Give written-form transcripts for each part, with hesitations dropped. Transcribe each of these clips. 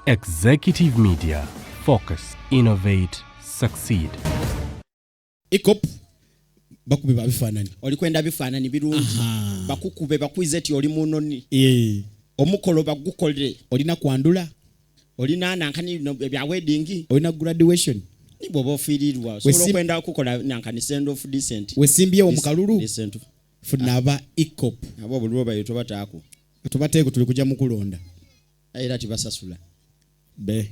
Executive Media. Focus, innovate, succeed. Ecop bakube babifaananyi. Oli kwenda bifaananyi birungi, bakukube bakwize ti oli munoni. Eh. Omukolo bagukolere. Olina kwandula. Olina nankani no, ebya wedding. Olina graduation. Ni bw'oba ofiirirwa osobola okwenda okukola nankani send off decent. Wesimbyewo mu kalulu. Decent. Funa aba Ecop. Abo obululu bayo tobataako. Tubateeko tuli kujja mu kulonda. Era tibasasula. Be.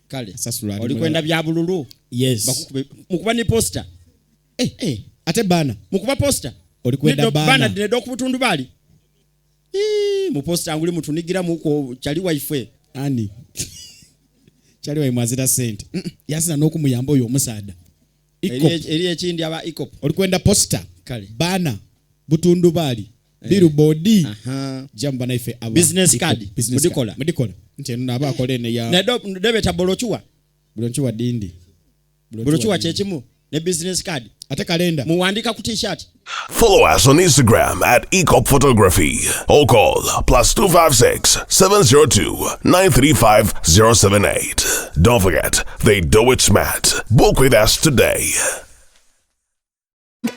Kale. Sasula oli kwenda bya bululu. Yes. Bakukube mukuba ni poster. Eh, eh, ate bana. Mukuba poster. Oli kwenda bana. Bana dinedo ku butundu bali. Ii, mu poster nguli mutunigira muko chali waife. Ani. Chali wa mwazira sente. Yasina n'okumuyamba oyo omusaada. Ecop. Eri ekindi aba Ecop. Oli kwenda poster. Kale. Bana butundu bali. Eh. Billboard. Aha. Jamba naife aba. Business Ecop. card. Business Mudikola. card. Mudikola. Nti eno aba akola eno ya. Nedo debeta bolochuwa. Bolochuwa dindi. Bolochuwa kyekimu ne business card. Ate kalenda. Muwandika ku t-shirt. Follow us on Instagram at Ecop Photography or call +256 702 935 078. Don't forget, they do it smart. Book with us today.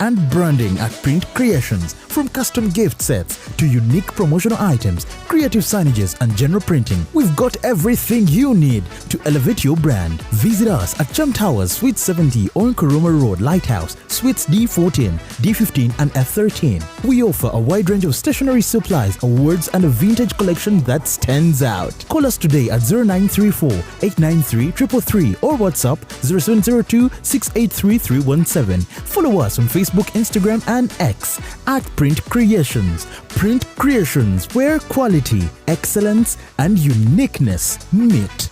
And branding at Print Creations, from custom gift sets to unique promotional items, creative signages and general printing. We've got everything you need to elevate your brand. Visit us at Chum Towers, Suite 70 on Kuruma Road, Lighthouse, Suites D14, D15 and F13. We offer a wide range of stationery supplies, awards and a vintage collection that stands out. Call us today at 0934 893 333 or WhatsApp 0702 683 317. Follow us on Facebook, Instagram and X at Print Creations. Print Creations, where quality, excellence and uniqueness meet.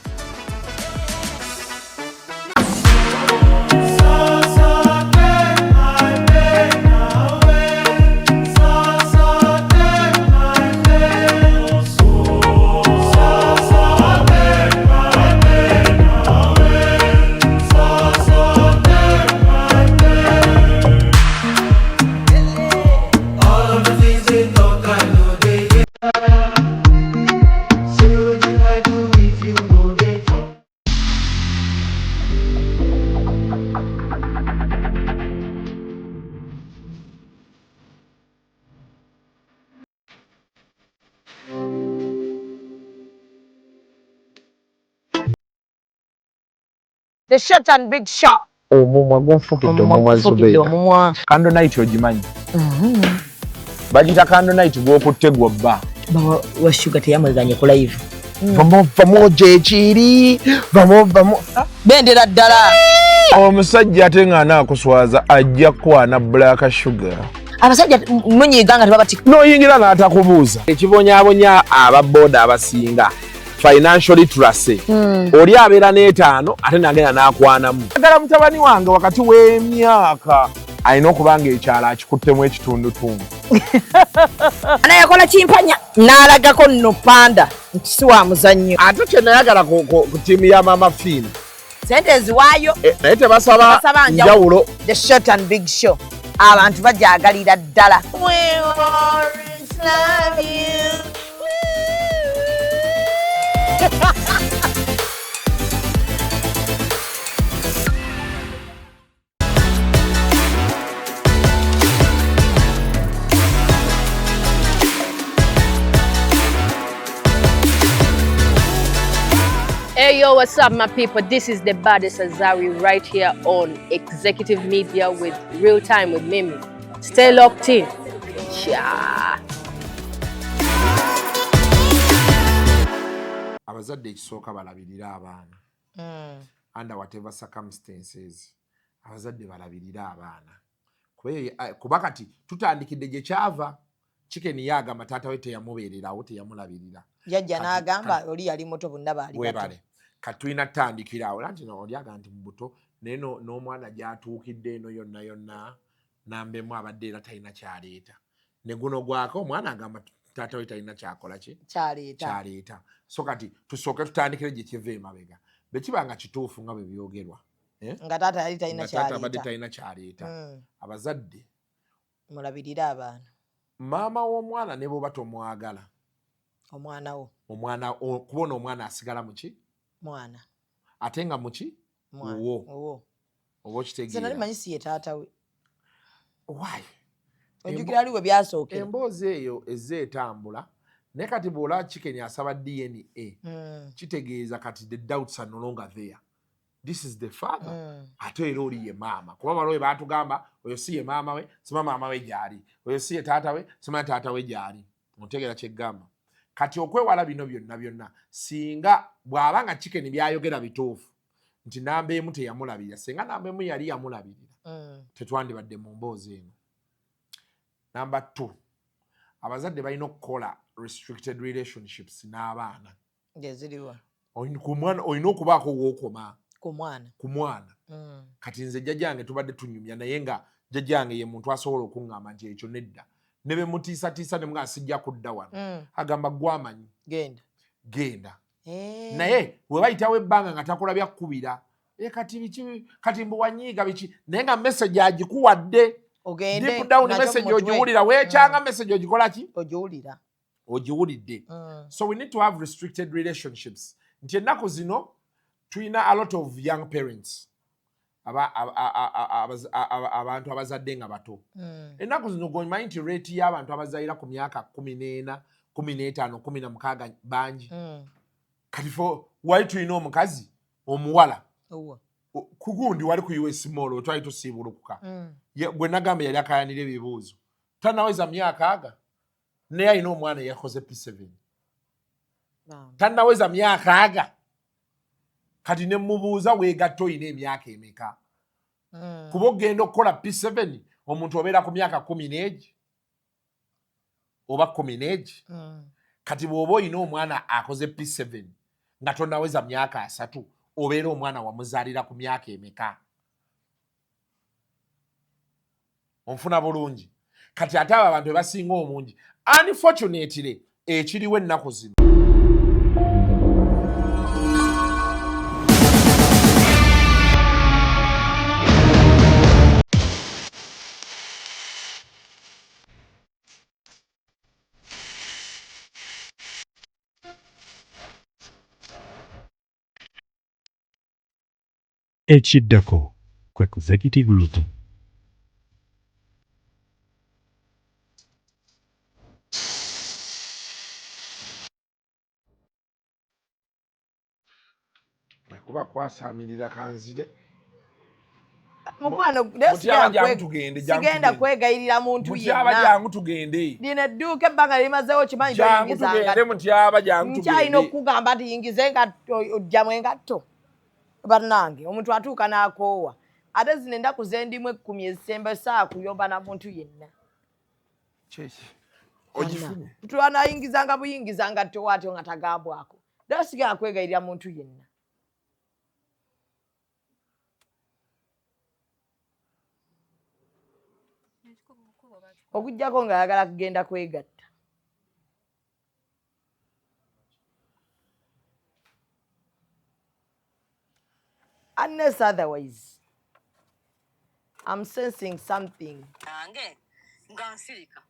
The short and big shot. Omumwa gunfukidde omumwa Zubeida. Omumwa. Candle night ogimanyi? Bagiyita candle night gw'okutte gw'obba. Bawa wa Sugar teyamweganye ku live. Vamo vamo gyekiri, vamo vamo. Bendera ddala. Omusajja ate ng'anaakuswaza ajja kukwana Black Sugar. Abasajja munyiiga nga tebabati. N'oyingira n'atakubuuza. Ekibonyaabonya aba boda abasinga financial literacy. Oli abeera n'etaano ate n'agenda n'akwanamu. Agala mutabani wange wakati w'emyaka alina okuba ng'ekyalo akikuttemu ekitundutundu. Ana yakola kimpanya n'alagako nno panda nti si wa muzannyo. Ate kye nayagala ku ttiimu ya Mama Fiina. Sente eziwaayo. Naye tebasaba njawulo. The short and big show. Abantu bajagalira ddala. We always love you. Hey yo, what's up my people? This is the baddest Azawi right here on Executive Media with Real Time with Mimi. Stay locked in. Yeah. Abazadde ekisooka balabirira abaana. Under whatever circumstances, abazadde balabirira abaana. Kuba kati tutandikidde gye kyava, Chicken yagamba taata we teyamubeererawo, teyamulabirira. Yajja n'agamba oli yali muto bonna baali bato. Webale. Kati tulina tutandikira awo. Anti no, oli agamba nti mu buto, naye n'omwana gy'atuukidde eno yonna yonna, nambemu abadde era talina ky'aleeta. Ne guno gwako omwana agamba taata we talina ky'akola ki? Ky'aleeta. Ky'aleeta. So kati tusooke tutandikire gye kiva emabega. Bwe kiba nga kituufu nga bwe byogerwa. Nga taata yali talina Nga taata abadde ky'aleeta. talina ky'aleeta. Abazadde. Mulabirire abaana. Maama w'omwana ne bw'oba tomwagala. Omwana wo. Omwana, kubona omwana asigala mu ki? Mwana. Ate nga muki? Mwana. Wuwo. Wuwo. Oba Nze nali okitegeera. manyi si ye taata we. Why? Ojjukira ali we byasookera. Emboozi eyo ezze etambula, naye kati bw'olaba Chicken asaba DNA, kitegeeza kati the doubts are no longer there. This is the father. Ate era oli ye maama, kuba waliwo batugamba oyo si ye maama we, sima maama we gyali, oyo si ye taata we, sima taata we gyali. Otegeera kyeggamba? Kati okwewala bino byonna byonna, singa bw'aba nga Chicken byayogera bituufu nti namba emu teyamulabirira, singa namba emu yali yamulabirira, tetwandibadde mu mboozi eno. Namba 2, abazadde balina okukola restricted relationships n'abaana. Ng'eziriwa? Ku mwana olina okubaako wookoma. Ku mwana. Ku mwana. Kati nze jjajjange tubadde tunyumya naye, nga jjajjange ye muntu asobola okuŋŋamba nti ekyo nedda, ne be mutiisatiisa ne mugaa sijja kudda wano, agamba gwamanyi. Genda. Genda. Naye bwe bayitawo ebbanga nga takulabya kkubira, e kati biki, kati mbu wanyiiga biki, naye nga message agikuwadde. Ogende Deep down nakyo message mu mutwe. ogiwulira, weekyanga message ogikola ki? Ogiwulira. Ogiwulidde. So we need to have restricted relationships, nti ennaku zino tulina a lot of young parents, abantu abazadde nga bato. Ennaku zino gomanyi nti rate y'abantu abazaalira ku myaka 14, 15, 16 bangi. Kati fo wali tulina omukazi omuwala Owa. Kugundi wali ku US Mall wetwali tusiibulukuka. Gwe nagamba yali akayanira ebibuuzo, tanaweza myaka aga, naye alina omwana eyakoze P7. Bambi. Tanaweza myaka aga. Kati ne mubuuza, weegatta olina emyaka emeka? Kuba ogenda okukola P7 omuntu obeera ku myaka 10 n'egi oba 10 n'egi. Kati bw'oba olina omwana akoze P7 nga tonaweza myaka 30, obeera omwana wamuzaalira ku myaka emeka? Onfuna bulungi? Kati ate abo abantu bebasinga omungi, unfortunately, ekiriwo ennaku zino. Ekiddako ku Executive Meeting. Kuba kwasaamirira kanzire. Mukwano, Mutyaba, jangu tugende, jangu sigenda tugende. kwegayirira muntu Mutyaba, yenna. jangu tugende. Lino edduuka ebbanga limazeewo, kimanyi Jangu toyingiza tugende. ngatto. Mutyaba, jangu Nkyalina tugende. okukugamba nti yingiza engatto, ojjamu engatto. Bannange, omuntu atuuka n'akoowa. Ate zino ennaku zendimu 10 ezisemba saakuyomba na muntu yenna. Kyeki ogifunye? Tulanayingizanga buyingiza ngatto waatyo nga tagambwako. Ddala sigenda kwegayirira muntu yenna. Okuggyako ng'ayagala kugenda kwegatta. Unless otherwise, I'm sensing something. Nange nga nsirika,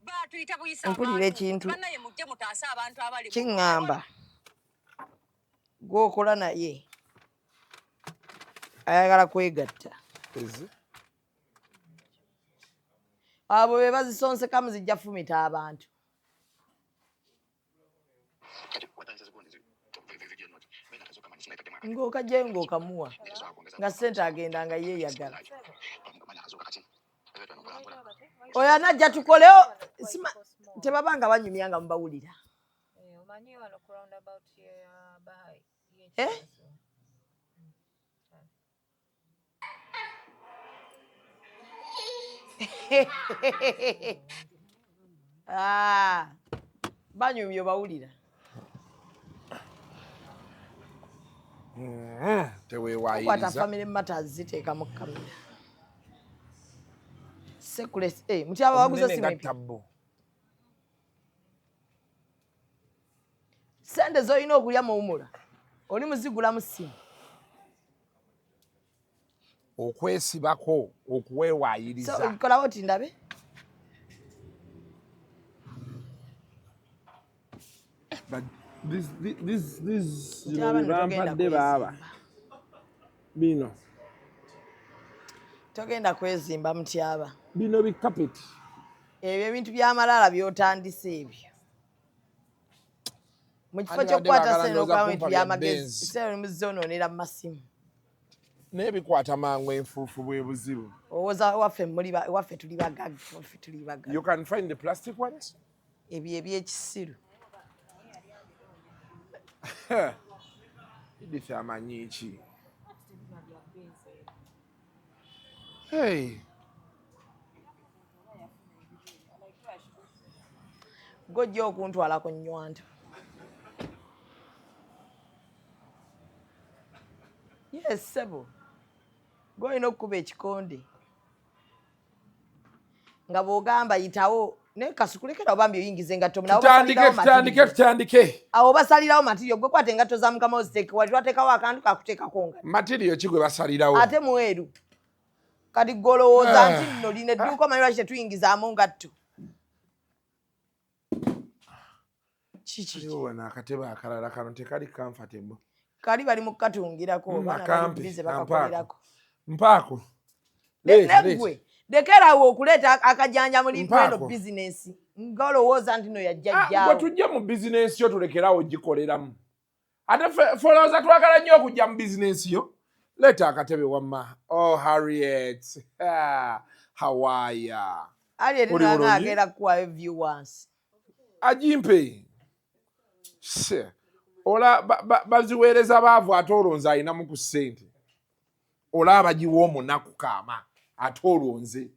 batuyita buyisa. Mpulira ekintu Bannaye, mujje mutaase abantu abali mu kiŋŋamba gw'okola naye ayagala kwegatta. Ezi? Abo be bazisonsekamu zijja fumita abantu. Ng'okajjayo ng'okamuwa nga ssente, agenda nga yeeyagala. Oyo anajja tukolewo. Tebaba nga banyumya nga mubawulira. Omanyi wano ku roundabout ya Bahai. Eh? Ah, banyumya obawulira. Kwata. Teweewayiriza. Family matters ziteekamu kamera sekule. Eh, mutyaba waguze Omunene simu nga empya. tabbo. Sente z'olina okulya muwumula oli muzigulamu simu. Okwesibako, okuweewayiriza. So kolawo ti ndabe. This, Mutyaba nno togenda bampadde baaba bino. Togenda kwezimba, Mutyaba. Bino bikapeti. Ebyo ebintu by'amalaala by'otandise ebyo, mu kifo Andi badde ky'okukwata baagala sente ndowooza n'okugaba ebintu kumpa bya by'amagezi, Benz. sente muzonoonera mu masimu. Naye bikwata mangu enfuufu, bwe buzibu. Owooza waffe muli waffe tuli bagagga, waffe tuli bagagga. You can find the plastic ones. Ebyo ebyekisiru. Edith amanyi ki? Hey. Gojja okuntwala ku nnywanto. Yes, ssebo, gwolina okukuba ekikonde nga bw'ogamba yitawo, naye kasukulekera obambi oyingiza engatto. Nabo Tutandike. basalirawo Tutandike. material. Tutandike. Awo basalirawo material. Gwe kwata engatto za mukama oziteeke wali, twateekawo akantu kakuteekako nga Material ki gwe basalirawo? Ate mweru. Kati gwe olowooza Ah. nti nno lino edduuka omanyi lwaki tetuyingizaamu ngatto? Kiki? Aliwo wano akatebe akalala, kano tekali comfortable. Kali bali mu kukatungirako. Abaana bali Akampe, busy kampaako. bakakolerako. Mpaako. Leeta, leeta. Neggwe lekerawo okuleeta akajanja mu eno Mpaako. bizinesi nga olowooza nti no Ah, gwe yajjajjaawo. tujje mu bizinesi yo, tulekerawo gikoleramu. Ate ffe olowooza twagala nnyo okujja mu bizinesi yo? Leeta akatebe wamma. Oh, Harriet. Ah, hawaya. Ali Oli erinanga bulungi? agenda kukuwayo view wansi. Agimpe. Se, ola baziweereza baavu, ate olwo nze alinamu ku ssente. Olaba bagiwa omunaku kaama, ate olwo nze.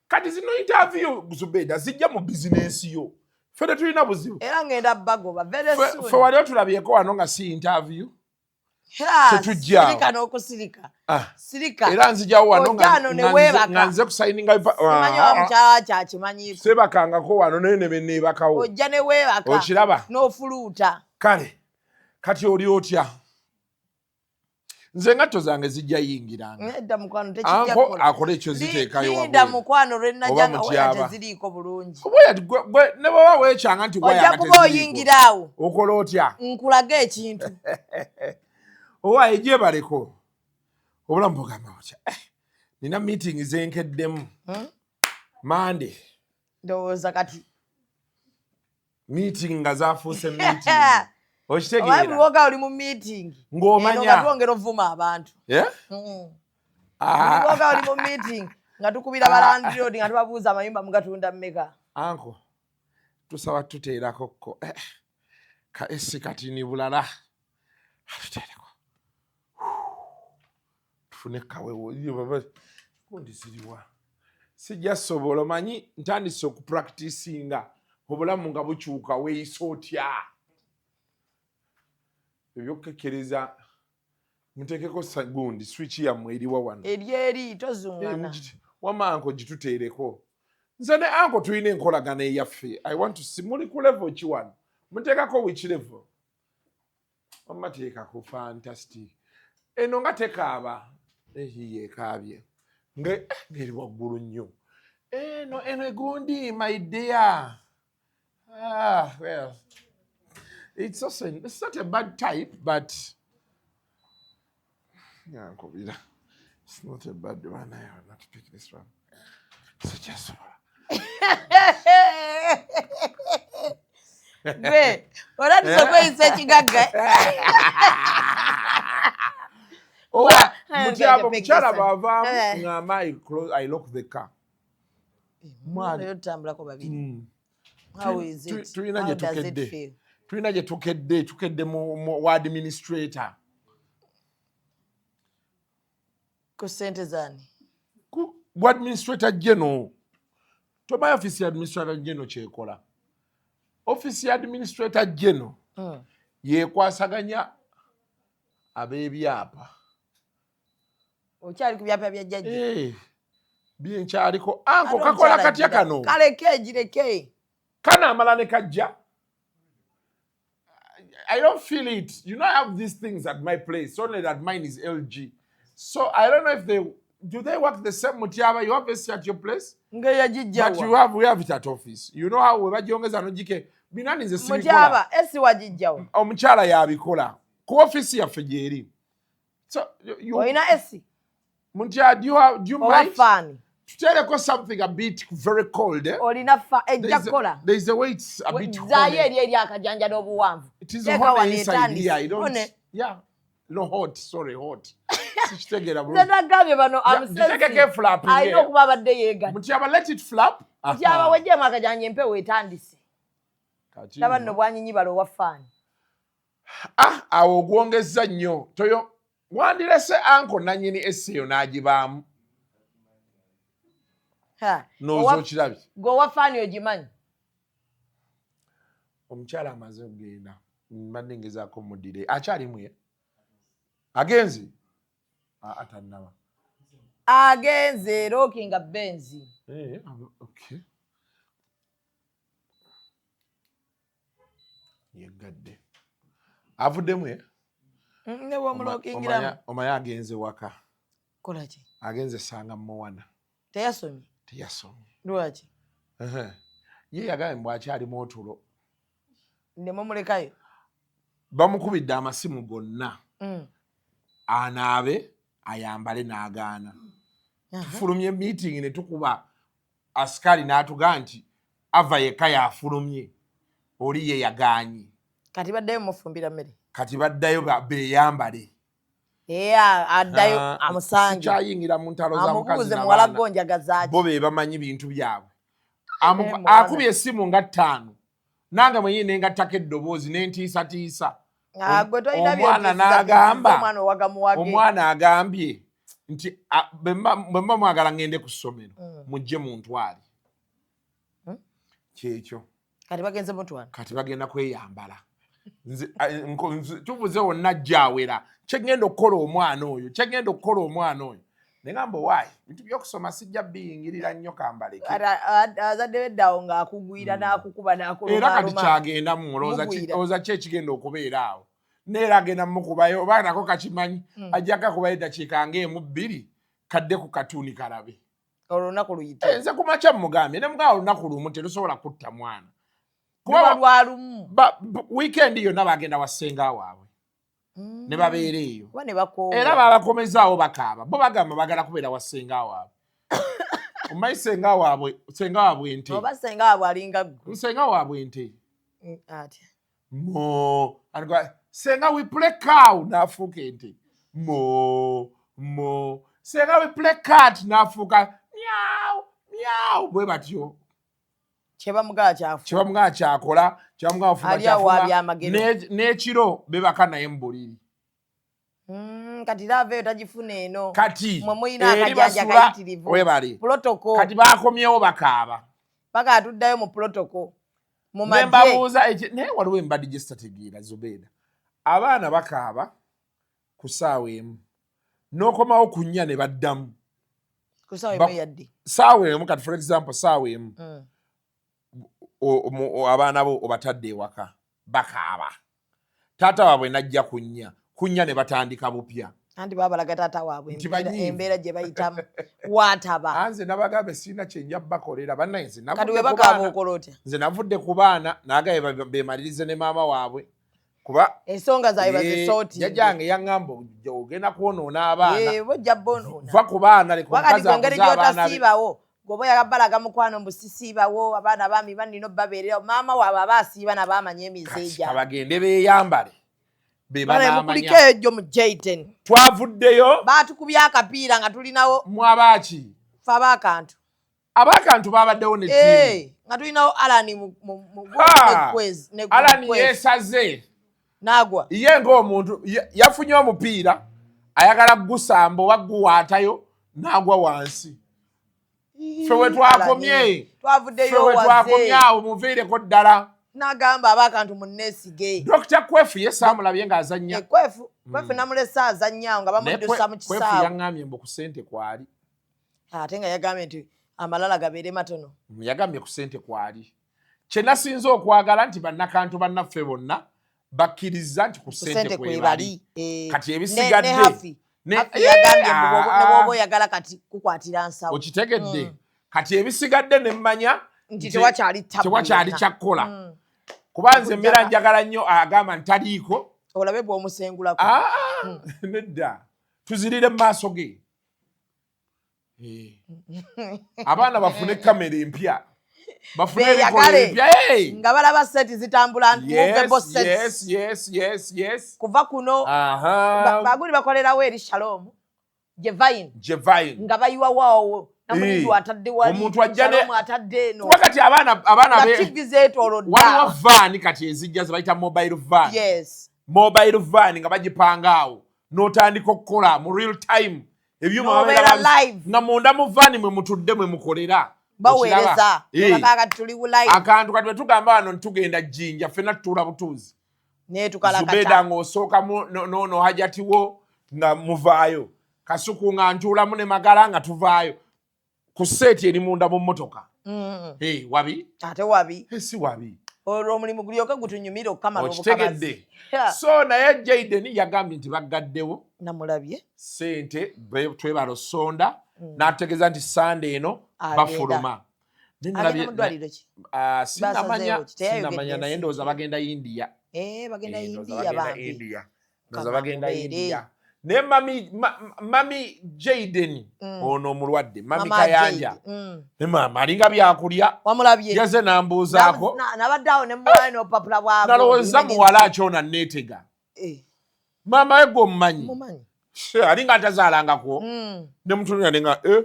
Kati zino interview, Zubeda, zijja mu bizinensi yo, ffe tetulina buzibu. Era ngenda bagoba very soon. Ffe wali otulabyeko wano nga si interview? Ha, Tetujjaawo. sirika n'okusirika. Ah. Sirika. Era nzijawo wano Ojja wano ne weebaka. nga nze kusayininga. Simanyi wa mukyala kyakimanyiiko. Sebakangako wano, naye ne beneebakawo. Ojja ne weebaka. Okiraba? N'ofuluuta. Kale kati oli otya? Nze engatto zange zijja yingiranga. Nedda mukwano, tekijja Anko kukola. akole ekyo, ziteekayo Linda wabweru. mukwano, lwe Oba najja nga waya mutyaba. teziriiko bulungi. Oba ne bweba weekyanga nti waya Ojja nga kuba teziriiko. oyingira awo. Okola otya? Nkulage ekintu. Owa egyebaleko, obulamu bugamba otya? Eh, nina meeting zenkeddemu. Mande. Ndowooza kati Meeting nga zafuuse meeting. Oba Okitegeera? buli woga oli mu meeting. Ng'omanya. Eno nga twongera ovuma abantu. Eh? Buli woga oli mu meeting nga tukubira ba landlord nga tubabuuza amayumba mugatunda mmeka. Anko tusaba tuteerako ko, eh, ka esi katini bulala atuteereko tufune kawewo. Gundi ziriwa? Sijja sobola. Omanyi ntandise okupracticinga obulamu nga bukyuka, weeyisa otya, ebyokukekkereza muteekeko gundi switch yammwe eriwa wano? Eri eri, tozuŋŋana. Wama anko gituteereko. Nze ne anko tulina enkolagana eyaffe. I want to see muli ku level ki wano. Muteekako which level? Wamma teekako. Fantastic. Eno nga tekaaba, ehiye ekaabye ngeri waggulu nnyo. Eno egundi, my dear. Ah, well, it's also, it's not a bad type, but yankubira. It's not a bad one. I will not pick this one. Sijasobola. Gwe olatisa okweyisa ekigagga. Owa Wa- mutyaba omukyala Pekesa. bw'avaamu ŋŋamba I lock the car. Mwali. Leero tutambulako babiri. How is it? Tulina How gye does it tukedde. feel? Tulina gye tukedde mu wa administrator. Ku ssente zaani? Ku administrator general. Tomanyi office ya administrator general kyekola? Office ya administrator general yekwasaganya ab'ebyapa. Okyali ku byapa bya jjajja? Eh, byenkyaliko anko. Ate Kakola omukyala katya gira. kano? Kaleke, gireke. Kanaamala ne kajja. I don't feel it. You know, I have these things at my place, only that mine is LG. So I don't know if they do they work the same. Mutiaba, you have AC at your place? Nga yagijja But wa? you have we have it at office. You know how we bagyongeza nogike Binani nze sibikola. Mutyaba esi wagijjawo? Omukyala yabikola ku ofiisi yaffe gyeri. So, Olina esi? Muntya, do you Oba mind? Faani? Tuteereko something a bit very cold, eh? Olina fa ejja kukola. There is a way it's a bit Zaayo honey. eri akajanja n'obuwanvu. It is Teeka honey wano inside etandise. here. I don't, Honey. yeah. No, hot, sorry, hot. Sikitegeera Nze bulungi. nagambye bano Yeah, giteekeko eflap alina here. okuba abadde yeegatta. Mutyaba, let it flap. Mutyaba Aha. wejjeemu akajanja, empewo etandise. Kati Laba nno. nno bwanyinyibala owa faani. Ah, awo ogwongezza nnyo. Toyo wandirese anko nannyini esse eyo n'agibaamu. Ha, Nooza okirabye. Gwe owa faani ogimanyi? Omukyala amaze okugenda, mbadde ngezaako muddire, akyalimu ye agenze. Ah, tannaba. Agenze rockinga benzi. Eh, okay. Yeggadde, avuddemu ye. Ne bwomulokingiramu. Omanyi agenze waka. Kolaki? Agenze sanga muwana. Teyasomye? Teyasomye. Lwaki? Ehe. Ye yagambye mbu akyalimu otulo. Nemumulekayo? Bamukubidde amasimu gonna anaabe ayambale n'agaana. Tufulumye meeting ne tukuba asikaali n'atugaa nti ava yekka yafulumye, oli ye yagaanye. Kati baddeyo mufumbira mmere? Kati baddayo beeyambale. Ee, addayo Ah, amusange. Sikyayingira mu ntalo za mukazi Amubuuze na muwala baana. gonjagazaaki. Bo be bamanyi bintu byabwe. Muwala. Akubye essimu nga ttaano, nange mwenyini nengattako eddoboozi nentiisatiisa. Ah, gwe tolina Omwana by'otiisiza, n'agamba omwana owagamuwage. Omwana agambye nti bwe mba mwagala ngende ku ssomero, mujje muntwale. Kyekyo. Kati bagenze mutwala? Kati bagenda kweyambala. Tuvuze wonna jjawera kyegenda okukola omwana oyo, kyegenda okukola omwana oyo, negamba owaayi bintu byokusoma sijja biyingirira nnyo, kambaleke. Azadde beddawo ng'akugwira n'akukuba. Era kati N'akulumaaluma. kyagendamu olowooza Mugwira. olowooza ki ekigenda okubeera awo? Neera agenda mukubayo oba nako kakimanyi, ajja kakubayo eddakiika ng'emu bbiri, kadde ku katuuni kalabe. Olunaku luyite. Eh, nze kumakya mugambye ne mugamba olunaku lumu terusobola kutta mwana. Luba lwalumu. Weekend yonna bagenda wa ssenga waabwe ne babeera eyo. Kuba ne bakoowa. Era babakomezaawo bakaaba, bo bagamba bagala kubeera wa ssenga waabwe. Omanyi senga waabwe ente. Oba senga waabwe alinga ggwe? Senga waabwe ente. Atya? Mo Anigwa, senga we play cow, n'afuuka ente mo mo. Senga we play cat, n'afuuka miaw miaw, bwe batyo. Kyebamugaba kyafu. Kyebamugaba kyakola, kyebamugaba fumba Ali awo kyafumba. wabyamagero. N'ekiro bebaka naye mu buliri. Kati love eyo tagifuna eno. Kati mwe muyina eri akajanja basula kayitirivu. webale. Protocol. Kati bakomyewo bakaaba. Paka atuddayo mu protocol mu Ne magye. mbabuuza naye waliwo embaddi gye sitategeera, Zubeeda. Abaana bakaaba ku ssaawa 1, n'okomawo ku 4 ne baddamu. Ku ssaawa 1 yadde? Ssaawa 1 kati, for example, ssaawa 1 abaana bo obatadde ewaka bakaaba, taata waabwe najja ku 4, ku 4 ne batandika bupya. Anti babalaga taata waabwe Nti banyiivu. Embeera gye bayitamu waataba. Nze nabagambe sirina kyenja bakolera bannaye, nze Kati navudde we ku bakaaba baana. okola otya? Nze navudde ku baana, nagaye bemalirize ne maama waabwe kuba Ensonga zaabwe Eh, bazisooti. jjajjange yaŋŋamba ogenda kwonoona abaana. Bojja bonoona. Va ku baana, leka Wakati omukazi gwe engeri akuze abaana be. gy'otasiibawo, gweoba oyagala balaga mukwano mbu sisiibawo, abaana baami banina obbabeerera, maama waabwe aba asiiba nabo amanye emize gyabwe. Kabagende beeyambale be Bana mukuliko banaamanya. ejo mu J10. Twavuddeyo. Baatukubye akapiira nga tulinawo. Mwabaaki? Fe abaakantu. Abakantu babaddewo ne ttiimu. Eh, nga tulinawo Alani Ha! ne Alani Kwezi. yeesaze. N'agwa. Ye ng'omuntu yafunye omupiira ayagala gusamba oba guwaatayo, n'agwa wansi. Ffe we twakomye. Alani. Twavuddeyo Ffe we twakomye waze. awo, muviireko ddala. N'agamba abaakantu munneesige. Dr Kwefu ye saamulabye ng'azannya. Eh, Kwefu namulese azannya awo nga Naye bamuddusa mu Kwefu kisaawe. yaŋŋambye mbu ku ssente kwali. Ate nga yagambye nti amalala gabeere matono. Yagambye ku ssente kwali. Kye nasinze okwagala nti bannakantu bannaffe bonna bakkiriza nti ku Ku ssente ssente kwebali. kwebali. Eh, Kati ne ebisigadde Hafi. Hafi yagambye mbu ne bw'oba oyagala kati kukwatira nsawo. Okitegedde? Kati ebisigadde ne mmanya Nti tewakyali tabu tewakyali yonna. kyakkola. Kuba nze mbeera njagala nnyo agamba ntaliiko. Olabe bw'omusengulako. Ah, nedda, tuzirire mu maaso ge. Abaana bafune kamera empya, bafune ebikola Beeyagale. ebipya. Hey! Nga balaba seti zitambula, movable sets. Yes. Kuva kuno baguli bakolerawo eri Shalom Jevine. Jevine. Nga bayiwawaawo namulindu atadde wali. Omuntu ajja Shalom atadde eno. Kuba kati abaana Nga TV zeetoolodde waliwo awo. Van kati ezijja zebayita mobile van. Mobile van nga bagipanga awo n'otandika okukola mu real time, ebyuma N'obeera babeera live. Nga munda mu van mwe mutudde mwe mukolera. Baweereza. Okiraba? Bakaaga tuli live. Akantu kati bwe tugamba wano ntitugenda Jjinja, ffenna tutuula butuuzi. Netukalakata. Zubeda ng'osookamu noono Hajati wo nga muvaayo, Kasuku nga ntuulamu ne Magala nga tuvaayo ku set eri munda mu mmotoka. Eh, wabi. Ate wabi. Si wabi. Olwo omulimu gulyoke gutunyumire okukamala. Okitegedde? Obukabazi. Yeah. So naye Jaden yagambye nti baggaddewo. Namulabye. Sente twebala osonda, n'ategeeza nti Sande eno Agenda. bafuluma. Naye Agenda nalabye- mu ddwaliro ki? Ah, sinamanya. Basazeewo ki? Teyayogedde Sinamanya, naye ensi. ndowooza bagenda India. Eh, bagenda Eh, ndowooza India. bagenda Bambi. India. Ndowooza Mukama bagenda amubeere. India. Naye mami Jaden ono omulwadde, mami Mama Kayanja. Jade. Ne maama alinga byakulya. Wamulabye? Yaze n'ambuuzaako. Nabadde awo ne muwayo n'obupapula bwa Nalowooza muwala akyona neetega. Maama we gwe omumanyi? Mumanyi. She, alinga atazaalangako. Ne mutunulira nenga eh,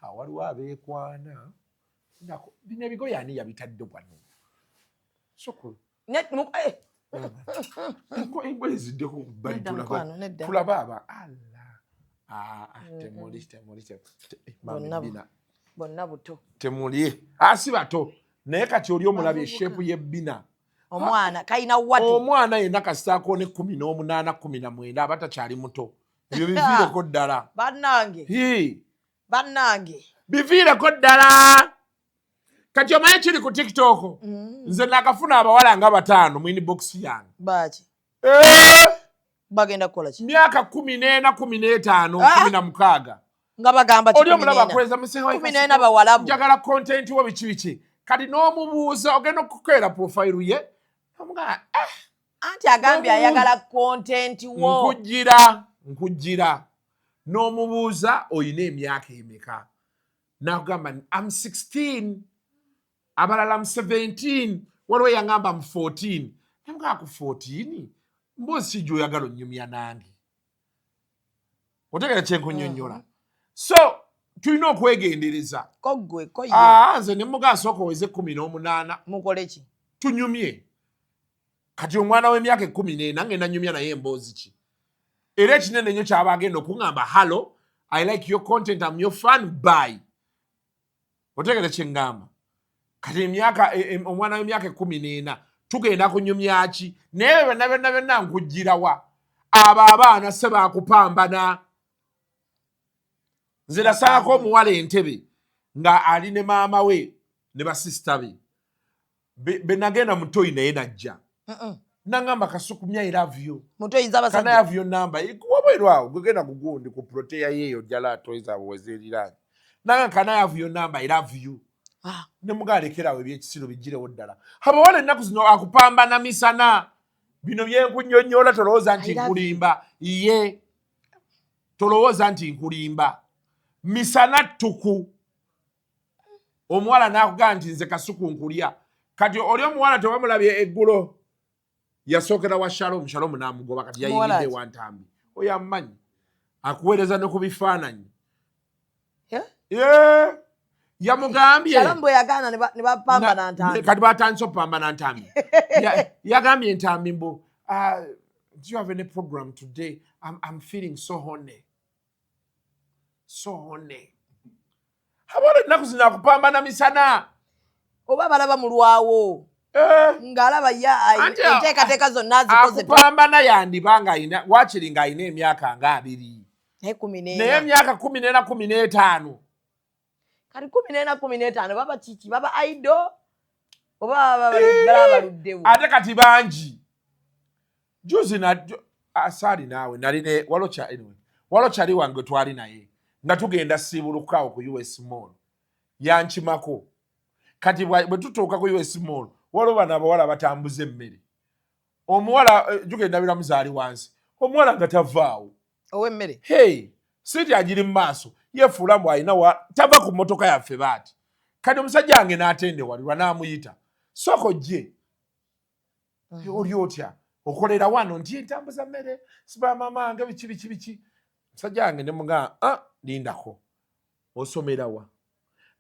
ah, waliwo abeekwana. Bino ebigoye ani yabitadde wano? Soko Eh. Engoye ziddeko ku bbali. Nedda, mukwano, nedda. Tulaba aba ala. Ah, ah, temuli temuli mami. Bonna Bina. Bonna buto. Temuli asi bato, naye kati oli omulabye shape y'ebbina. Omwana kalina watu. Omwana yenna kasitaako ne 18, 19 aba takyali muto. Ebyo biviireko ddala. Bannange. Hii. Bannange. Biviireko ddala. Kati omanyi kiri ku TikTok, nze nakafuna abawala nga bataano mu inbox yange. Baki? Eh! Bagenda kukola ki? Myaka 14, 15, Ah! 16. Nga bagamba ki? Oli omulaba 14? akweza museho. 14 bawalabu. Njagala content wo, biki biki. Kati n'omubuuza, ogenda okukeera profile ye omugamba, eh, Anti agambye ayagala content wo. Nkujira nkujira n'omubuuza oyina emyaka emeka, nakugamba am 16, abalala am 17, waliwo yaŋŋamba am 14. Namugamba ku 14 mboozi ki gy'oyagala onnyumya nange? Otegera kyenkunyonnyola? So tulina okwegendereza. Ko ggwe, ko ye. Ah, nze ne mugaa sooka oweze 18. Mukole ki? Tunyumye. Kati omwana w'emyaka 14 ngenda nyumya naye emboozi ki? Era ekinene ennyo kyaba agenda okuŋŋamba, "Hallo, I like your content, am your fan, bye." Otegere kyeŋŋamba? Kati emyaka omwana w'emyaka 14 tugenda kunyumya ki? Naye byonna byonna byonna nkugirawa abo abaana se bakupambana. Nze nasangako omuwala entebe nga ali ne maama we ne basisita be. Be nagenda mu toyi naye najja nangamba, "Kasuku, I love you." Mutoyiza "Can I abasajja. have your number?" Wabweru awo gwegenda kugundi ku protea yeeyo jala toyi zaabwe wezeeriraanye. Nanga, "Can I have your number? I love you." Ah. Ne mugalekerawo ebyekisiru bigirewo ddala. Abawala ennaku zino akupambana misana. Bino byenkunyonnyola tolowooza nti I love you. nkulimba. Ye tolowooza nti nkulimba. Misana ttuku omuwala n'akugamba nti nze Kasuku nkulya. Kati oli omuwala tewamulabye eggulo yasookera wa Shalom, Shalom n'amugoba. Kati Muwala yayingidde ki? wa Ntambi. Oyo amumanyi akuweereza ne ku bifaananyi. Yeah? Ye, yamugambye. Shalom bwe yagaana ne bapambana Ntambi. Kati batandise okupambana Ntambi. Yagambye Ntambi mbu, "Do you have any program today? I'm feeling so horny, so horny." Abawala ennaku zino akupambana misana. Oba balaba mulwawo. Eh. Ng'alaba ya Anti enteekateeka zonna azikoze. Akupambana yandiba nga ayina wakiri ng'alina emyaka nga 20. Naye 14. Naye emyaka 14, 15. Kati 14, 15 baba kiki? Baba idle oba baba balaba baluddewo? Ate kati bangi. Juzi na asaali naawe nali ne walo kya, anyway, walo kyali wange twali naye nga tugenda siibulukawo ku US Mall, yankimako. Kati bwe tutuuka ku US Mall, Waliwo bano abawala batambuza emmere. Omuwala jjuka endabiramu zaali wansi, omuwala nga tavaawo. Ow'emmere. Hey, siiti agiri mu maaso, yefuula mbu alina tava ku mmotoka yaffe baati. Kati omusajja wange n'atendewalirwa n'amuyita, sooka ojje. Oli otya, okolera wano? Nti ntambuza mmere, siba maama wange, biki biki biki. Omusajja wange ne mugamba, ah, lindako, osomera wa?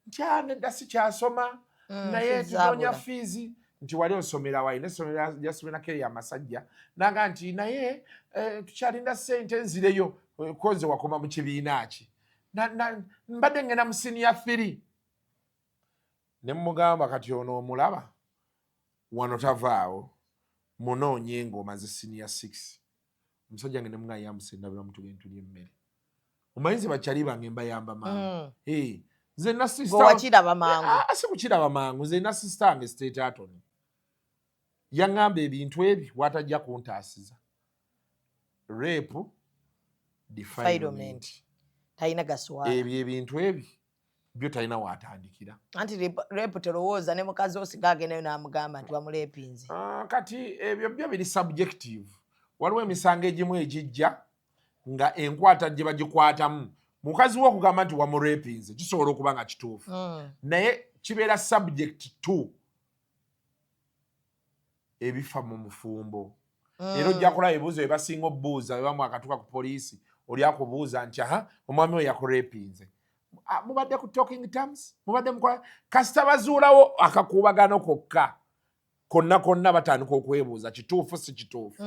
Nti ah, nedda, sikyasoma. Naye fees tunoonya zaabula. Fees. Nti wali osomera wa? Alina essomero lyasomerako eryo amasajja. Naga nti naye tukyalinda ssente nzireyo. Konze wakoma mu kibiina ki? Mbadde ngenda mu senior 3. Ne mugamba, kati ono omulaba wano tavaawo, munoonye ng'omaze senior 6. Omusajja nge ne mugamba, yambuse endabira, mutugende tulya emmere. Omanyi nze bakyali bange mbayamba mangu. Eh, nze na Gwe wakiraba mangu. Ah, si kukiraba mangu. Nze na sister wange state attorney yaŋŋamba ebintu ebyo watajja kuntaasiza rape, defilement. Defilement. Talina gaswala. Ebyo ebintu ebyo byo talina waatandikira. Anti rape telowooza ne mukazi osiga agendayo n'amugamba nti wamulepinze. Ah, kati ebyo byo biri subjective. Waliwo emisango egimu egijja nga enkwata gye bagikwatamu, mukazi we okugamba nti wamurepinze kisobola okuba nga kituufu, naye kibeera subject to ebifa mu mufumbo. Era ojja kulaba ebibuuzo bye basinga obuuza bwe bamu akatuuka ku poliisi. Oli akubuuza nti, aha, omwami we yakurepinze. Ah, mubadde ku talking terms? Mubadde mukola? Kasita bazuulawo akakuubagano kokka konna konna, batandika okwebuuza kituufu si kituufu.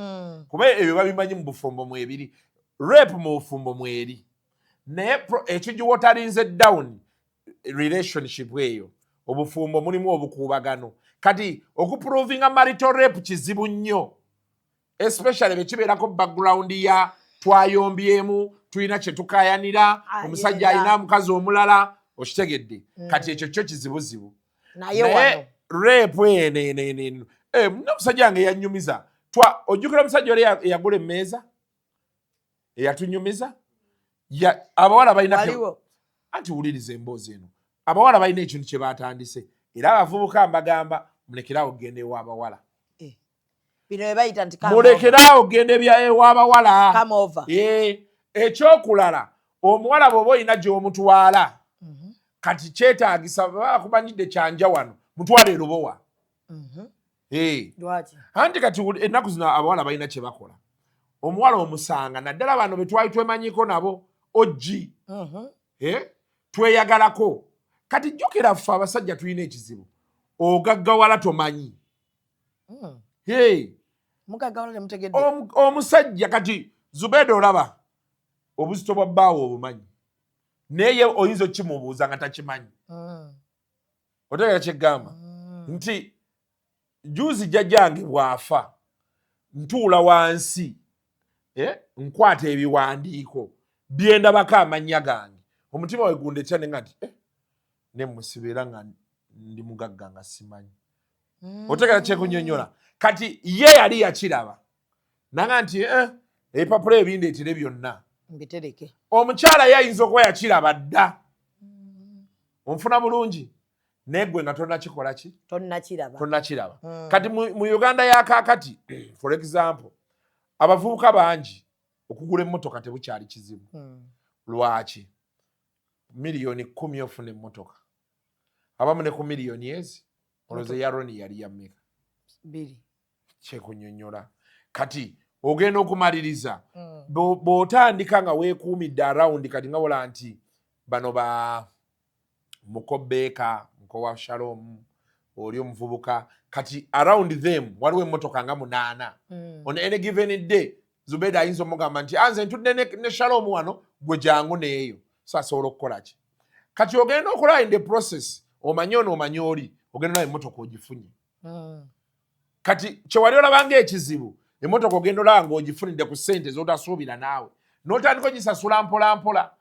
Kuba ebyo babimanyi mu bufumbo mwebiri, rape mu bufumbo mweri, naye ekigiwotalinze down relationship eyo, obufumbo mulimu obukuubagano. Kati okuprovinga marital rape kizibu nnyo, especially bwe kibeerako background ya twayombyemu, tulina kye tukayanira. Ah, omusajja yenda. alina omukazi omulala, okitegedde? Kati ekyo kyo kizibuzibu. Naye wano rape eno eno eno eno. Eh, n'omusajja wange yanyumiza twa ojjukira omusajja oli eyagula emmeeza eyatunyumiza? Abawala balina Waliwo. Anti wuliriza emboozi eno. Abawala balina ekintu kye batandise, era abavubuka mbagamba mulekeraawo okugenda ew'abawala. Bino bye bayita nti come over. Mulekeraawo okugenda ew'abawala. Come over. Eh, ekyokulala, omuwala bw'oba olina gy'omutwala, kati kyetaagisa baba bakumanyidde kyanja wano, mutwala erubowa. Eh. Lwaki? Anti kati ennaku zino abawala balina kye bakola. Omuwala omusanga, naddala bano be twali twemanyiko nabo oggi, eh, tweyagalako. Kati jjukira ffe abasajja tulina ekizibu, ogaggawala tomanyi. Hey, Mugaggawala temutegedde. Omusajja kati Zubeda olaba obuzito bwa bbaawo obumanyi, naye oyinza okimubuuza nga takimanyi. Otegera kyegamba nti juzi jjajjange bw'afa, ntuula wansi, eh, nkwata ebiwandiiko byendabako amannya gange, omutima we gundetya nenga nti eh, nemusiba era nga ndi mugagga nga simanyi. Otegera kyekunyonyola? Kati ye yali yakiraba nanga nti eh, ebipapula ebindeetere byonna mbitereke. Omukyala ye ayinza okuba yakiraba dda, onfuna bulungi, naye gwe nga tonnakikola ki? Tonnakiraba. Tonnakiraba. Kati mu Uganda ya kaakati, for example, abavubuka bangi okugula emmotoka tebukyali kizibu. Lwaki? Miliyoni 10 ofuna emmotoka, abamu ne ku miliyoni ezi. Olowooza eya Roni yali ya mmeka? 2. Kyekunyonyola, kati ogenda okumaliriza bw'otandika nga weekuumidde around. Kati nga wola nti bano ba muko Beeka, muko wa Shalom, oli omuvubuka, kati around them waliwo emmotoka nga munaana. On any given day Zubeda ayinza omugamba nti anze ntudde ne Shalom wano, gwe jangu neeyo. So asobola okukola ki? Kati ogenda okulaba in the process, omanye ono, omanye oli, ogenda olaba emmotoka ogifunye. Kati kyewali olabanga ekizibu, emmotoka ogenda olaba ng'ogifunidde ku ssente z'otasuubira, naawe n'otandika ogisasula mpola mpola.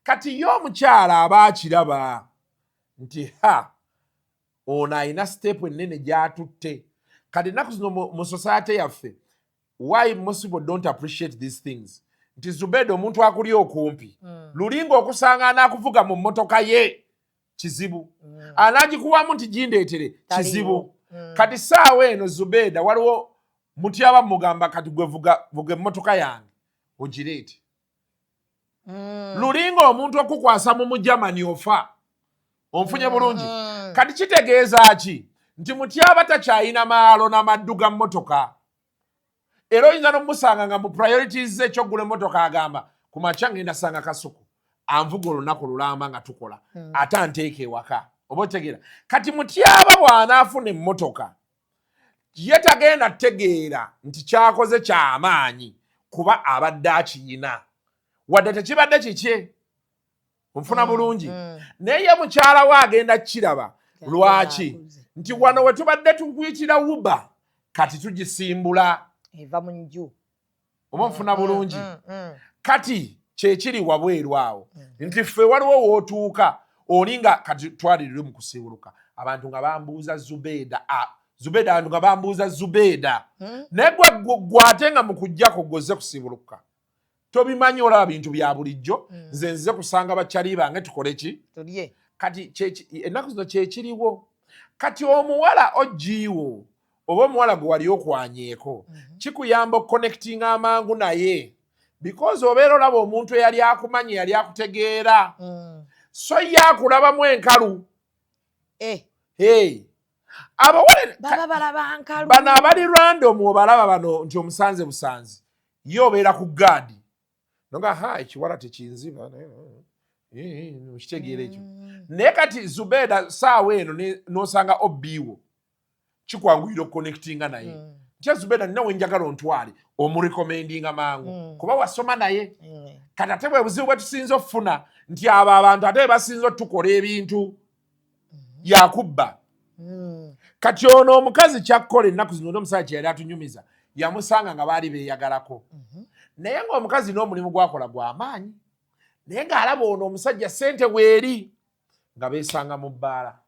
Kati ye omukyala aba akiraba nti ha, ono alina step ennene gy'atutte. Kati ennaku zino mu society yaffe, why most people don't appreciate these things, nti Zubeda omuntu akuli okumpi, lulinga okusanga anaakuvuga mu mmotoka ye kizibu, anaagikuwamu nti gindeetere kizibu. Kati saawa eno Zubeeda waliwo Mutyaba mugamba kati gwe vuga emmotoka yange ogireete. Lulinga omuntu okukwasa mu Mujamani ofa onfunye bulungi. Kati kitegeeza ki nti Mutyaba takyayina maalo n'amaddu ga mmotoka, era oyinza n'omusanga nga mu priorities ze ekyokugula emmotoka agamba ku makya ngenda sanga Kasuku anvuga olunaku lulamba nga tukola, ate anteeka ewaka, oba otegeera. Kati Mutyaba bw'anaafuna emmotoka ye tagenda tegeera nti kyakoze kyamaanyi, kuba abadde akiyina wadde tekibadde kikye, nfuna bulungi. Naye ye mukyala we agenda kukiraba. Lwaki? Nti wano we tubadde tukuyitira Uber, kati tugisimbula eva mu nju. Oba nfuna bulungi? Kati kyekiri wabweru awo nti ffe waliwo wootuuka oli nga kati twalirire mu kusiibuluka, abantu nga bambuuza Zubeeda, Zubeeda, abantu nga bambuuza Zubeeda. Naye gwe gwate nga mu kujjako gwoze kusiibuluka tobimanyi, olaba bintu bya bulijjo. Nze nzize kusanga bakyali bange tukole ki? Tulye. Kati ennaku zino kyekiriwo. Kati omuwala ogiiwo oba omuwala gwe wali okwanyeeko, kikuyamba okuconnectinga amangu naye because obeera olaba omuntu eyali akumanyi, eyali akutegeera, so ye akulabamu enkalu. Hey. Abawala baba balaba nkalu. Bano abali random obalaba bano nti omusanze busanzi, ye obeera ku gaadi noga ha ekiwala tekinziba, okitegeera ekyo. Naye kati Zubeeda saawa eno n'osanga obiiwo kikwanguyira okuconnectinga naye. Ntya Zubeeda, nina wenjagala ontwale, omurecommendinga mangu kuba wasoma naye. Kati ate bwe buzibu bwe tusinza okufuna nti abo abantu ate be basinza otukola ebintu yakubba. Kati ono omukazi kyakkola ennaku zino, omusajja kyeyali atunyumiza, yamusanga nga baali beeyagalako, naye ng'omukazi n'omulimu gwakola gw'amaanyi, naye ng'alaba ono omusajja ssente weeri, nga beesanga mu bbaala,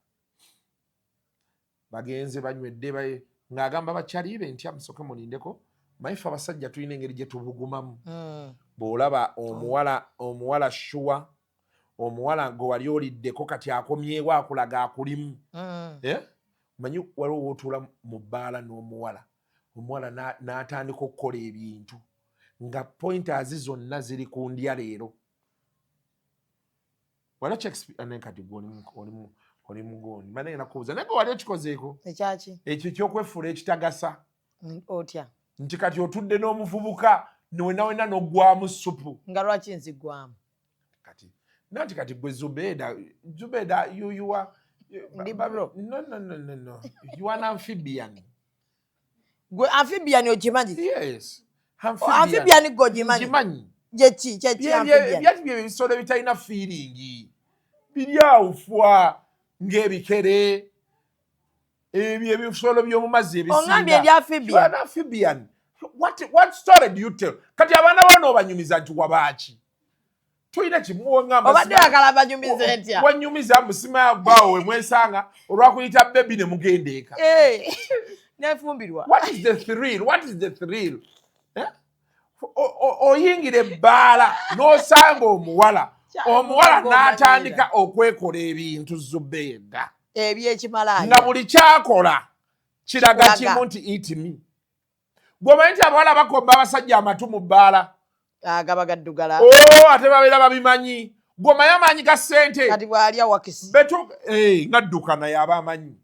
bagenze banywedde, ng'agamba bakyali be nti amusooke mulindeko, mayife abasajja tulina engeri gye tubugumamu. Bw'olaba omuwala shuwa omuwala gwe wali oliddeko kati akomyewo akulaga akulimu. Eh? Manyi waliwo wootuula mu bbaala n'omuwala, omuwala n'atandika okukola ebintu nga pointers zonna ziri ku ndya leero. Wali kati gwe oli mugondi mane nakubuuza, naye gwe wali okikozeeko? Ekyaki? Ekyo kyokwefuula ekitagasa. Otya? Nti kati otudde n'omuvubuka wena wena n'oggwamu supu. Nga lwaki nzigwamu? Kati nanti kati gwe Zubeda, Zubeda, you are Ndi bro. No, no, no, no, no, you are an amphibian. Gwe amphibian okimanyi? Yes. Amphibian gwe ogimanyi? Ngimanyi. Gyeki kyeki amphibian? Byati bye ebisolo ebitalina feeling, biri awufwa ng'ebikere, ebyo ebisolo by'omu mazzi ebisinga. Ongambye ndi amphibian? You are an amphibian. What story do you tell? Kati abaana bano obanyumiza nti wabaaki tulina kimuwongamba. Obadde oyagala banyumize ntya? Wanyumiza musima bawo we mwesanga olwakuyita baby ne mugenda eka. Eh, nefumbirwa. What is the thrill? What is the thrill? Eh? Oyingira ebbaala n'osanga omuwala, omuwala n'atandika okwekola ebintu, Zubeeda, ebyekimalaaya. Nga buli kyakola kiraga Kikulaga. kimu nti eat me. Gwomanyi nti abawala bakomba abasajja amatu mu bbaala? Agaba gaddugala. O ate babeera babimanyi. Gwomanyi amaanyi ga ssente? Kati bw'alya wakisi. Betu eh, nga dduka naye aba amanyi.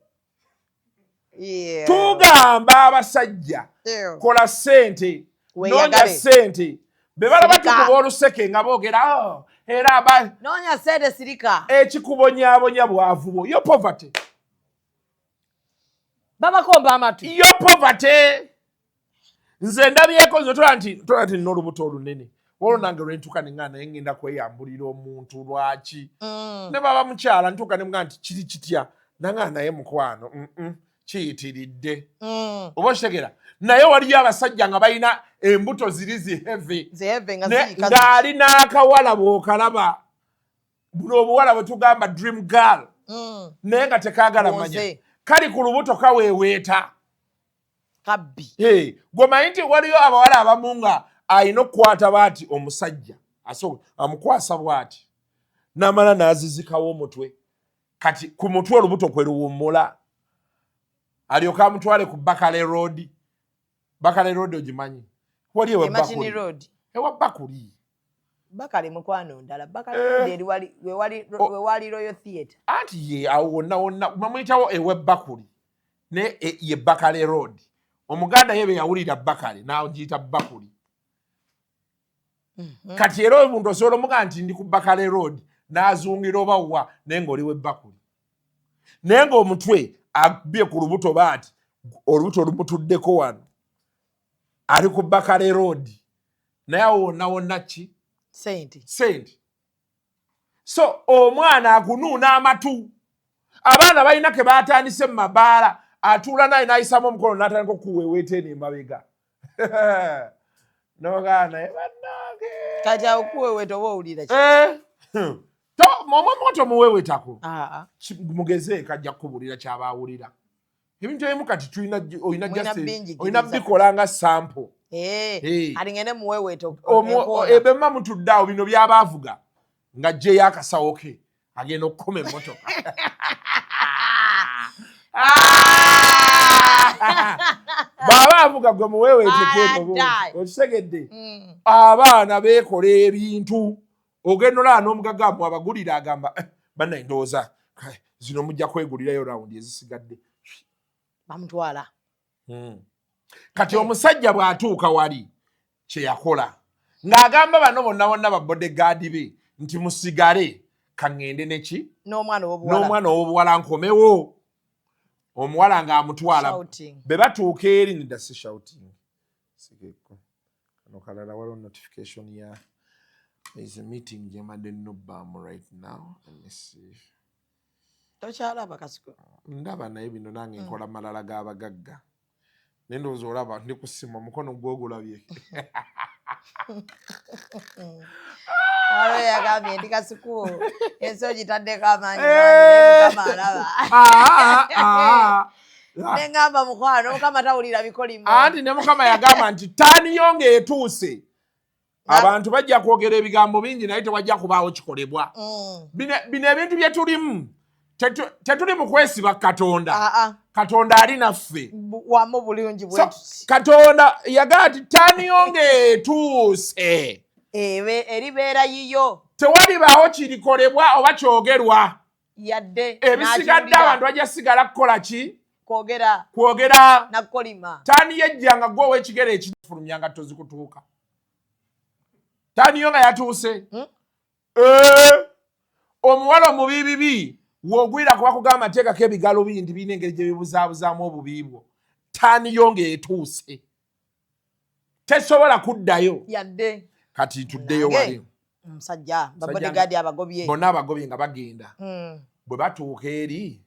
Yeah. Tugamba abasajja, Ew. kola ssente, noonya Weeyagale. ssente. Be balaba Sirika. tukuba oluseke nga boogera, "Oh, era aba Noonya ssente, sirika. Ekikubonyaabonya bwavu bwo, yo poverty. Babakomba amatu. Yo poverty. Nze ndabyeko, nze tola nti nina olubuto olunene, olwo nange lwentuuka neŋŋaa naye ŋŋenda kweyambulira omuntu lwaki. Ne baba mukyala ntuuka ne mugaa nti kiri kitya, nangaa naye mukwano, kiyitiridde. Oba okitegeera? Naye waliyo abasajja nga balina embuto ziri zi heavy. Ziheve nga ziyika. Ng'ali n'akawala bw'okalaba buno obuwala bwe tugamba dream girl, naye nga tekaagala manya. Bw'oze. Kali ku lubuto kaweeweeta. Kabbi. Hey, gwe nti waliyo abawala abamu nga alina okukwata bwati omusajja, amukwasa bwati n'amala n'azizikawo omutwe, kati ku mutwe olubuto kwe luwummula. Alyoke amutwale ku Bakale Road. Bakale Road ogimanyi? Wali ewa E Martin Bakuli. Road. Ewa Bakuli. Bakale mukwano ndala. Bakale Road eri wali wewali wewali Royal Theatre. Anti ye awo wonna wonna bamuyitawo ewe Bakuli ne ye Bakale Road. Omuganda ye bwe yawulira Bakale n'agiyita Bakuli. Kati era omuntu osobola omugaa nti ndi ku Bakale Road n'azungira oba wa, naye ng'oli w'e Bakuli, naye ng'omutwe akubye ku lubuto baati, olubuto lumutuddeko wano, ali ku Bakale Road, naye awo wonna wonna ki? Sente. Sente. So omwana akunuuna amatu. Abaana balina ke batandise mu mabaala, atuula naye n'ayisamu omukono n'atandika okuweweeta eno emabega, nogaa naye bannange. Kati awo kuweweeta oba owulira ki? Eh, omwoto omuweweetako. Aa. Mugeze kajja kukubuulira kyaba awulira. Ebintu ebimu kati tulina olina Mulina just binjigiriza. olina bikola nga sample. Eh, Eh. ati ngende muweweeta Omu- ebemma mutudde awo, bino byabaavuga nga jjeyo akasawo ke agenda okukoma emmotoka. Bw'aba avuga gwe muweeweeteko. Ah, die. Okitegedde? Abaana beekola ebintu, ogenda olaba n'omugagga mwe abagulira agamba, "Eh, bannaye, ndowooza zino mujja kwegulirayo rawundi ezisigadde." Bamutwala. Kati omusajja bw'atuuka wali, kye yakola ng'agamba bano bonna bonna babodegaadi be nti musigale, kaŋŋende neki n'omwana ow'obuwala. N'omwana ow'obuwala nkomewo. Omuwala ng'amutwala. Shouting. Bwe batuuka eri, nedda, si shouting. Sigeko kano kalala, waliwo notification ya there is a meeting gye mbadde nobbaamu right now. Let me see. Tokyalaba kasiko? Ndaba, naye bino nange nkola malala g'abagagga, naye ndowooza olaba ndi ku ssimu, omukono gwogulabye. Waliwo yagambye nti Kasuku ensi ogitaddeko amaanyi Eh. mangi, naye Mukama alaba. Ah, ah, ah. Neŋŋamba mukwano, Mukama tawulira bikolimo. Anti ne Mukama yagamba nti taaniyo ng'etuuse, abantu bajja kwogera ebigambo bingi, naye tewajja kubaawo kikolebwa. Bino ebintu bye tulimu, tetuli mu kwesiba Katonda. Ah, ah. Katonda ali naffe. Wamu bulungi So, bwe tuti. Katonda yagamba nti taaniyo ng'etuuse, Eribeera yiyo. Tewalibaawo kirikolebwa oba kyogerwa. Yadde Ebisigadde n'akiwulira. abantu bajja sigala kukola ki? Kwogera. Kwogera. Nakukolima. Taani yejjanga gwe ow'ekigere ekifulumya nga tozikutuuka, taaniyo nga yatuuse. Eh, omuwala omubiibibi w'ogwira kuba kugamba teekako ebigalo bindi birina engeri gye bibuzaabuzaamu obubi bwo, taaniyo ng'etuuse tesobola kuddayo. Yadde. Kati tuddeyo Nange, wali. Omusajja babodegaadi abagobye. Bonna abagobye nga bagenda. Bwe batuuka eri,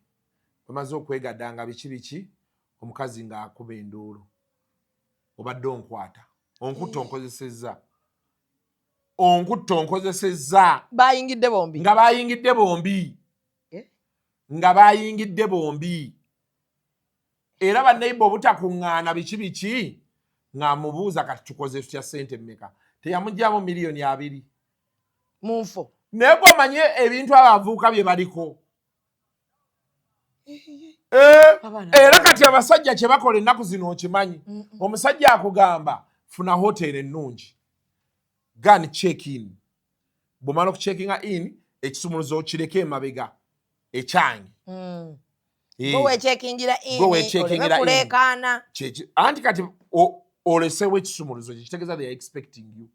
bamaze okwegaddanga biki biki, omukazi ng'akuba enduulu, "Obadde onkwata, onkutta, onkozesezza, onkutta, onkozesezza." Bayingidde bombi. Nga bayingidde bombi. Eh? Nga bayingidde bombi, era banneiba obutakuŋŋaana biki biki, ng'amubuuza, "Kati tukoze tutya? Ssente mmeka?" Teyamugyamu 20 million. Mu nfo. Naye gwomanye ebintu abavubuka bye baliko. Eh, era kati abasajja kye bakola ennaku zino okimanyi? Omusajja akugamba, "Funa hoteri ennungi, gan check in. Bw'omala okucheckinga in, ekisumuluzo okireke emabega ekyange." Eh, Gwe wechekingira in, Gwe wechekingira oleme in. kuleekaana. Anti kati olesewo ekisumuluzo, kikitegeeza they are expecting you.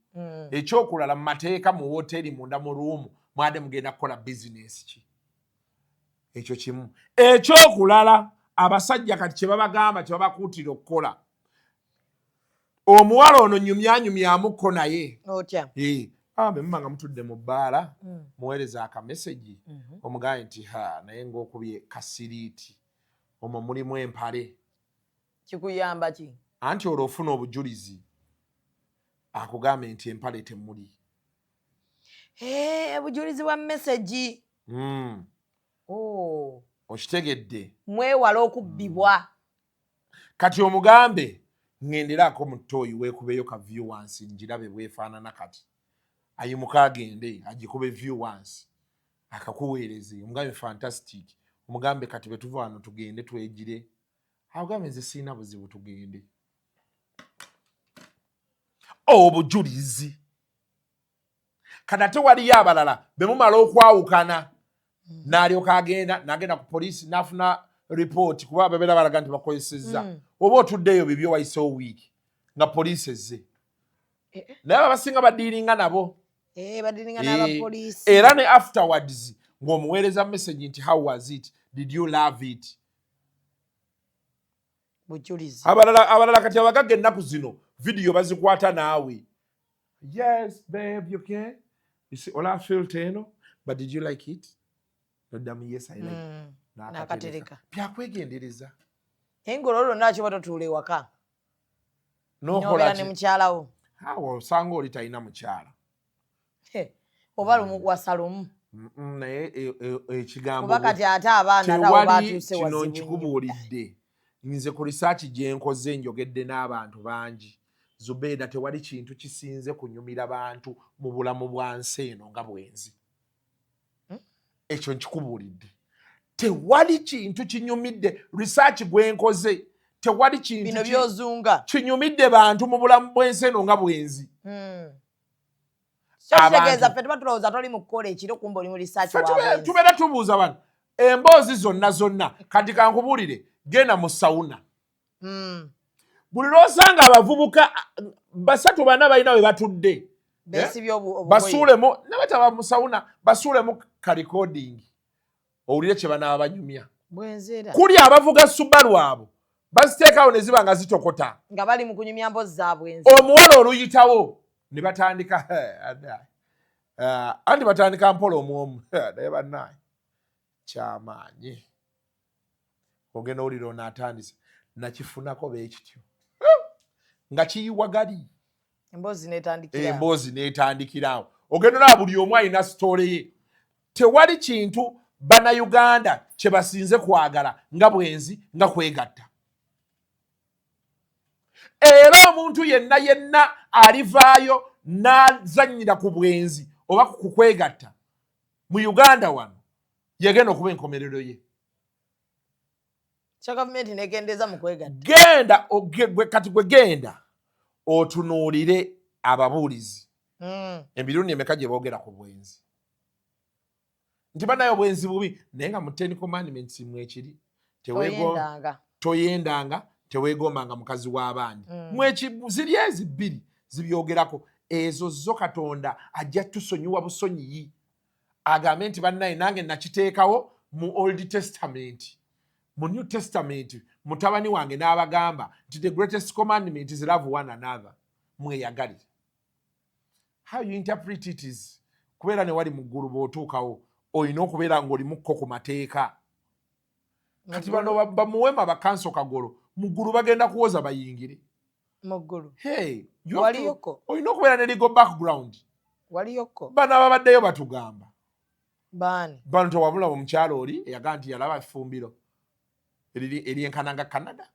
Ekyokulala, mu mateeka, mu woteri munda mu ruumu mwadde mugenda kukola bizinesi ki? Ekyo kimu. Ekyokulala, abasajja kati kyebabagamba, kyebabakuutira okukola, omuwala ono nyumyanyumyamukko naye. Otya? Eh, bwe muba nga mutudde mu bbaala, muweereza akamesegi, omugambe nti, "Ha, naye ng'okubye kasiriiti, omwo mulimu empale." Kikuyamba ki? Anti olwo ofuna obujulizi, akugambe nti empale temuli. Eh, obujulizi bwa mesegi. Oh. Okitegedde? Mwewala okubbibwa. Kati omugambe, "Ŋŋenderako mu ttooyi, weekubeyo ka view wansi ngirabe bwefaanana." Kati ayimuka agende agikube view wansi, akakuweereze, omugambe, "Fantastic." Omugambe, "Kati bwe tuva wano tugende twegire." Agambe nze sirina buzibu, tugende. Obujulizi. Kati ate waliyo abalala bemumala okwawukana, n'alyoka agenda n'agenda ku poliisi n'afuna ripooti, kuba babeera balaga nti bakozesezza. Oba otuddeeyo bibyo, wayisewo wiiki nga poliisi ezze. Naye abo abasinga badealinga nabo. Badealinga n'abapoliisi. Era ne afterwards ng'omuweereza message nti, "How was it? Did you love it?" Bujulizi. Abalala kati abagagga ennaku zino vidiyo bazikwata naawe. "Yes babe, you can, you see, ola filter eno, but did you like it?" Noddamu, "Yes, I like it." N'akatereka. N'akatereka. Byakwegendereza. Naye ng'olwo lwonna kiba totuula ewaka N'okola nobeera ki? ne mukyalawo. Awo osanga oli talina mukyala. Oba lumu wasa lumu. Naye ekigambo Kuba kati ate abaana ate awo tewali batuuse kino wazibu nnyo. Nkikubuulidde nze ku research gye nkoze, njogedde n'abantu bangi, Zubeeda, tewali kintu kisinze kunyumira bantu mu bulamu bwa nsi eno nga bwenzi. Ekyo nkikubuulidde, tewali kintu kinyumidde, research gwe nkoze, tewali kintu Bino byozunga. kinyumidde bantu mu bulamu bw'ensi eno nga bwenzi. So kitegeeza ffe tuba tulowooza toli mu kukola ekiro, kumba oli mu research Ffe wa bwenzi. Tubeera tubuuza bano emboozi zonna zonna. Kati kankubuulire, genda mu sauna. Buli lwosanga abavubuka basatu bana balina we batudde, Beesibye obugoye. Basuulemu nabataba mu sauna, basuulemu ka recording owulire kye banaaba banyumya. Bwenzi era. Kuli abavuga Subaru abo baziteekawo ne ziba nga zitokota. Nga bali mu kunyumya mboozi za bwenzi. Omuwala oluyitawo ne batandika, anti batandika mpola omwomu, naye bannaye kyamaanyi. Ogenda owulira ono atandise nakifunako beekityo nga kiyiwa gali. Emboozi netandikira. Emboozi netandikirawo. Ogenda olaba buli omu alina story ye. Tewali kintu Bannayuganda kye basinze kwagala nga bwenzi, nga kwegatta. Era omuntu yenna yenna alivaayo n'azannyira ku bwenzi oba ku kwegatta mu Uganda wano, yegenda okuba enkomerero ye. Kya gavumenti nekendeeza mu kwegatta. Genda kati gwe genda otunuulire ababuulizi emirundi emeka gye boogera ku bwenzi nti banaye obwenzi bubi, naye nga mu Ten Commandments mwekiri. Toyendanga. Toyendanga, teweegombanga mukazi w'abandi. Mweki ziri ezi bbiri zibyogerako. Ezo zo Katonda ajja tusonyiwa busonyiyi, agambe nti bannaye nange nakiteekawo mu Old Testament, mu New Testament mutabani wange n'abagamba nti the greatest commandment is love one another, mweyagalire. How you interpret it is kubeera ne wali mu ggulu, bw'otuukawo olina okubeera ng'olimukko ku mateeka. Kati bano bamuwema bakanso kagolo mu ggulu bagenda kuwoza bayingire. Mu ggulu. Hey, you have Waliyoko. Olina okubeera ne legal background. Waliyoko. Bano ababaddeyo batugamba. Baani? Bano tewabulaba omukyalo oli eyagaa nti yalaba effumbiro eryenkana nga Canada.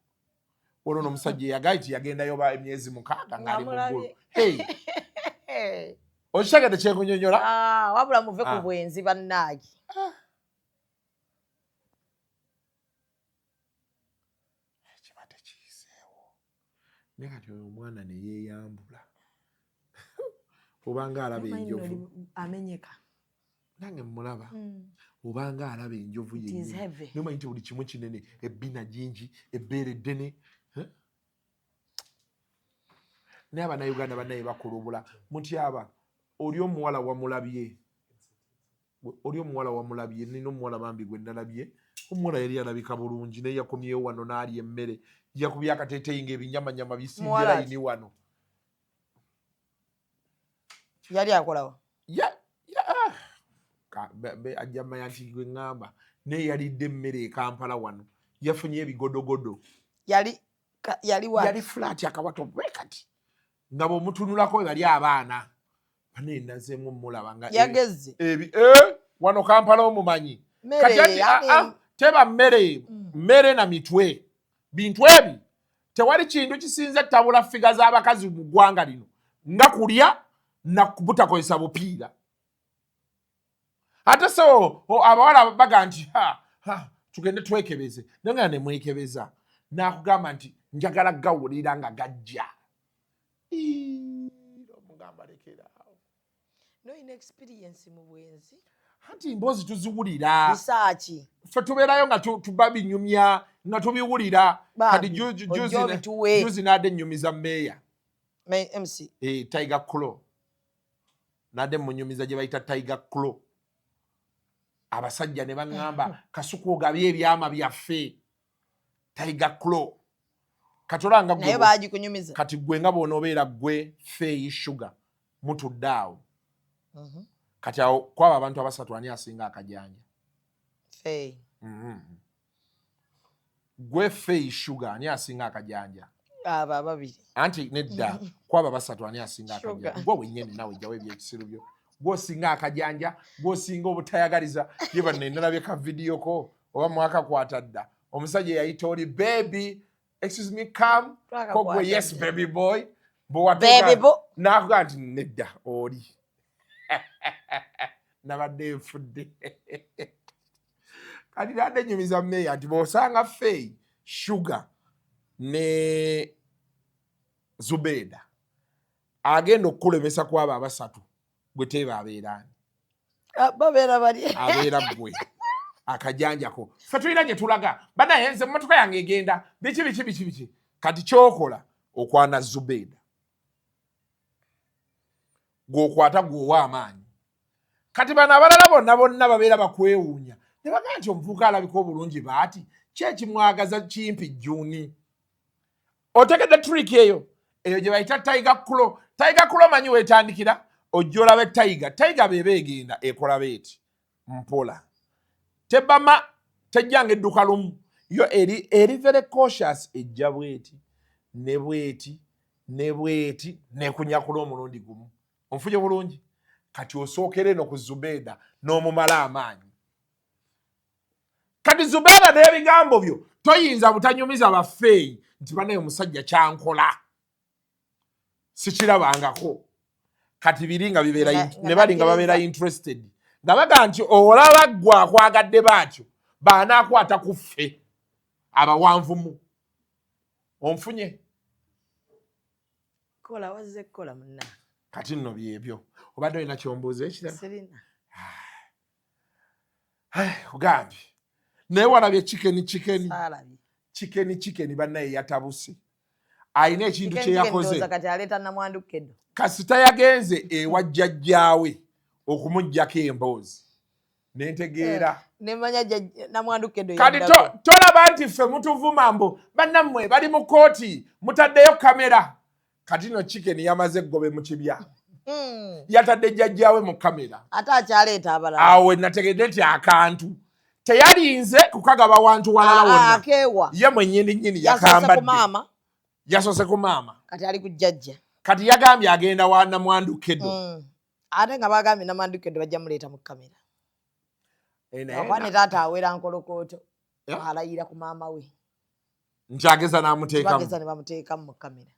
Olwo n'omusajja eyagaa nti yagendayo ba emyezi 6 ng'ali mu ggulu. Namulabye. Hey, okitegedde kyekunyonyola? Ah, wabula muve ku Ah. bwenzi bannaagi. Kiba tekiyiseewo, naye kati oyo omwana ne yeeyambula obanga alaba enjovu. Amenyeka. Nange mulaba obanga alaba enjovu. It is heavy. Nomanyi nti buli kimu kinene, ebbina gingi, ebbeere ddene. Eh? Naye Abannayuganda bannaye bakulubula mutyaba. Oli omuwala wamulabye, oli omuwala wamulabye? Nina omuwala bambi gwe nalabye, omuwala yali alabika bulungi, naye yakomyewo wano n'alya emmere, yakubye akateeteeyi ng'ebinyamanyama bisimbye Muwala layini wano. Yali akolawa? Ya, ah. Ajja manya nti gwe ŋŋamba, naye yalidde emmere e Kampala wano, yafunye ebigodogodo. Yali wa? Yali flat, akawato bwe kati nga bw'omutunulako we bali abaana bane nazeemu mulaba nga Yageze. Wano Kampala omumanyi. Mmere. Kati ati, teba mmere, mmere na mitwe, bintu ebi. Tewali kintu kisinze tabula figure z'abakazi mu ggwanga lino nga kulya na butakozesa bupiira. Ate so abawala baga nti, "Ha, ha, tugende twekebeze," naye nga nemwekebeza. N'akugamba nti njagala gawulira nga gajja. Ii, omugamba lekeraawo. Noyina experience mu bwenzi. Anti mboozi tuziwulira. Bisaaki. Ffe tubeerayo nga tuba binyumya nga tubiwulira. Bambi, Kati ojja obituwe. Juzi n'adde ennyumiza meeya. MC. Eh, Tiger Claw. Nadde munyumiza gye bayita Tiger Claw. Abasajja ne baŋŋamba, Kasuku ogabye ebyama byaffe. Tiger Claw. Kati olanga Naye baagikunyumiza. Kati gwe nga bw'onoobeera gwe Feeyi Sugar mutudde awo. Kati awo kwabo abantu abasatu ani asinga akajanja? Feeyi. Gwe Feeyi Sugar ani asinga akajanja? Abo ababiri. Anti nedda, kwaba basatu ani asinga Sugar. akajanja? Gwe wennyini nawe jjawo ebyekisiru byo. Gwosinga akajanja, gwosinga obutayagaliza. Ye banne nalabye ka vidiyo ko oba mwakakwata dda. Omusajja eyayita oli baby, excuse me, come. Ko gwe yes baby boy. Bwe Baby boy. N'akugamba nti nedda oli. Nabadde nfudde. Kati nadde nnyumiza meeya nti bw'osanga Feeyi, Sugar ne Zubeda agenda okukulemesa ku abo abasatu, gwe teeba abeera ani? Ah, babeera bali. Abeera ggwe akajanjako. Ffe tulina gye tulaga banaye, nze emmotoka yange egenda biki biki biki biki. Kati kyokola okwana Zubeda gw'okwata gw'owa amaanyi. Kati bano abalala bonna bonna babeera bakwewuunya ne bagamba nti omuvubuka alabika obulungi baati ki ekimwagaza kimpi jjuuni. Otegedde trick eyo? Eyo gye bayita tiger claw. Tiger claw manyi weetandikira, ojja olabe tiger. Tiger bw'eba egenda ekola beeti mpola, tebama, tejjanga edduka lumu. Yo eri very cautious, ejja bweti ne bweti ne bweti nekunyakula omulundi gumu. Onfunye bulungi? Kati osookera eno ku Zubeeda n'omumala amaanyi. Kati Zubeeda n'ebigambo byo toyinza butanyumiza bafeeyi nti banaye omusajja kyankola sikirabangako. Kati biri nga bibeera ne bali nga babeera interested nga baga nti olaba ggwe akwagadde baatyo baanaakwata ku ffe abawanvumu. Onfunye? Kola wazze kukola munna. Kati nno byebyo. Obadde olina kyombuuza ekirala? Sirina. Ogambye naye walabye Chicken Chicken? Saalabye. Chicken Chicken bannaye yatabuse, alina ekintu Chicken kye Chicken yakoze. Ndowooza kati aleeta namwandu kedo. Kasita yagenze ewa jjajjaawe okumuggyako emboozi nentegeera. Nemanya namwandu kedo. Kati tolaba nti ffe mutuvuma mbu bannammwe bali mu kooti mutaddeyo kamera. Kati no Chicken yamaze eggobe mu kibya, yatadde jjajjaawe mu kamera. Ate akyaleeta abalala. Awo nategedde nti akantu teyalinze kukagaba wantu walala Ah, ah, wonna. Akeewa. Ye mwennyini nnyini Yasoose ku yakambadde. maama. Yasoose ku maama. Kati ali ku jjajja. Kati yagambye agenda wa namwandu Kedo. Ate nga bagambye namwandu kedo bajja muleeta mu kamera. Eh, naye Okuba ne taata awera nkolokooto. Yeah. Alayira ku maama we. Nkyageza n'amuteekamu. Bageza ne bamuteekamu mu kamera.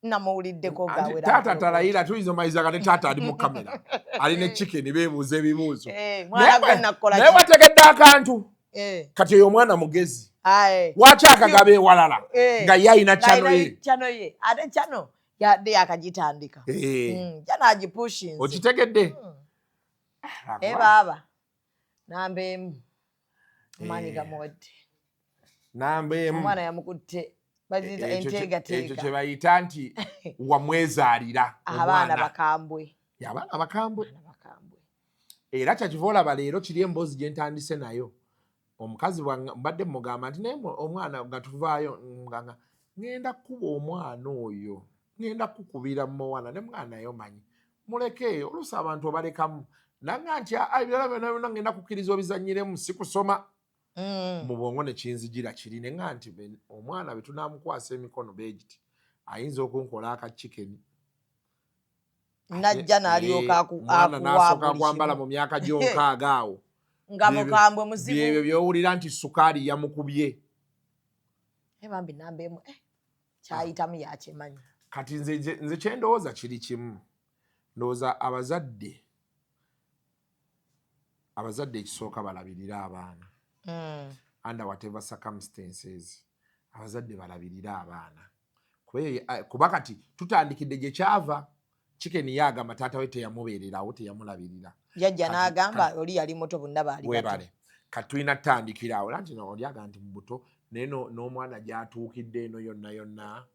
Namuwuliddeko Anti ng'awera taata nkolokooto. talayira, tuyinza omaliza nga ne taata ali mu kamera ali ne Chicken beebuuza ebibuuzo. Eh, mwana gwe nakola Naye ki? wategedde akantu? Eh, Kati oyo omwana mugezi. Aye. Lwaki akagaba ewalala Eh, nga ye alina nga channel alina ye? channel ye. Ate channel yadde yakagitandika. Eh. Channel agipushinze. Okitegedde? Eh, baaba namba emu amaanyi gamuwadde. Namba emu. Omwana yamukutte baziyita Ekyo ekyo enteegateega. kye bayita nti wamwezaalira Abaana omwana. bakambwe. Ya, abaana bakambwe. Era kyakiva olaba leero kiri emboozi gye ntandise nayo. Omukazi mbadde mugamba nti naye omwana nga tuvaayo nganga ŋŋenda kukuba omwana oyo, ŋŋenda kukubira muwana ne mwana naye omanyi muleke oluusi abantu obalekamu nanga nti "Ah, ebirala byonna byonna ŋŋenda kukkiriza obizannyiremu si kusoma." Mu bwongo ne kinzijira kiri ne ŋŋamba nti omwana bwe tunaamukwasa emikono beegiti ayinza okunkola aka Chicken. Najja n'alyoka Omwana akuwa n'asooka buli kwambala kimu. mu myaka gy'onkaaga awo. Nga mukambwe muzibu. Byebyo by'owulira nti sukaali yamukubye. Eh, bambi namba emu kyayitamu yakimanyi. Kati nze kyendowooza kiri kimu, ndowooza abazadde ekisooka balabirire abaana under whatever circumstances. Abazadde balabirire abaana, kuba kati tutandikidde gye kyava. Chicken ye agamba taata we teyamubeererawo, teyamulabirira. Yajja n'agamba oli yali muto, bonna baali bato. Webale. Kati tulina tutandikira awo nti no, oli agamba nti mu buto, naye n'omwana gy'atuukidde eno yonna yonna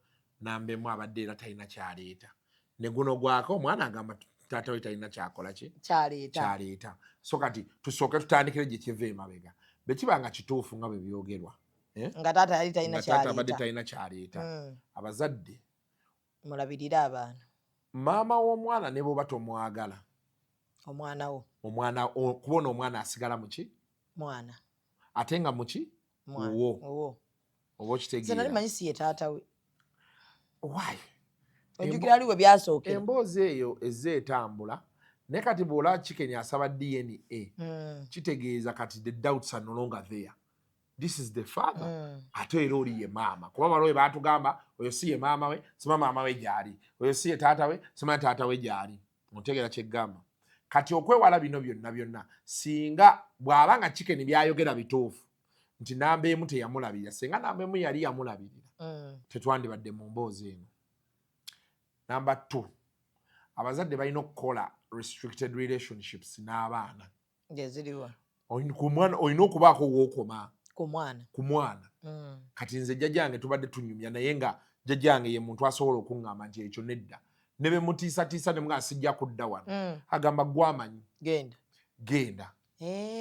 nambemu abadde era talina kyaleeta, ne guno gwako omwana agamba taata we talina kyakola ki. Kyaleeta. Kyaleeta. So kati tusooke tutandikire gye kiva emabega, bwe kiba nga kituufu nga bwe byogerwa, eh? Nga taata yali talina Nga taata abadde kyaleeta. talina kyaleeta. Abazadde, mulabirire abaana. Maama w'omwana ne bw'oba tomwagala, Omwana wo. Omwana kubona omwana asigala muki? Mwana. Ate nga muki? Mwana. Wuwo. Owo. Oba Nze nali okitegeera? manyi si ye taata we. Why? Ojjukira ali we byasookera. Emboozi eyo ezze etambula, naye kati bw'olaba Chicken asaba DNA, kitegeeza kati the doubts are no longer there, this is the father. Ate era oli ye maama, kuba waliwo batugamba oyo si ye maama we, sima maama we gyali, oyo si ye taata we, sima taata we gyali. Otegeera kyeggamba? Kati okwewala bino byonna byonna, singa bw'aba nga Chicken byayogera bituufu nti namba emu teyamulabirira, singa namba emu yali yamulabirira, tetwandibadde mu mboozi eno. Namba 2, abazadde balina okukola restricted relationships n'abaana. Ngeziriwa? Ku mwana olina okubaako wookoma. Ku mwana. Ku mwana. Kati nze jjajjange tubadde tunyumya naye, nga jjajjange ye muntu asobola okuŋŋamba nti ekyo nedda, ne bemutiisatiisa ne mugaa sijja kudda wano. Agamba gwamanyi. Genda. Genda.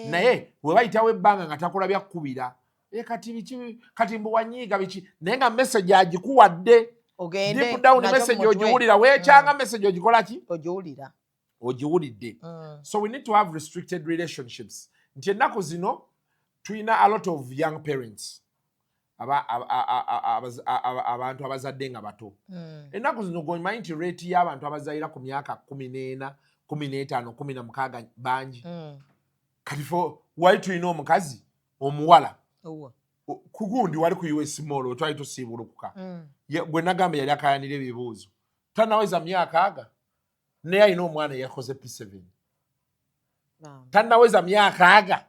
Naye bwe bayitawo ebbanga nga takulabya kkubira, e kati biki, kati mbu wanyiiga biki, naye nga message agikuwadde. Ogende Deep down nakyo message mu mutwe. ogiwulira, weekyanga message ogikola ki? Ogiwulira. Ogiwulidde. So we need to have restricted relationships, nti ennaku zino tulina a lot of young parents, abantu abazadde nga bato. Ennaku zino gomanyi nti rate y'abantu abazalira ku myaka 14, 15, 16 bangi. Kati fo wali tulina omukazi omuwala Owa. Kugundi wali ku US Mall we twali tusiibulukuka. Gwe nagamba yali akayanira ebibuuzo, tanaweza myaka aga, naye alina omwana eyakoze P7. Bambi. Tanaweza myaka aga.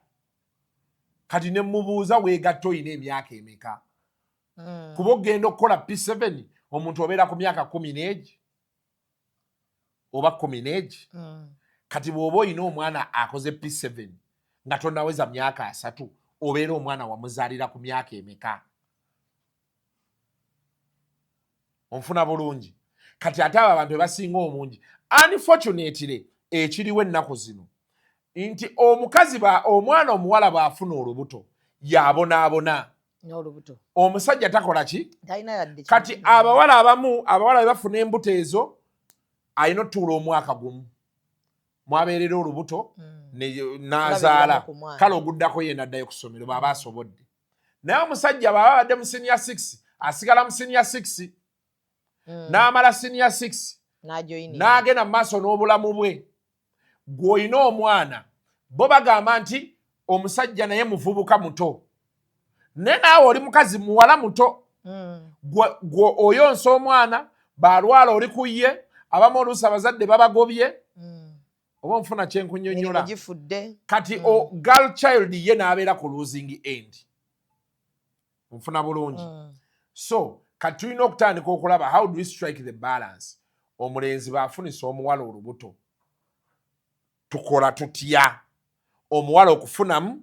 Kati ne mubuuza, weegatta oyina emyaka emeka? Kuba ogenda okukola P7 omuntu obeera ku myaka 10 n'egi oba 10 n'egi. Kati bw'oba oyina omwana akoze P7 nga tonaweza myaka 30, obeera omwana wamuzaalira ku myaka emeka? Onfuna bulungi? Kati ate abo abantu bebasinga omungi. Unfortunately, ekiriwo ennaku zino nti omukazi omwana omuwala bw'afuna olubuto yabonaabona. N'olubuto. Omusajja takola ki? Talina yadde. Kati abawala abamu, abawala bwe bafuna embuto ezo, alina otuula omwaka gumu mwabeerera olubuto n'azaala. Olabiriramu ku mwana. Kale oguddako ye naddayo ku ssomero bw'aba asobodde, naye omusajja bw'aba abadde mu senior 6 asigala mu senior 6 n'amala senior 6 N'ajoyininga. N'agenda mu maaso n'obulamu bwe. Gw'olina omwana, bo bagamba nti omusajja naye muvubuka muto, naye naawe oli mukazi muwala muto. Gwe oyonsa omwana, balwala oli ku ye, abamu oluusi abazadde babagobye. Oba onfuna kyenkunyonyola? Emirimu gifudde. Kati o girl child ye n'abeera ku losing end. Nfuna bulungi? So kati tulina okutandika okulaba how do we strike the balance. Omulenzi baafunisa omuwala olubuto, tukola tutya omuwala okufunamu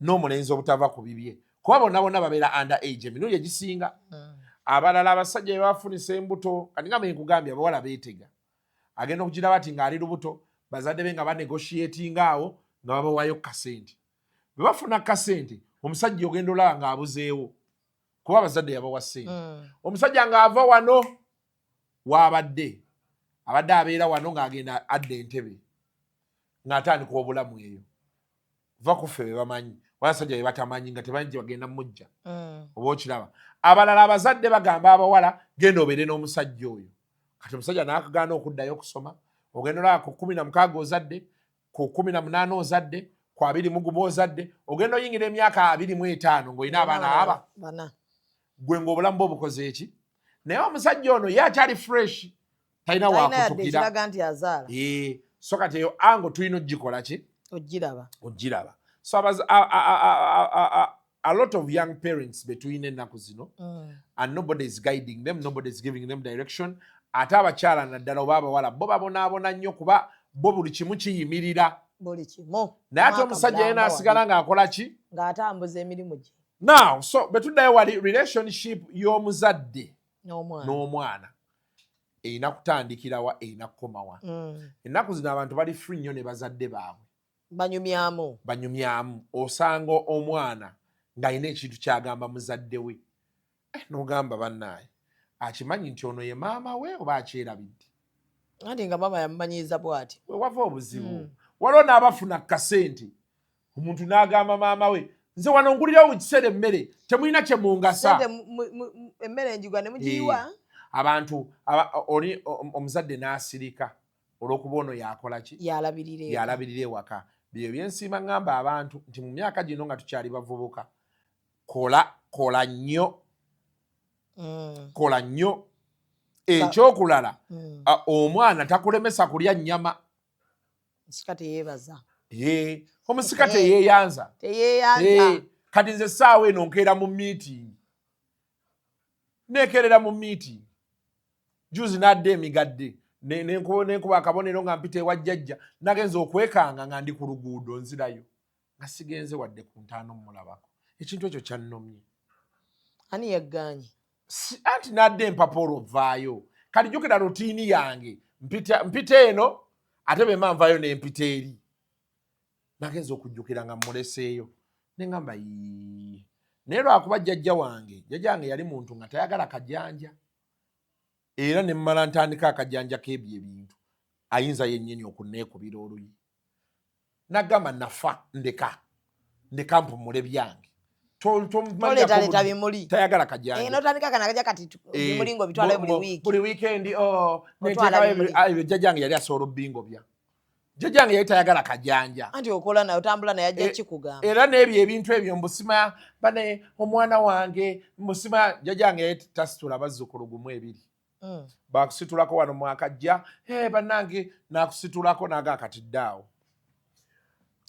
n'omulenzi obutava ku bibye, kuba bonna bonna babeera under age emirundi egisinga. Abalala abasajja bebafunisa embuto, kati nga bwenkugambye, abawala beetega, agenda okugiraba ti ng'ali lubuto, bazadde be nga banegotiatinga awo nga babawayo kasente. Bwe bafuna kasente, omusajja ogenda olaba ng'abuzeewo, kuba abazadde yabawa ssente. Omusajja ng'ava wano waabadde abadde abeera wano, ng'agenda adda Entebe, ng'atandika obulamu eyo. Va kuffe be bamanyi, abasajja be batamanyi nga tebanyi gye bagenda mujja. Oba okiraba, abalala abazadde bagamba abawala, genda obeere n'omusajja oyo. Kati omusajja n'akagaana okuddayo okusoma, ogenda olaba ku 16 ozadde, ku 18 ozadde, ku 21 ozadde, ogenda oyingira emyaka 25 ng'olina abaana aba. Bana. Gwe ng'obulamu bwe obukoze eki? Naye omusajja ono ye akyali fresh, talina Talina yadde wakutukira. ekiraga nti azaala. Eh, so kati eyo ango tulina ogikola ki? Ogiraba. Ogiraba. So A lot of young parents betulina ennaku zino, and nobody is guiding them, nobody is giving them direction. Ate abakyala naddala oba abawala, bo babonaabona nnyo kuba bo buli kimu kiyimirira. Buli kimu. Naye ate Mwaka omusajja ye mulamba n'asigala wali. ng'akola ki? Ng'atambuza emirimu gye. Now, so betuddayo wali, relationship y'omuzadde n'omwana n'omwana erina kutandikirawa, erina kukomawa? Ennaku zino abantu bali free nnyo ne bazadde baabwe. Banyumyamu. Banyumyamu. Osanga omwana ng'alina ekintu kyagamba muzadde we. N'ogamba, bannaaye, akimanyi nti ono ye maama we oba akyerabidde? Anti nga maama yamumanyiiza bw'ati. Wewava obuzibu. Waliwo n'abafuna kasente, omuntu n'agamba maama we, "Nze wano ngulirawo mu kiseera emmere, temulina kye mungasa." Sente emmere njigwa ne mugiyiwa. Abantu oli omuzadde n'asirika olw'okuba ono yakola ki? Yalabirira eka. Yalabirira ewaka. Byo byensiima ŋŋamba abantu nti mu myaka gino nga tukyali bavubuka, kola, kola nnyo. Kola nnyo. Ekyokulala, omwana takulemesa kulya nnyama. Musika teyeebaza. Ye, omusika teyeeyanza. Teyeeyanza. Kati nze essaawa eno nkeera mu meeting, neekerera mu meeting. Juzi nadda emigadde, nenkuba akabonero nga mpita ewa jjajja. Nagenza okwekanga nga ndi ku luguudo nzirayo, nga sigenze wadde ku ntaano mmulabako. Ekintu ekyo kyannomye. Ani yagganye? Anti nadda empapa olwovaayo. Kati jjukira routine yange, mpita eno, ate bwemba nvaayo nempita eri. Nagenza okujjukira nga mmuleseeyo, neŋŋamba, "Yii." Naye lwakuba jjajja wange yali muntu nga tayagala kajanja, era ne mmala ntandika akajanja k'ebyo ebintu, ayinza yennyini okunneekubira oluyi nagamba, "Nafa, ndeka, ndeka mpumule byange." Toleetaleeta bimuli. Tayagala kajanja. Eh, notandika kana kaja kati bimuli ng'obitwalayo buli wiiki. Buli weekend, oh, Otwala neteekayo bimuli. Ebyo jjajjange yali asobola obbingobya. Jjajjange yali tayagala kajanja. Anti okola naye, otambula naye, ajja kikugamba. Era n'ebyo ebintu ebyo mbusima bane omwana wange mbusima. Jjajjange yali tasitula bazzukulu gumu ebiri. Bakusitulako wano mwakajja, "Eh, bannange," nakusitulako naga akatidde awo.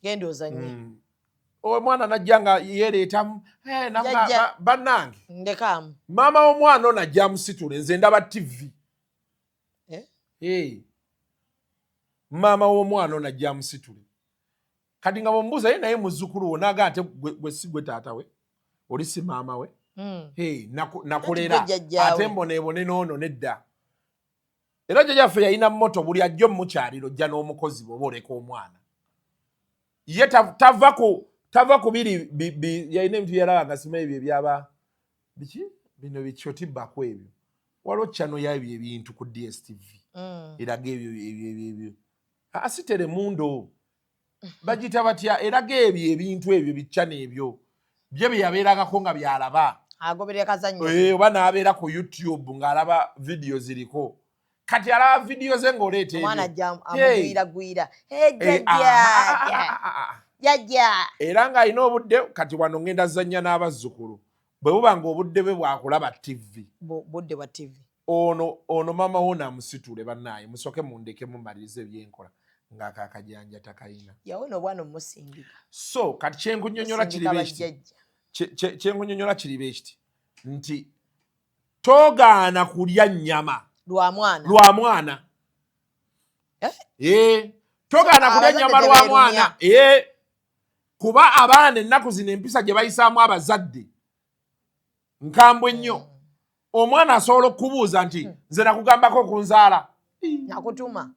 Genda ozanye. Omwana najja nga yeereetamu, "Eh, Jjajja. Bannange." Ndekaamu. Maama w'omwana ono ajja amusitule, nze ndaba TV. Eh? Eh. Maama w'omwana ono ajja amusitule. Kati nga bwemubuuza ye, naye muzzukulu wo, naga ate gwe si gwe taata we, oli si maama we. Hey, nakolera Anti gwe jjajjaawe. Ate mboneebone n'ono nedda. Era jjajjaffe yalina moto, buli ajja omukyaliro ojja n'omukozi bw'oba oleka omwana ye tava ku biri yalina ebintu byalaba nga simanyi ebyo ebyaba biki bino bikyotibbako ebyo. Waliwo channel yabyo ebintu ku DStv eraga ebyo ebyo ebyo ebyo. Ah, si Telemundo, bagiyita batya? Eraga ebyo ebintu ebyo bichannel ebyo bye bye yabeerangako nga byalaba. Agoberera kazannyo. Eh, oba n'abeera ku YouTube ng'alaba vidiyo ziriko. Kati alaba vidiyo ze ng'oleeta Omwana ebyo. ajja Hey. amugwiragwira. Eh, Jjajja, jjajja. Era ng'alina obudde. Kati wano ngenda zannya n'abazzukulu, bwe buba nga obudde bwe bwakulaba TV. Budde bwa TV. Ono maama wo naamusitule, bannaaye musooke mundeke mumalirize ebyenkola, ng'akaakajanja takayina. Yawona obwana omusindika. So kati kyenkunyonyola Musindika kiriba ekiti. bajjajja. Kyenkunyonyola kiriba ekiti nti togaana kulya nnyama lwa mwana. Lwa mwana. Eh? Eh, togaana kulya Abazadde nnyama lwa mwana. tebeerumya. Eh, kuba abaana ennaku zino empisa gye bayisaamu abazadde nkambwe nnyo. Omwana asobola okukubuuza nti, "Nze nakugambako okunzaala?" Nakutuma?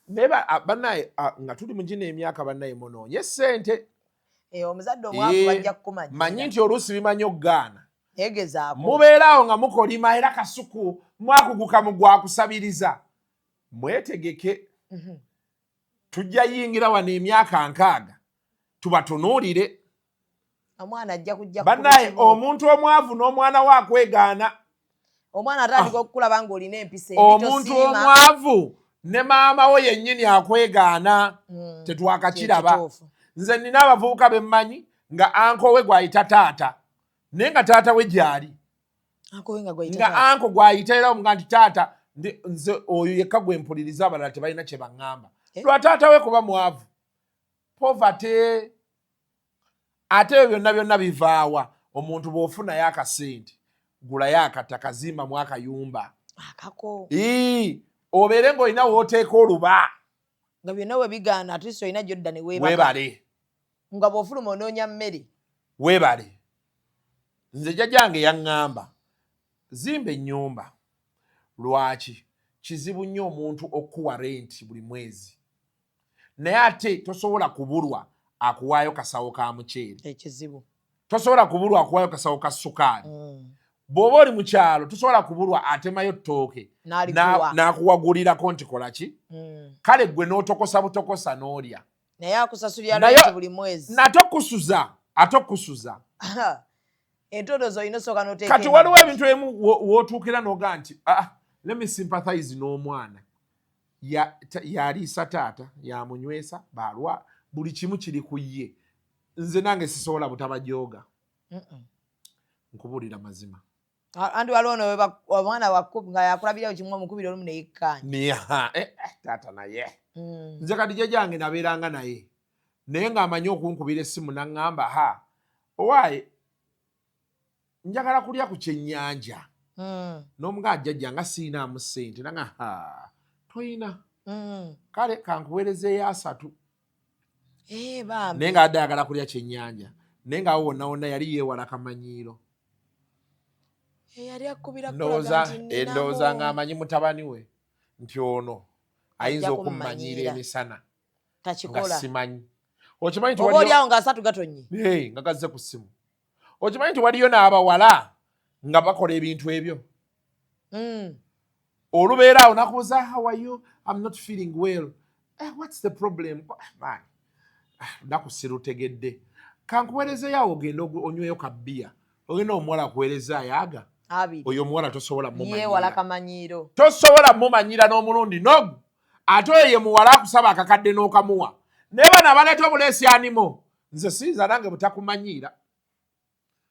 Naye bannaye, nga tuli mu gino emyaka, bannaye, munoonye ssente. Eh, omuzadde omwavu bajja kukumanyira. Manyi nti oluusi bimanyi okugaana. Yegezaako. Mubeeraawo nga mukolima, era kasuku mwakuguka mu gwakusabiriza. Mwetegeke, tujja yingira wano emyaka 60 tubatunuulire. Omwana ajja kujja. Bannaye, kukuba. Omuntu omwavu n'omwana we akwegaana. Omwana atandika okukulaba ng'olina empisa embi, Omuntu tosiima. omwavu ne maama we yennyini akwegaana. Tetwakakiraba. Kituufu. Nze nina abavubuka bemmanyi nga uncle we gwayita taata, naye nga taata we gyali. Uncle we nga gwayita Nga taata. Uncle gwayita era omuga nti taata, nze oyo yekka gwe mpuliriza, abalala tebalina kye baŋŋamba. Eh? Lwa taata we kuba mwavu, poverty. Ate ebyo byonna byonna bivaawa? Omuntu bw'ofunayo akasente, gulayo akataka, zimbamu akayumba. Akako. Ii, obeere ng'olina wooteeka oluba. Nga byonna we bigaana, at least olina gyodda ne weebaka. Weebale. Nga bw'ofuluma onoonya mmere. Weebale. Nze jjajjange yaŋŋamba, zimba ennyumba. Lwaki? Kizibu nnyo omuntu okuwa renti buli mwezi, naye ate tosobola kubulwa akuwaayo kasawo ka muceere. Ekizibu. Tosobola kubulwa akuwaayo kasawo ka sukaali. Bw'oba oli mu kyalo, tosobola kubulwa atemayo ttooke n'alikuwa. N'akuwagulirako nti kola ki. Kale gwe n'otokosa butokosa n'olya. Naye akusasulira renti buli mwezi. Nate okusuza, ate okusuza. Entondo z'olina osooka n'oteeka Kati waliwo ebintu ebimu w'otuukira n'ogaa nti, ah, let me sympathize n'omwana. Yaliisa taata, yamunywesa, balwa buli kimu kiri ku ye. Nze nange sisobola butabajooga. Nkubuulira mazima. Andi waliwo no omwana nga yakulabirawo kimu, omukubira olumu neyekkaanya. Niha, taata naye. Nze kati jjajjange nabeeranga naye, naye ng'amanyi okunkubira essimu n'aŋŋamba, ha, owaaye, njagala kulya ku kyennyanja. N'omugaa, jjajja, nga siinaamu ssente. Nanga, ha, toyina? Kale kankuweerezeeyo 30. Eh, bambi. Naye ng'adde ayagala kulya kyennyanja, naye ng'awo wonna wonna yali yeewala kamanyiiro. Eh, yali akubira Ndowooza kulaga nti endowooza nninamu. Ng'amanyi mutabani we nti ono ayinza Ajja okummanyiira kummanyiira. emisana nga Takikola. simanyi. Okimanyi nti Oba oliawo nga 30 gatonye. Hey, nga gazze ku ssimu. Okimanyi nti waliyo n'abawala nga bakola ebintu ebyo? Olubeera awo nakubuuza, "How are you?" "I'm not feeling well." "Eh, what's the problem?" "Ah, man, ah, lunaku sirutegedde. Kankuweerezeyo awo ogende onyweyo ka bbiya." Ogenda, omuwala akuweerezaayo aga 20. Oyo omuwala tosobola Yeewala mumanyira. Kamanyiiro. Tosobola mumanyira n'omulundi nogu. Ate oyo ye muwala akusaba akakadde n'okamuwa. Naye bano abaleeta obuleesi animo, nze siyinza nange butakumanyiira.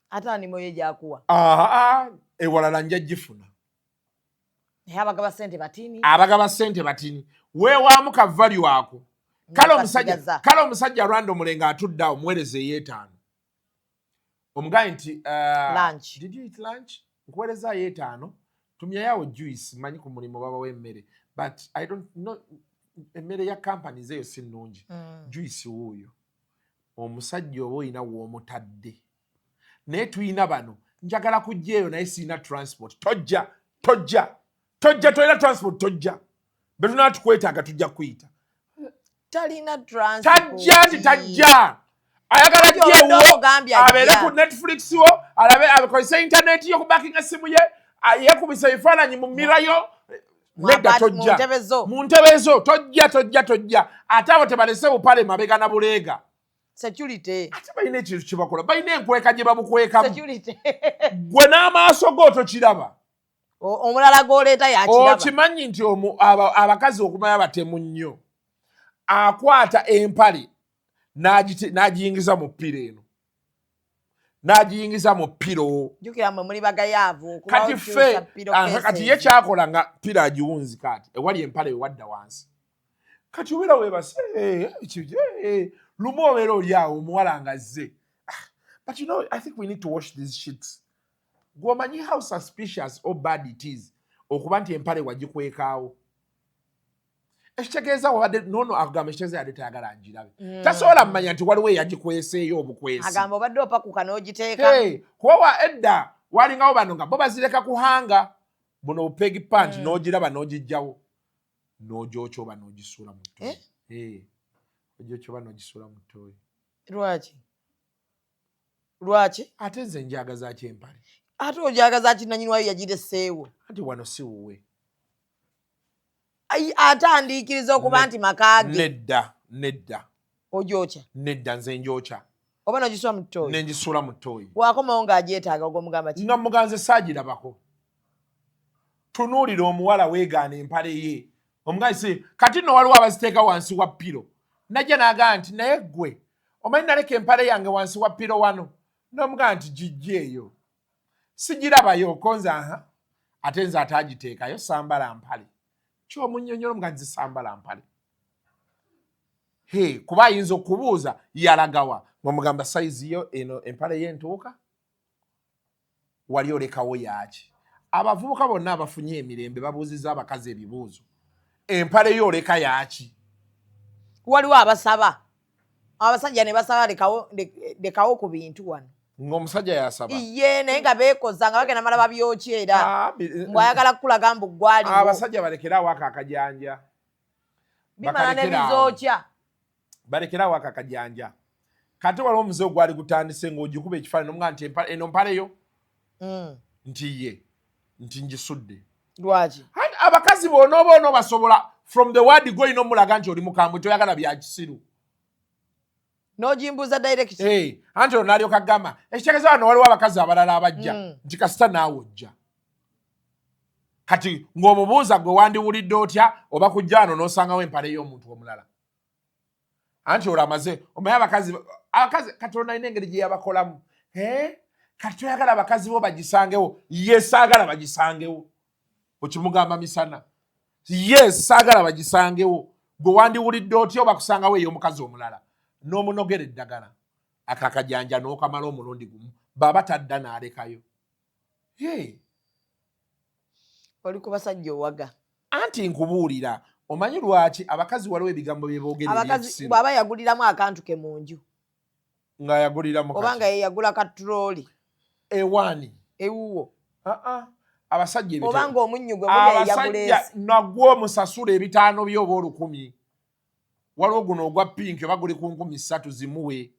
Ate animo ye gyakuwa? Aa, ewalala nja gifuna. Naye abagaba sente batini. Abagaba sente batini. Weewaamu ka value ako. Kale omusajja N'okasigaza. Kale omusajja Rwanda omulenga atudde awo, muweereza ey'etaano, omugaye nti, Lunch. "Did you eat lunch? Nkuweerezaayo 5, tumyayo juice. Manyi ku mulimu babawo emmere, but I don't know, emmere ya companies eyo si nnungi. Juice wuuyo." Omusajja oba olina w'omutadde, naye tuyina bano, "Njagala kujja eyo naye sirina transport." Tojja, tojja, tojja. Tolina transport, tojja. Betunaa tukwetaaga tujja kuyita. Talina transport. Tajja nti tajja, ayagala Kati obadde jjewo omugambye ajja. abeere ku Netflix wo, alabe, akozese internet yo kubakinga essimu ye, yeekubisa ebifaananyi mu mirayo. Nedda, Mu tojja. ntebe zo. Mu ntebe zo tojja, tojja, tojja. Ate abo tebalese bupale mabega na buleega. Security. Ate balina ekintu kyebakola, balina enkweka gye babukwekamu. Security. Gwe n'amaaso go tokiraba. Omulala gw'oleeta yakiraba. Okimanyi nti abakazi okumanya batemu nnyo, akwata empale n'agiyingiza mu pillow eno, n'agiyingiza mu pillow. Jjukira mmwe muli bagayaavu. Kati ffe kati ye kyakola nga pillow agiwunzika ati ewali empale wewadda wansi. Kati obeera weebase, lumu obeera oli awo, omuwala nga azze, "Ah, but you know, I think we need to wash these sheets." Gwomanyi how suspicious or bad it is okuba nti empale wagikwekaawo? Ekitegeeza wabadde nono akugamba, ekitegeeza yadde tayagala ngirabe. Tasobola mmanya nti waliwo eyagikweseeyo obukwesi. Agamba obadde opakuka n'ogiteeka. Hey, kuba wa edda walingawo bano nga bo bazireka kuhanga buno bupegi pant. N'ogiraba n'ogijjawo n'ogyokya oba n'ogisuula mu ttooyi. Eh? Eh, ogyokya oba n'ogisuula mu ttooyi. Lwaki, lwaki? Ate nze njagaza ki empale? Ate ogyagaza kinanyini wayo yagireseewo. Anti wano si wuwe. Ai, atandiikiriza okuba nti maka ge. Nedda, nedda. Ogyokya? Nedda, nze njokya. Oba n'ogisuula mu ttooyi? Nengisuula mu ttooyi. Wakomawo ng'agyetaaga, ogwomugamba ki? Nga muganze saagirabako. Tunuulira omuwala weegaana empale ye. Omugazi si kati nno waliwo abaziteeka wansi wa pillow. Najja n'agamba nti, "Naye ggwe omanyi naleka empale yange wansi wa pillow wano." N'omugamba nti, "Gijja eyo sigirabayo." Konze aha, ate nze ataagiteekayo sambala mpale kyomunyonyola. Omuga nti, "Sambala mpale." He, kuba ayinza okubuuza yalagawa, ng'omugamba sayizi yo eno empale y'entuuka wali olekawo yaaki. Abavubuka bonna abafunye emirembe babuuziza abakazi ebibuuzo, empale yo oleka yaaki? Waliwo abasaba abasajja ne basaba lekawo ku bintu wano. Ng'omusajja yasaba? Iye, naye nga beekoza nga bagenda mala babyokya era. Ah, mbw'ayagala kukulaga mbu gwaliwo. Abasajja balekere awo ako akajanja. Bimala ne Bakalekere awo. bizookya. Balekere awo ako akajanja. Kate waliwo omuze ogwali gutandise ng'ogikuba ekifaananyi nomuga nti eno mpale yo, nti ye, nti ngisudde. Lwaki? Anti abakazi bw'onooba onoobasobola from the word go, olina omulaga nti oli mukambwe, toyagala bya kisiru. N'ogimbuuza direct. Hey, anti olwo n'alyoka agamba ekitegeeza wano waliwo abakazi abalala abajja, nti kasita naawe ojja. Kati ng'omubuuza, gwe wandiwulidde otya oba kujja wano n'osangawo empale y'omuntu omulala? Anti olwo amaze omanyi abakazi Katonda alina engeri gye yabakolamu. Eh? Kati toyagala abakazi bo bagisangewo? Ye, saagala bagisangewo. Okimugamba misana, yes, saagala bagisangewo. Gwe wandiwulidde otya oba kusangawo ey'omukazi omulala? N'omunogera eddagala ako akajanja n'okamala omulundi gumu, baba tadda n'alekayo. Hey. Oli ku basajja owaga. Anti nkubuulira, omanyi lwaki abakazi waliwo ebigambo bye boogera Abakazi ebyekisiru? Bw'aba yaguliramu akantu ke mu nju, Ng'ayaguliramu oba nga kati ye yagula ka trolley. Ewaani? Ewuwo. Aa, abasajja Oba ng'omunnyu gwe mulya ye abasajja yaguleese. Nagwo omusasula ebitaano byo oba 1000. Waliwo guno ogwa pink oba guli ku 3000, zimuwe,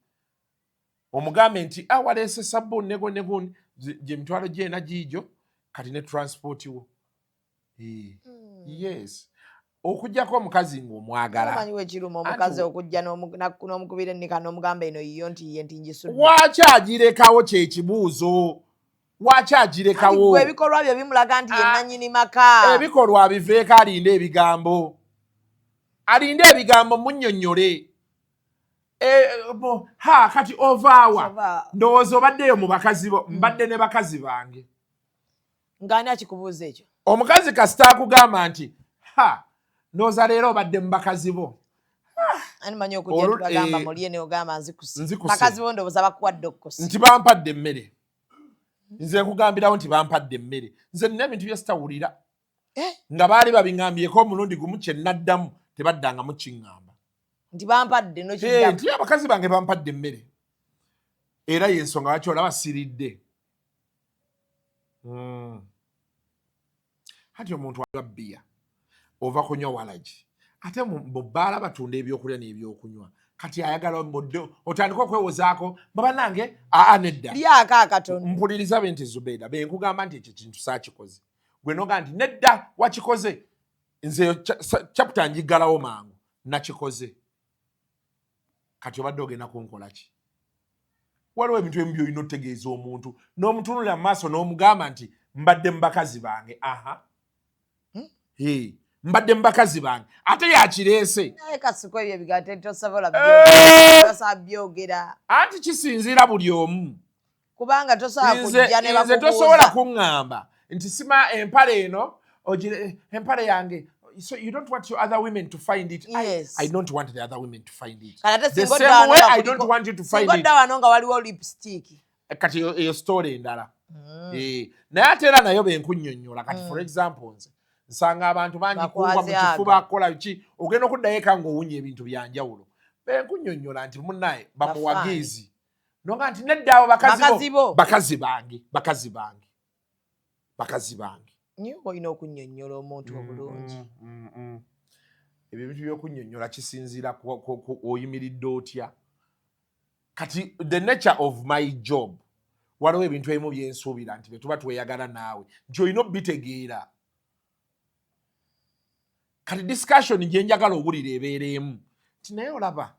omugambe nti ah, waleese sabbuuni nego negundi gyemitwalo gyena giigyo, kati ne transport wo. Eh, yes, okugjako omukazi ng'omwagala. Omanyi wekiruma omukazi okujja n'omukubira ennika n'omugamba eno yiyo, nti ye, nti ngisudde. Waaki agirekawo? Kyekibuuzo, waaki agirekawo? Gwe ebikolwa byo bimulaga nti ye nannyini maka. Ebikolwa abiveeko, alinde ebigambo, alinde ebigambo, munnyonnyole. E, ha, kati ovaawa? Ndowooza obaddeyo mu bakazi bo. Mbadde ne bakazi bange. Ng'ani akikubuuza ekyo? Omukazi kasita akugamba nti ha, ndowooza leero obadde mu bakazi bo. Ani manyi okujja tubagamba mulye neogamba nzikuse. Nzikuse. Bakazi bo ndowooza bakuwadde okkosi. Nti bampadde emmere. Nze nkugambirawo nti bampadde emmere. Nze nina ebintu bye sitawulira. Eh? Nga baali babiŋŋambyeko omulundi gumu, kye naddamu tebaddangamu kiŋŋamba. Nti bampadde. Eh, Nokiddamu. Nti abakazi bange bampadde emmere, era yensonga lwaki olaba siridde. Ati omuntu anywa bbiya ova kunywa walagi, ate mu bbaala batunda ebyokulya n'ebyokunywa, kati ayagala mudde otandike okwewozaako baba nange aa nedda. Lyako akatono. Mpuliriza be nti Zubeida, benkugamba nti ekyo kintu saakikoze, gwe noga nti nedda wakikoze. Nze eyo chapter njiggalawo mangu. Nakikoze, kati obadde ogenda kunkola ki? Waliwo ebintu ebimu byolina otutegeeza omuntu n'omutunulira mu maaso n'omugamba nti mbadde mu bakazi bange. Aha. Hey, mbadde mu bakazi bange, ate yakireese. Naye Kasuku, ebyo ebigambo tosobola Eh! tosobola byogera. Anti kisinziira buli omu. Kubanga tosobola Nze kujja ne nze tosobola bakubuuza. kuŋŋamba nti sima empale eno empale yange, so you don't want your other women to find it. Yes. I don't want the other women to find it. Kale ate The singa same odda wano way nga I don't want you to find singa it. odda wano nga waliwo lipstick. Kati eyo story endala. Eh, naye ate era nayo benkunnyonnyola kati, for example, nze nsanga abantu bangi kungwa mu Bakwaze kifuba aga. kukola ki, ogenda okuddayo eka ng'owunya ebintu byanjawulo. Benkunnyonnyola nti munnaye bamuwagiizi noga nti nedda, abo bakazi Bakazi bo bo. bakazi bange, bakazi bange, bakazi bange. Nyo olina okunnyonnyola omuntu obulungi. Ebyo ebintu by'okunnyonnyola kisinziira oyimiridde otya. Kati the nature of my job, waliwo ebintu ebimu byensuubira nti bwe tuba tweyagala naawe nti olina obitegeera. Kati discussion gye njagala owulira ebeera emu nti naye olaba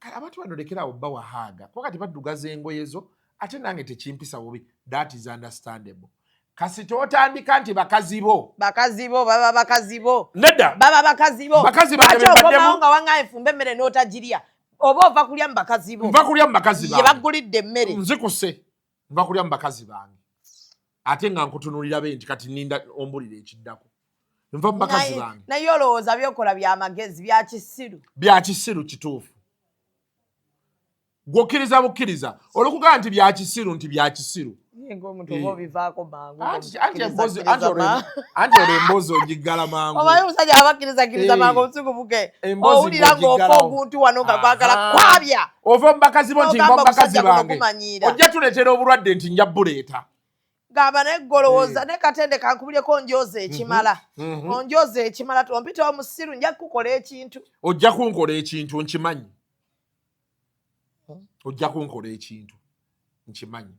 kale abantu bano lekerawo bawahaaga, kuba kati baddugaza engoye zo, ate nange tekimpisa bubi. That is understandable. Kasita otandika nti bakazi bo. Bakazi bo baba bakazi bo. Nedda. Baba bakazi bo. Bakazi bange Lwaki be mbaddemu? okomawo nga waŋŋaye nfumba emmere n'otagirya, oba ova kulya mu bakazi bo? Nva kulya mu bakazi Ye bange. Bagulidde emmere. Nzikuse, nva kulya mu bakazi bange, ate nga nkutunulira be nti kati ninda ombulira ekiddako. Nva mu bakazi bange. Naye olowooza byokola byamagezi, byakisiru. Byakisiru, kituufu. Gwokkiriza bukkiriza olwokugamba nti byakisiru, nti byakisiru. Ye ng'omuntu oba obivaako mangu. Anti olwo emboozi ogiggala mangu. Omanyi omusajja aba akkirizakkiriza mangu, obusungu buke. Emboozi Owulira ng'ofa ng'ogiggalawo. oguntu wano nga gwagala kwabya. Ova mu bakazi bo nti nva mu N'ogamba bakazi omusajja guno bange. gumanyiira. Ojja tuleetera obulwadde nti nja buleeta. Gamba naye golowooza ne Katende kankubireko onjooza ekimala. Onjooza ekimala, tompita omusiru, nja kukukola ekintu. Ojja kunkola ekintu, nkimanyi. Ojja kunkola ekintu, nkimanyi.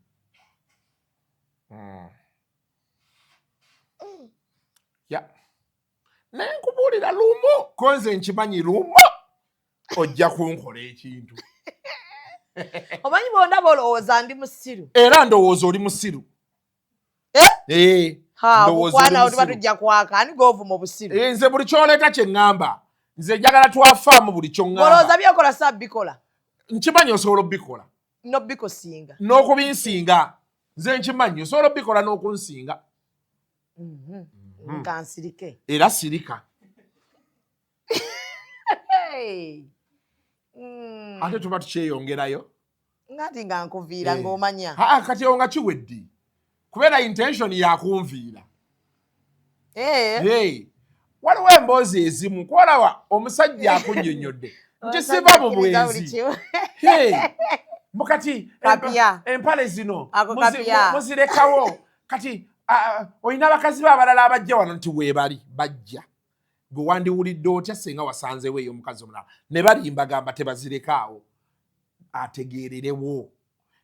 Ya, naye nkubuulira lumu, ko nze nkimanyi lumu ojja kunkola ekintu. Omanyi bwondaba olowooza ndi musiru. Era ndowooza oli musiru. Eh? Eh, Ha, ndowooza oli mukwana awo tuba musiru. tujja kwaka ani govuma obusiru. Eh, nze buli kyoleeta kye ŋŋamba, nze njagala twafaamu buli kyoŋŋamba. Olowooza byokola saa bikola. Nkimanyi osobola obikola. Nobikosinga. N'okubinsinga. Nze nkimanyi osobola obikola n'okunsinga. Nkansirike. Era sirika. Hey. Ate tuba tukyeyongerayo. Ngati nga nkuviira ng'omanya. Aa, kati awo nga kiwedde, kubeera intention yakunviira. Eh. Hey, waliwo emboozi ezimu kwolaba omusajja akunnyonnyodde nti siva mu Omusajja akkiriza buli bwenzi. kimu. Hey, mukati Kapya. empale zino Ako kapya. muzirekawo. Kati olina abakazi be abalala abajja wano nti weebali bajja, gwe wandiwulidde otya singa wasanzewo eyo omukazi omulala ne balimba gamba tebazirekaawo ategeererewo?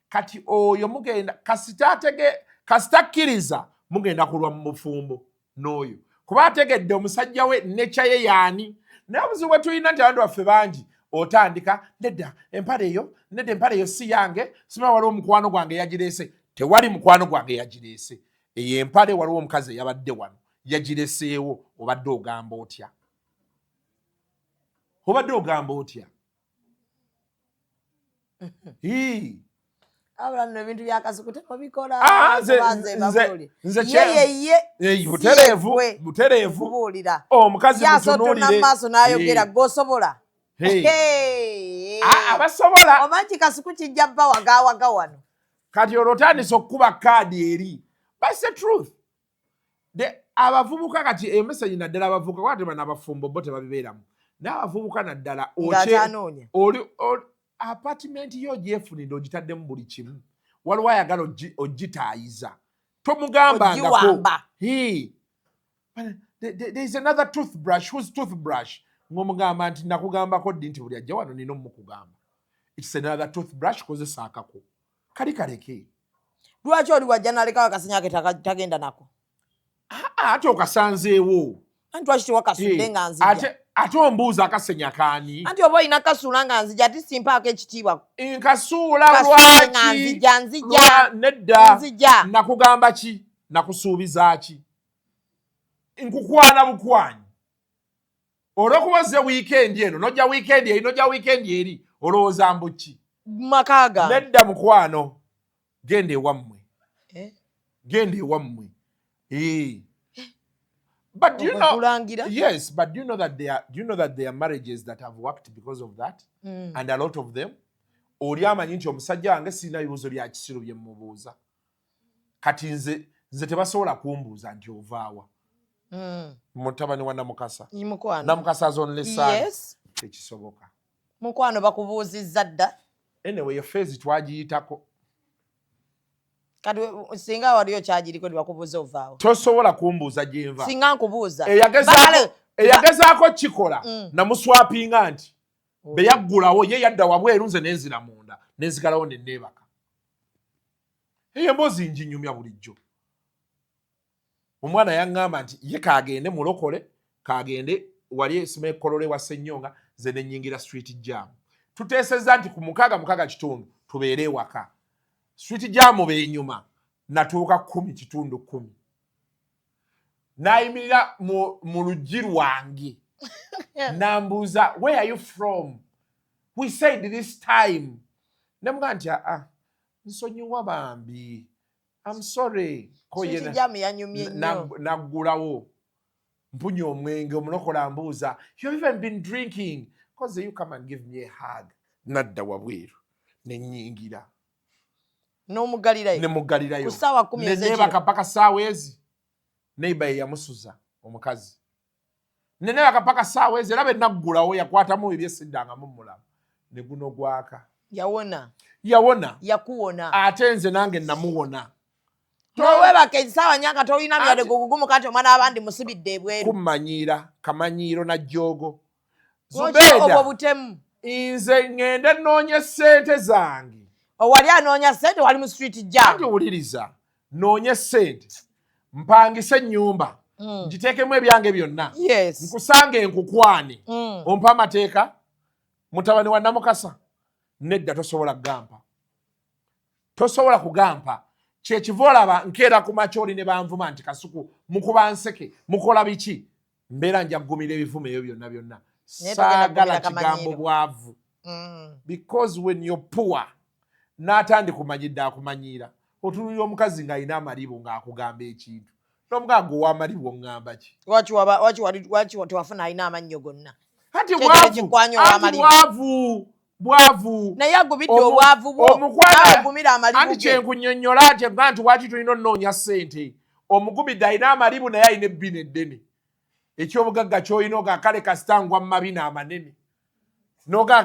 Kati oyo mugenda kasita atege, kasita akkiriza, mugenda kulwa mu bufumbo n'oyo, kuba ategedde omusajja we nekya ye yaani. Naye obuzibu bwe tulina nti abantu baffe bangi otandika, nedda empale eyo, nedda empale eyo si yange, sima waliwo omukwano gwange yagireese. Tewali mukwano gwange yagireese eyo empale, waliwo omukazi eyabadde wano yagireseewo. Obadde ogamba otya? Obadde ogamba otya? Hii. Abula nno ebintu bya Kasuku temubikola. Ah, Kuba nze mbabuulira. nze Ye ye ye. Eh, si butereevu, yegwe. butereevu. Kubuulira. Omukazi Ye asootonna mu mutunuulire. maaso n'ayogera, gw'osobola. Hey. Hey. Ah, abasobola. Omanyi Kasuku kijja bba wagaawaga wano. Kati olwo otandise okukuba kaadi eri. But the truth, abavubuka kati emesanyi, naddala abavubuka, kuba teba n'abafumbo bo tebabibeeramu, naye abavubuka naddala Ng'akyanoonya. Oli apartment yo ogyefunidde, ogitaddemu buli kimu, waliwo ayagala ogitaayiza, tomugambangako. Ogiwamba. Hii. But there is another toothbrush. Whose toothbrush? Ng'omugamba nti nakugambako ddi nti buli ajja wano nina omukugamba? It's another toothbrush, kozesa akako kali kaleke. Lwaki oli wajja n'alekawo akasenya ke tagenda nako? Ah, ate okasanzeewo. Anti lwaki tewakasudde Eh, nga nzija? Ate ombuuza akasenya kaani? Anti oba olina kasuula nga nzija, ati simpaako ekitiibwa. Nkasuula Kasuule nga lwaki? nzija, nzija. Nedda. Nzija. Nakugamba ki? Nakusuubiza ki? Nkukwana bukwanyi olwokuba ozze wiikendi eno, nojja wiikendi eri, nojja wiikendi eri, olowooza mbu ki? Maka gange. Nedda mukwano, genda ewammwe. Eh? Genda ewammwe. Eh. But do you know, Okulangira. yes, but do you know that there are marriages that have worked because of that? And a lot of them, oli amanyi nti omusajja wange sirina bibuuzo bya kisiru bye mmubuuza. Kati nze tebasobola kumbuuza nti ovaawa. Mutabani wa Namukasa. Mukwano. Namukasa's only son. Yes. Tekisoboka. Mukwano, bakubuuzizza dda. Anyway, phase twagiyitako. Kati singa waliyo kyagiriko ne bakubuuza ovaawa? Tosobola kumbuuza gyenva. Singa nkubuuza. Eyagezaako kikola, namuswapinga nti be yaggulawo ye yadda wabweru, nze nenzira munda nenzigalawo neneebaka. Eyo emboozi nginyumya bulijjo. Omwana yaŋŋamba nti ye kagende mulokole, kagende wali esima ekolole wa Ssenyonga, nze nenyingira street jam. Tuteesezza nti ku 6, 6:15 tubeere ewaka. Street jam beenyuma, natuuka 9:45, n'ayimirira mu luggi lwange nambuuza, "Where are you from? We said this time." Nemugaa nti, "Aa, nsonyiwa bambi, I'm sorry." Ko ye Street jam yanyumye nnyo. Naggulawo. Mpunya omwenge, omulokola ambuuza, "You have even been drinking? 'Cause you come and give me a hug." Nadda wabweru, nenyingira. N'omugalirayo? Nemugalirayo. Ku ssaawa 10 ez'ekiro. Neneebaka paka saawa ezi. Neiba ye yamusuza omukazi. Neneebaka paka saawa ezi, era benaggulawo yakwatamu ebyesiddangamu mulaba ne guno gwaka. Yawona? Yawona. Yakuwona? Ate nze nange namuwona. Nowebaka esaawa nyanga tolina myade gugugumuka nti omwana abandi musibidde ebweru. Kummanyiira kamanyiiro na jjoogo. Obwo butemu. Nze ŋŋende nnoonye ssente zange. Owali anoonya ssente wali mu street jam. Anti wuliriza, noonye ssente, mpangise ennyumba, ngiteekemu ebyange byonna, nkusange enkukwane, ompa amateeka mutabani wa Namukasa. Nedda, tosobola kugampa, tosobola kugampa. Kyekiva olaba nkeera ku makya oli ne banvuma nti Kasuku mukuba nseke, mukola biki. Mbeera nja kugumira ebivumo ebyo byonna byonna. Naye togenda Saagala kugumira kigambo kamanyiiro. bwavu, because when you're poor, n'atandika kumanyidde akumanyiira. Otunulira omukazi ng'alina amalibu ng'akugamba ekintu, n'omugamba, "Gwe ow'amalibu oŋŋamba ki?" Lwaki tewafuna alina amannyo gonna? Anti Kye bwavu. kikwanya Anti ow'amalibu. bwavu, bwavu. Naye agumidde obwavu bwo. Naawe ogumira amalibu Anti ge. Kyenkunyonnyola kyeva nti waki tulina onoonya ssente. Omugumidde alina amalibu, naye alina ebbina eddene. Ekyobugagga kyolina oga kale kasita ngwa mu mabina amanene.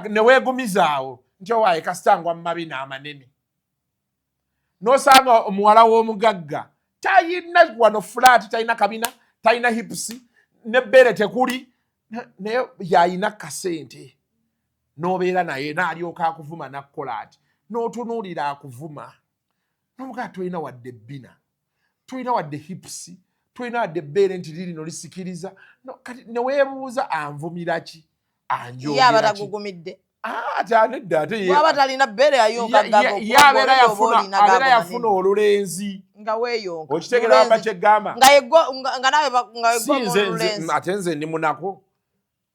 Neweegumizaawo nti owaaye kasita ngwa mu mabina amanene, n'osanga omuwala w'omugagga tayina wano flat, talina kabina, talina hips, nebbeere tekuli, naye yayina kasente. N'obeera naye n'alyoka akuvuma n'akkola ati, n'otunuulira akuvuma nomugaa, tolina wadde ebbina, tolina wadde hips, tolina wadde ebbeere nti lirino lisikiriza. No, kati neweebuuza anvumira ki? Ye aba Anjogera ki? tagugumidde. Ate anedda, ate Bwaba talina bbeere ayonka. Ye abeera yafuna, abeera yafuna olulenzi. Nga weeyonka. Okitegeera wamba kyeggamba? Nga yeggo nga nawe nga Si weggo nze nze olulenzi. Ate nze ndi munako.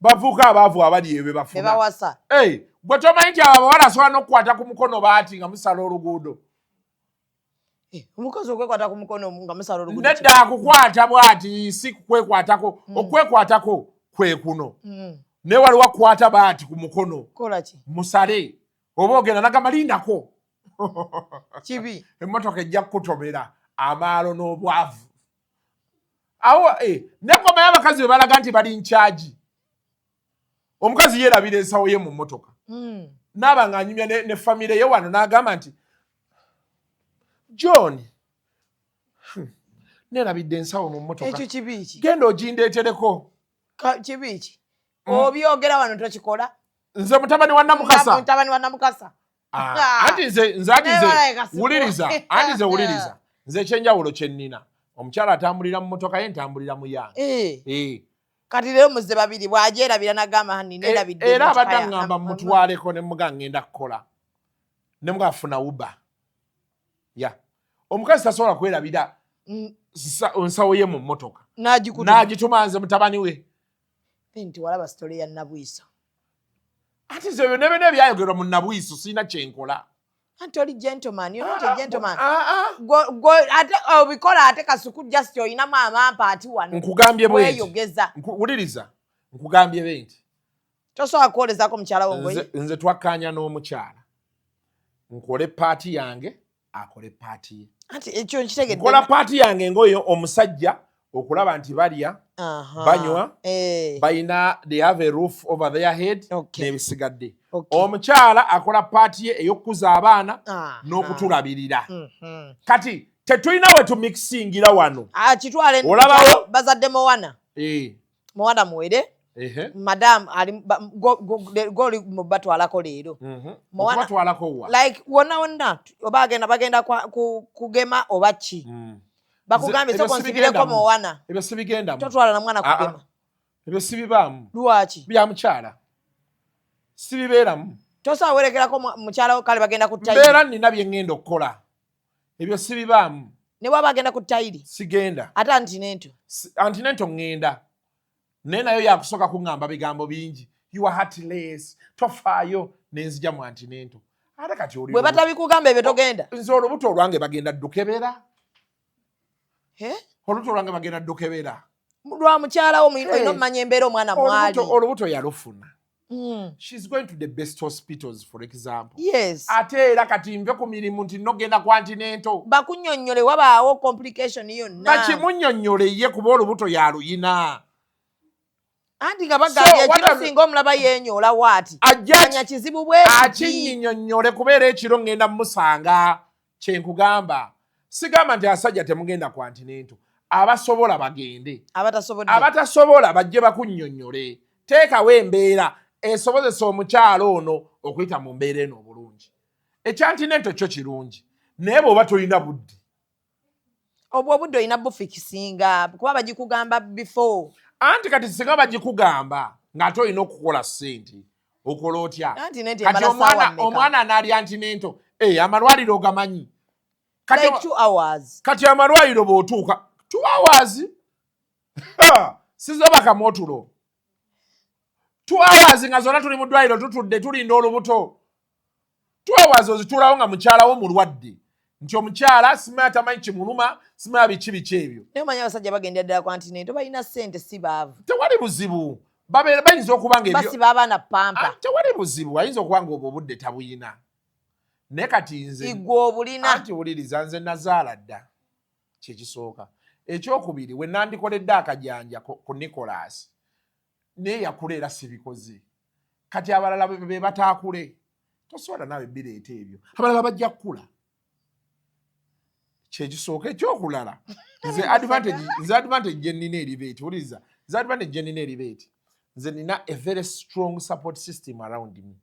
Bavuuka abaavu abali ebyo bafuna. Bebawasa. Hey, gwe tomanyi nti abo abawala asobola n'okukwata ku mukono baati nga musala oluguudo? Omukozi okwekwata ku mukono nga musala oluguudo? Nedda, akukwata bwati, si kukwekwatako. Okwekwatako kwe kuno, naye waliwo akwata baati ku mukono. Kola ki? Musale oba ogenda nagamba lindako. Kibi. Emmotoka ejja kukutomera amaalo n'obwavu awo. Nekomayo abakazi be balaga nti bali nkyagi. Omukazi yeerabira ensawo ye mu mmotoka, naaba ng'anyumya ne famire ye wano, n'agamba nti, "John, neerabidde ensawo mu mmotoka." Ekyo kibi ki? "Genda ogindeetereko." Kibi ki? Obyogera wano, tokikola. Nze mutabani wa Namukasa. Mutabani wa Namukasa. Ah, anti nze anti Naye nze walayi Kasuku. Wuliriza, anti nze wuliriza, nze ekyenjawulo kye nnina, omukyala atambulira mu mmotoka ye, ntambulira mu yange. Eh. Kati leero muzze babiri, bw'agyerabira nagamba hani neerabidde Era emmotoka abadde aŋŋamba mutwaleko, ne muga ŋŋenda kukola, ne muga afuna Uber ya. Omukazi tasobola kwerabira nsawo ye mu mmotoka. N'agikutuma. N'agituma nze mutabani we. Nti walaba story ya Nabwiso? Ati nze ebyo nebyona ebyayogerwa mu Nabwiso sirina kyenkola. Anti oli gentleman, you're not a gentleman. Ah, ah. Ate obikola ate Kasuku, just oyinamu amampa ati wano. Nkugambye bwe nti. Weeyogeza. Wuliriza, nkugambye bwe nti. Tosobola kwolezaako mukyala wo ngoye? Nze twakkaanya n'omukyala, nkole part yange, akole part ye. Anti ekyo nkitegedde. Nkola part yange ngaoyo omusajja, okulaba nti balya, banywa, balina, they have a roof over their head, n'ebisigadde. Omukyala akola part ye ey'okukuza abaana n'okutulabirira. Kati tetulina we tumixingira wano. Ah, kitwale. Olabawo? Bazadde Mowana. Mowana muwere. Madam ali goli mubatwalako leero. Mowana- Okubatwalako wa? Like wonna wonna, oba agenda bagenda kugema oba ki, bakugambye Nze- soko ebyo nsibireko sibigendamu. Mowana. Ebyo sibigendamu. Totwala na mwana Ah, ah. kugema? Ebyo sibibaamu. Lwaki? Bya mukyala, sibibeeramu. Tosobola werekerako mukyala wo? Kale bagenda ku tayiri. Mbeera nina bye ŋŋenda okukola, ebyo sibibaamu. Ne bwaba agenda ku tayiri? Sigenda. Ate antenatal? Antenatal ŋŋenda, naye nayo yakusooka kuŋŋamba bigambo bingi, "You are heartless, tofaayo," nenzija mu antenatal. Ate kati oli Bwe batabikugamba ebyo togenda? Nze olubuto olwange bagenda ddukebera. Eh? Olubuto olwange bagenda ddukebera. Lwa mukyala wo olina omumanya embeera omwana mwali. Olubuto yalufuna. She's going to the best hospitals, for example. Yes. Ate era kati nve ku mirimu nti nogenda ku antenatal. Bakunnyonnyole wabaawo complication yonna. Bakimunnyonnyole ye, kuba olubuto yaluyina. Anti nga bagambye ekiro singa omulaba yeenyoola waati. Ajja manya kizibu bwe akinnyonnyole, kubeera ekiro ngenda mumusanga. Kyenkugamba, sigamba nti asajja temugenda ku antenatal. Abasobola bagende, abatasobodde abatasobola bajje bakunnyonnyole. Teekawo embeera esobozesa omukyalo ono okuyita mu mbeera eno obulungi. Ekya antenatal kyo kirungi, naye bw'oba tolina budde. Obwo obudde olina bufikisinga, kuba bagikugamba before. Anti kati singa bagikugamba ng'ate olina okukola ssente, okola otya? Anti nente kati emala ssaawa omwana mmeka? Omwana anaali antenatal, amalwaliro ogamanyi kati. Like 2 hours. Kati amalwaliro bw'otuuka 2 hours, sizobakamu otulo 2 hours nga zonna tuli mu ddwaliro, tutudde tulinda olubuto. 2 hours ozituulawo nga mukyala wo mulwadde, nti omukyala simanya tamanyi kimuluma, simanya biki biki ebyo. Naye omanyi abasajja bagenda ddala ku antenatal balina ssente, si baavu. Tewali buzibu, babeera bayinza okuba nga basiba abaana pamper. Ah, tewali buzibu, ayinza okuba nga obwo obudde tabuyina, naye kati nze igwe obulina. Anti wuliriza, nze nazaala dda, kyekisooka. Ekyokubiri, we nandikoledde akajanja ku Nicolas, naye yakula era sibikoze. Kati abalala be bataakule, tosobola naawe bireeta ebyo, abalala bajja kukula. Kyekisooka. Ekyokulala, nze advantage gye nnina eriba eti, wuliriza, nze advantage gye nnina eriba eti, nze nina a very strong support system around me.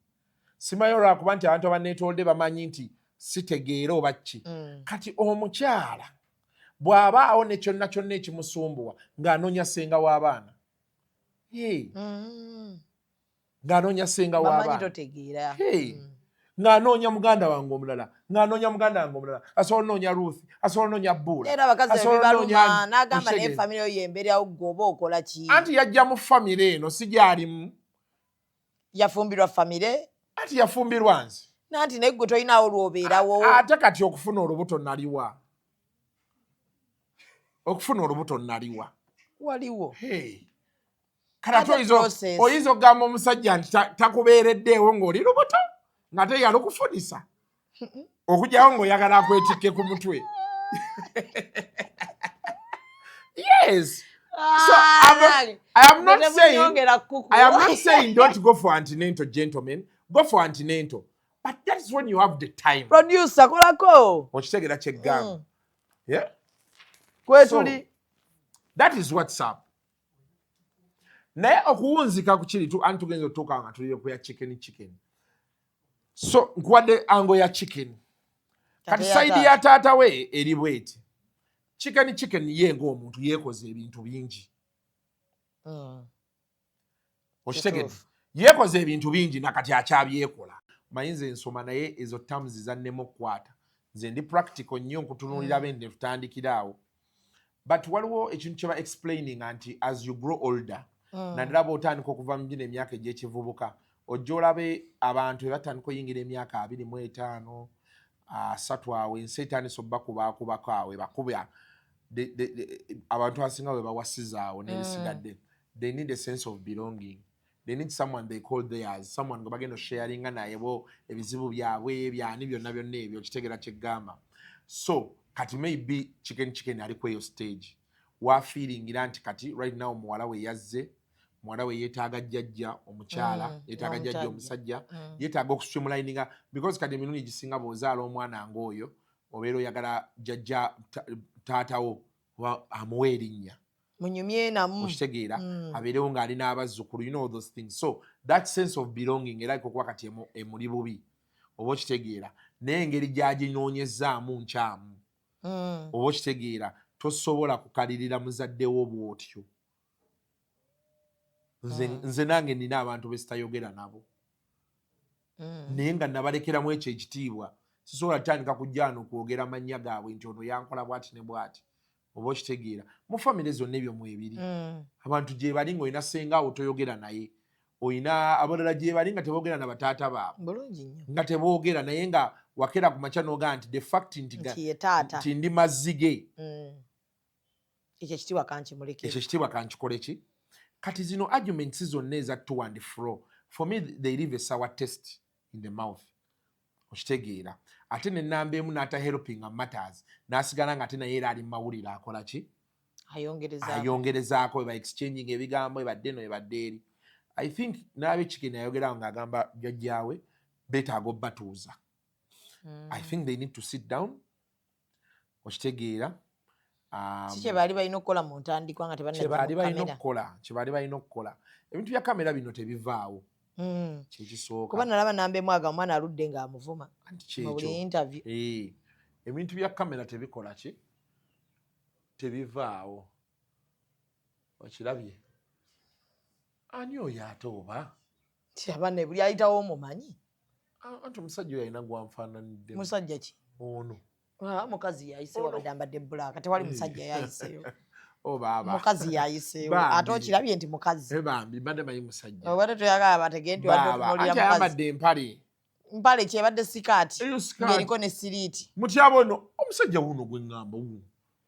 Simanyi olwakuba nti abantu abaneetoolodde bamanyi nti sitegeera oba ki. Kati omukyala bw'abaawo ne kyonna kyonna ekimusumbuwa, ng'anoonya ssenga w'abaana. Hey, ng'anoonya ssenga bamanyi w'abaana. Totegeera. Hey. Ng'anoonya muganda wange omulala, ng'anoonya muganda wange omulala, asobola onoonya Ruth, asobola onoonya Buula, era abakazi asobola ebibaluma onoonya n'agamba naye Oshege. Famire yo yembeerawo, gwe oba okola ki? Anti yajja mu famire eno, si gyalimu. Yafumbirwa famire. Anti yafumbirwa nze. Nanti naye gwe tolinaawo lwobeerawo. Ate kati okufuna olubuto naliwa? Okufuna olubuto naliwa? Waliwo. Hey. Kati ate Ate oyinza process. okugamba omusajja nti takubeereddeewo ng'oli lubuto, nga te yalukufunisa, okugyawo ng'oyagala akwetikke ku mutwe. Yes, so I am not saying don't go for antenatal. Gentlemen, go for antenatal, but that is when you have the time. Producer, kolako. Okitegeera kyeggamba? Yeah. Kwetuli. So, that is what's up. Naye okuwunzika ku kiri anti tugenza otuuka nga tulire ku ya chicken chicken. So nkuwadde angle ya chicken. Kati Ate ya side taata. Ya taata we eri bweti. Chicken chicken ye ng'omuntu yeekoze ebintu bingi. Okitegedde? Kituufu. Yeekoze ebintu bingi, nakati akyabyekola. Manyi nze nsoma, naye ezo terms zannema okukwata. Nze ndi practical nnyo, nkutunuulira bende tutandikira awo. But waliwo ekintu kye ba explaining nti as you grow older, naddala bw'otandika okuva mu gino emyaka egy'ekivubuka, ojja olabe abantu bwe batandika oyingira emyaka 25, 30 awo, ensi etandise obbakubaakubako awo, ebakuba. Abantu abasinga bwe bawasiza awo n'ebisigadde, they need a sense of belonging. They need someone they call theirs, someone gwe bagenda osharinga naye bo ebizibu byabwe, byani, byonna byonna ebyo. Okitegeera kyeggamba? So kati maybe chicken chicken ali ku eyo stage wafeelingira nti kati right now muwala we yazze, muwala we yeetaaga jjajja omukyala, yeetaaga jjajja n'omusajja. omusajja, yeetaaga okustreamlininga, because kati emirundi egisinga bw'ozaala omwana ng'oyo, obeera oyagala jjajja taatawo oba amuwe erinnya. Munyumye namu. Okitegeera? Abeerewo ng'ali n'abazzukulu, you know all those things. So that sense of belonging erabika okuba kati emuli bubi, oba okitegeera? Naye engeri gy'aginoonyezaamu nkyamu. Oba okitegeera? Tosobola kukalirira muzaddewo bw'otyo. Nze, nze nange nina abantu besitayogera nabo, naye nga nabalekeramu ekyo ekitiibwa. Sisobola tutandika kujja wano kwogera mannya gaabwe nti ono yankola bwati ne bwati, oba okitegeera? Mu famire zonna ebyo mwebiri. Abantu gye bali ng'olina ssenga awo toyogera naye, olina abalala gye bali nga teboogera na bataata baabwe. Bulungi nnyo. Nga teboogera naye, nga wakera ku makya n'ogaa nti the fact nti nti ye taata, nti ndi mazzi ge. Ekyo ekitiibwa kankimulekere. Ekyo ekitiibwa kankikole ki? Kati zino arguments zonna eza to and fro, for me they leave a sour taste in the mouth, okitegeera? Ate nenamba emu n'ata helping matters, n'asigala nga ate naye era ali mumawulire, akola ki? Ayongerezaako. Ayongerezaako, eba exchanging ebigambo, ebadde eno ebadde eri. I think n'abekigeni ayogerawo ng'agamba jjajjaawe beetaaga obbatuuza. I think they need to sit down, okitegeera? Si kye baali balina okukola mu ntandikwa nga kye baali balina tebannajja? okukola, kye baali balina okukola. Ebintu bya kamera bino tebivaawo, kyekisooka. Kuba nalaba namba emu aga omwana aludde ng'amuvuma Anti mu buli kyekyo. interview. Eh, ebintu bya kamera tebikola ki, tebivaawo. Okirabye, ani oyo ate oba? Ti abaana buli ayitawo omumanyi. Anti omusajja oyo alina gwanfaananidde. Musajja ki? Ono. Ah, mukazi yayiseewo, abadde ambadde black, tewali musajja yayiseewo. O baaba. Mukazi yayiseewo. Bambi. Ate okirabye nti mukazi. Eh, bambi, mbadde manyi musajja. Obadde toyagala bategee nti wadde Baaba, otunuulira anti mukazi. ayambadde empale. Mpale kyebadde sikaati Eyo sikaati. ng'eriko ne siriiti. Mutyaba ono omusajja wuno gwe ŋŋamba, wuno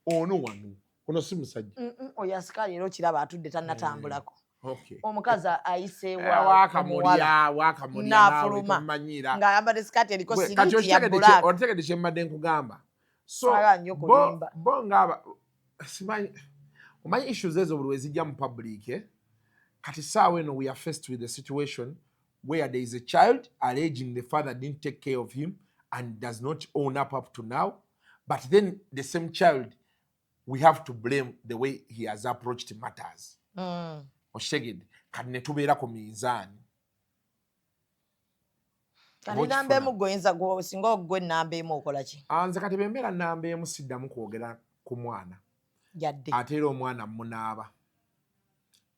ono wano, ono si musajja? Oyo asikaali, era okiraba atudde tannatambulako. Okay. Omukazi ayiseewo. Wakamulya, wakamulya. N'afuluma. Tomumanyiira. Ng'ayambadde sikaati eriko Gwe, kati siriiti ya black. okitegedde kye mbadde nkugamba? So Saagala nnyo bo kulimba. bo ngaaba simanyi, omanyi issues ezo buli wezijja mu public, eh? Kati saawa eno we are faced with a situation where there is a child alleging the father didn't take care of him and does not own up up to now, but then the same child we have to blame the way he has approached matters. Okitegedde? Kati ne tubeera ku minzaani. Kati namba emu gweoyinza, singa ogwe namba emu okola ki? Ah, nze kati bembeera namba emu siddamu kwogera ku mwana. Yadde. Ate era omwana munaaba,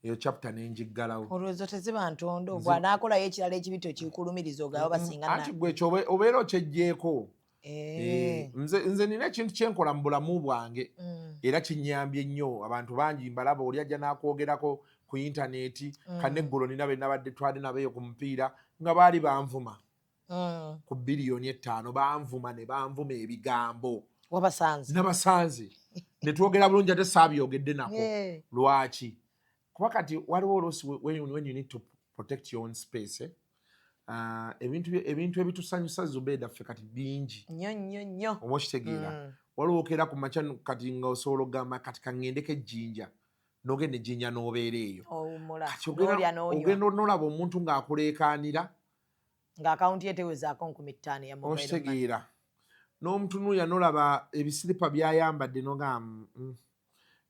eyo chapter nenjiggalawo. Olwozo teziba ntondo, bw'anaakolayo ekirala ekibi tokikulumiriza, ogaba basinga. Anti gwe ekyo obeera okyeggyeko. Eh. Eh, nze nina ekintu kyenkola mu bulamu bwange era kinyambye nnyo. Abantu bangi mbalaba, oli ajja n'akwogerako ku intaneti. Kaneggulo nina be nabadde twali nabeeyo ku mupiira nga baali banvuma ku 5 biliyoni, banvuma ne banvuma ebigambo. Wabasanze? Nabasanze ne twogera bulungi, ate saabyogedde nako. Lwaki? Kuba kati waliwo oluusi when you need to protect your own space, eh? Ebintu ebitusanyusa, Zubeeda, ffe kati bingi. Nnyo nnyo nnyo. Oba okitegeera? Waliwo okeera ku makya kati nga osobola okugamba kati kaŋŋendeko ejjinja, n'ogenda ejjinja n'obeera eyo. Owummula. Kati n'olya n'onywa. Ogenda n'olaba omuntu ng'akuleekaanira. Ng'akawunti ye tewezaako 5000 ya mobile money. Okitegeera? N'omutunuulira n'olaba ebisiripa by'ayambadde n'ogamba,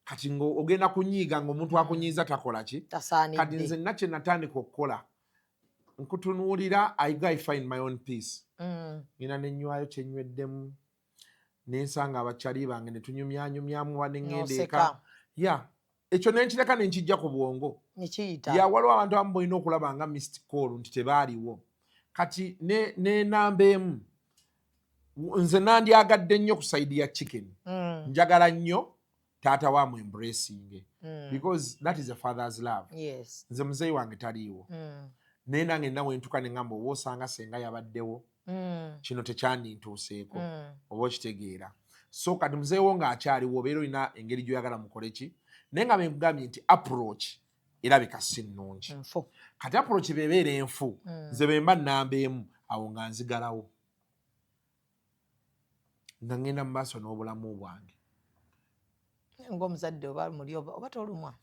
Kati nga ogenda kunyiiga ng'omuntu akunyiiza takola ki? Kati Tasaanidde. nze nna kye natandika okukola, nkutunuulira, I go, I find my own peace. Ngenda nenywayo kyenyweddemu, nensanga abakyali bange ne tunyumyanyumyamu oba neŋŋenda eka. N'oseka. Ya, ekyo nenkireka nenkijja ku bwongo. Nekiyita. Ya, waliwo abantu abamu bolina okulaba nga missed call nti tebaaliwo. Kati nenamba emu, nze nandyagadde nnyo ku side ya Chicken. Njagala nnyo taata waamu embracing because that is a father's love. Nze muzeeyi wange taliiwo, naye nange nina wentuka neŋŋamba oba osanga senga yabaddewo, kino tekyandintuuseeko. Oba okitegeera? So kati muzeewo ng'akyaliwo obeera olina engeri gy'oyagala mukole ki, naye nga benkugambye nti approach erabika si nnungi. Nfu. Kati approach bebeera enfu. Nze bemba namba emu awo nga nzigalawo, nga ŋŋenda mu maaso n'obulamu bwange. Ng'omuzadde oba muli oba tolumwa?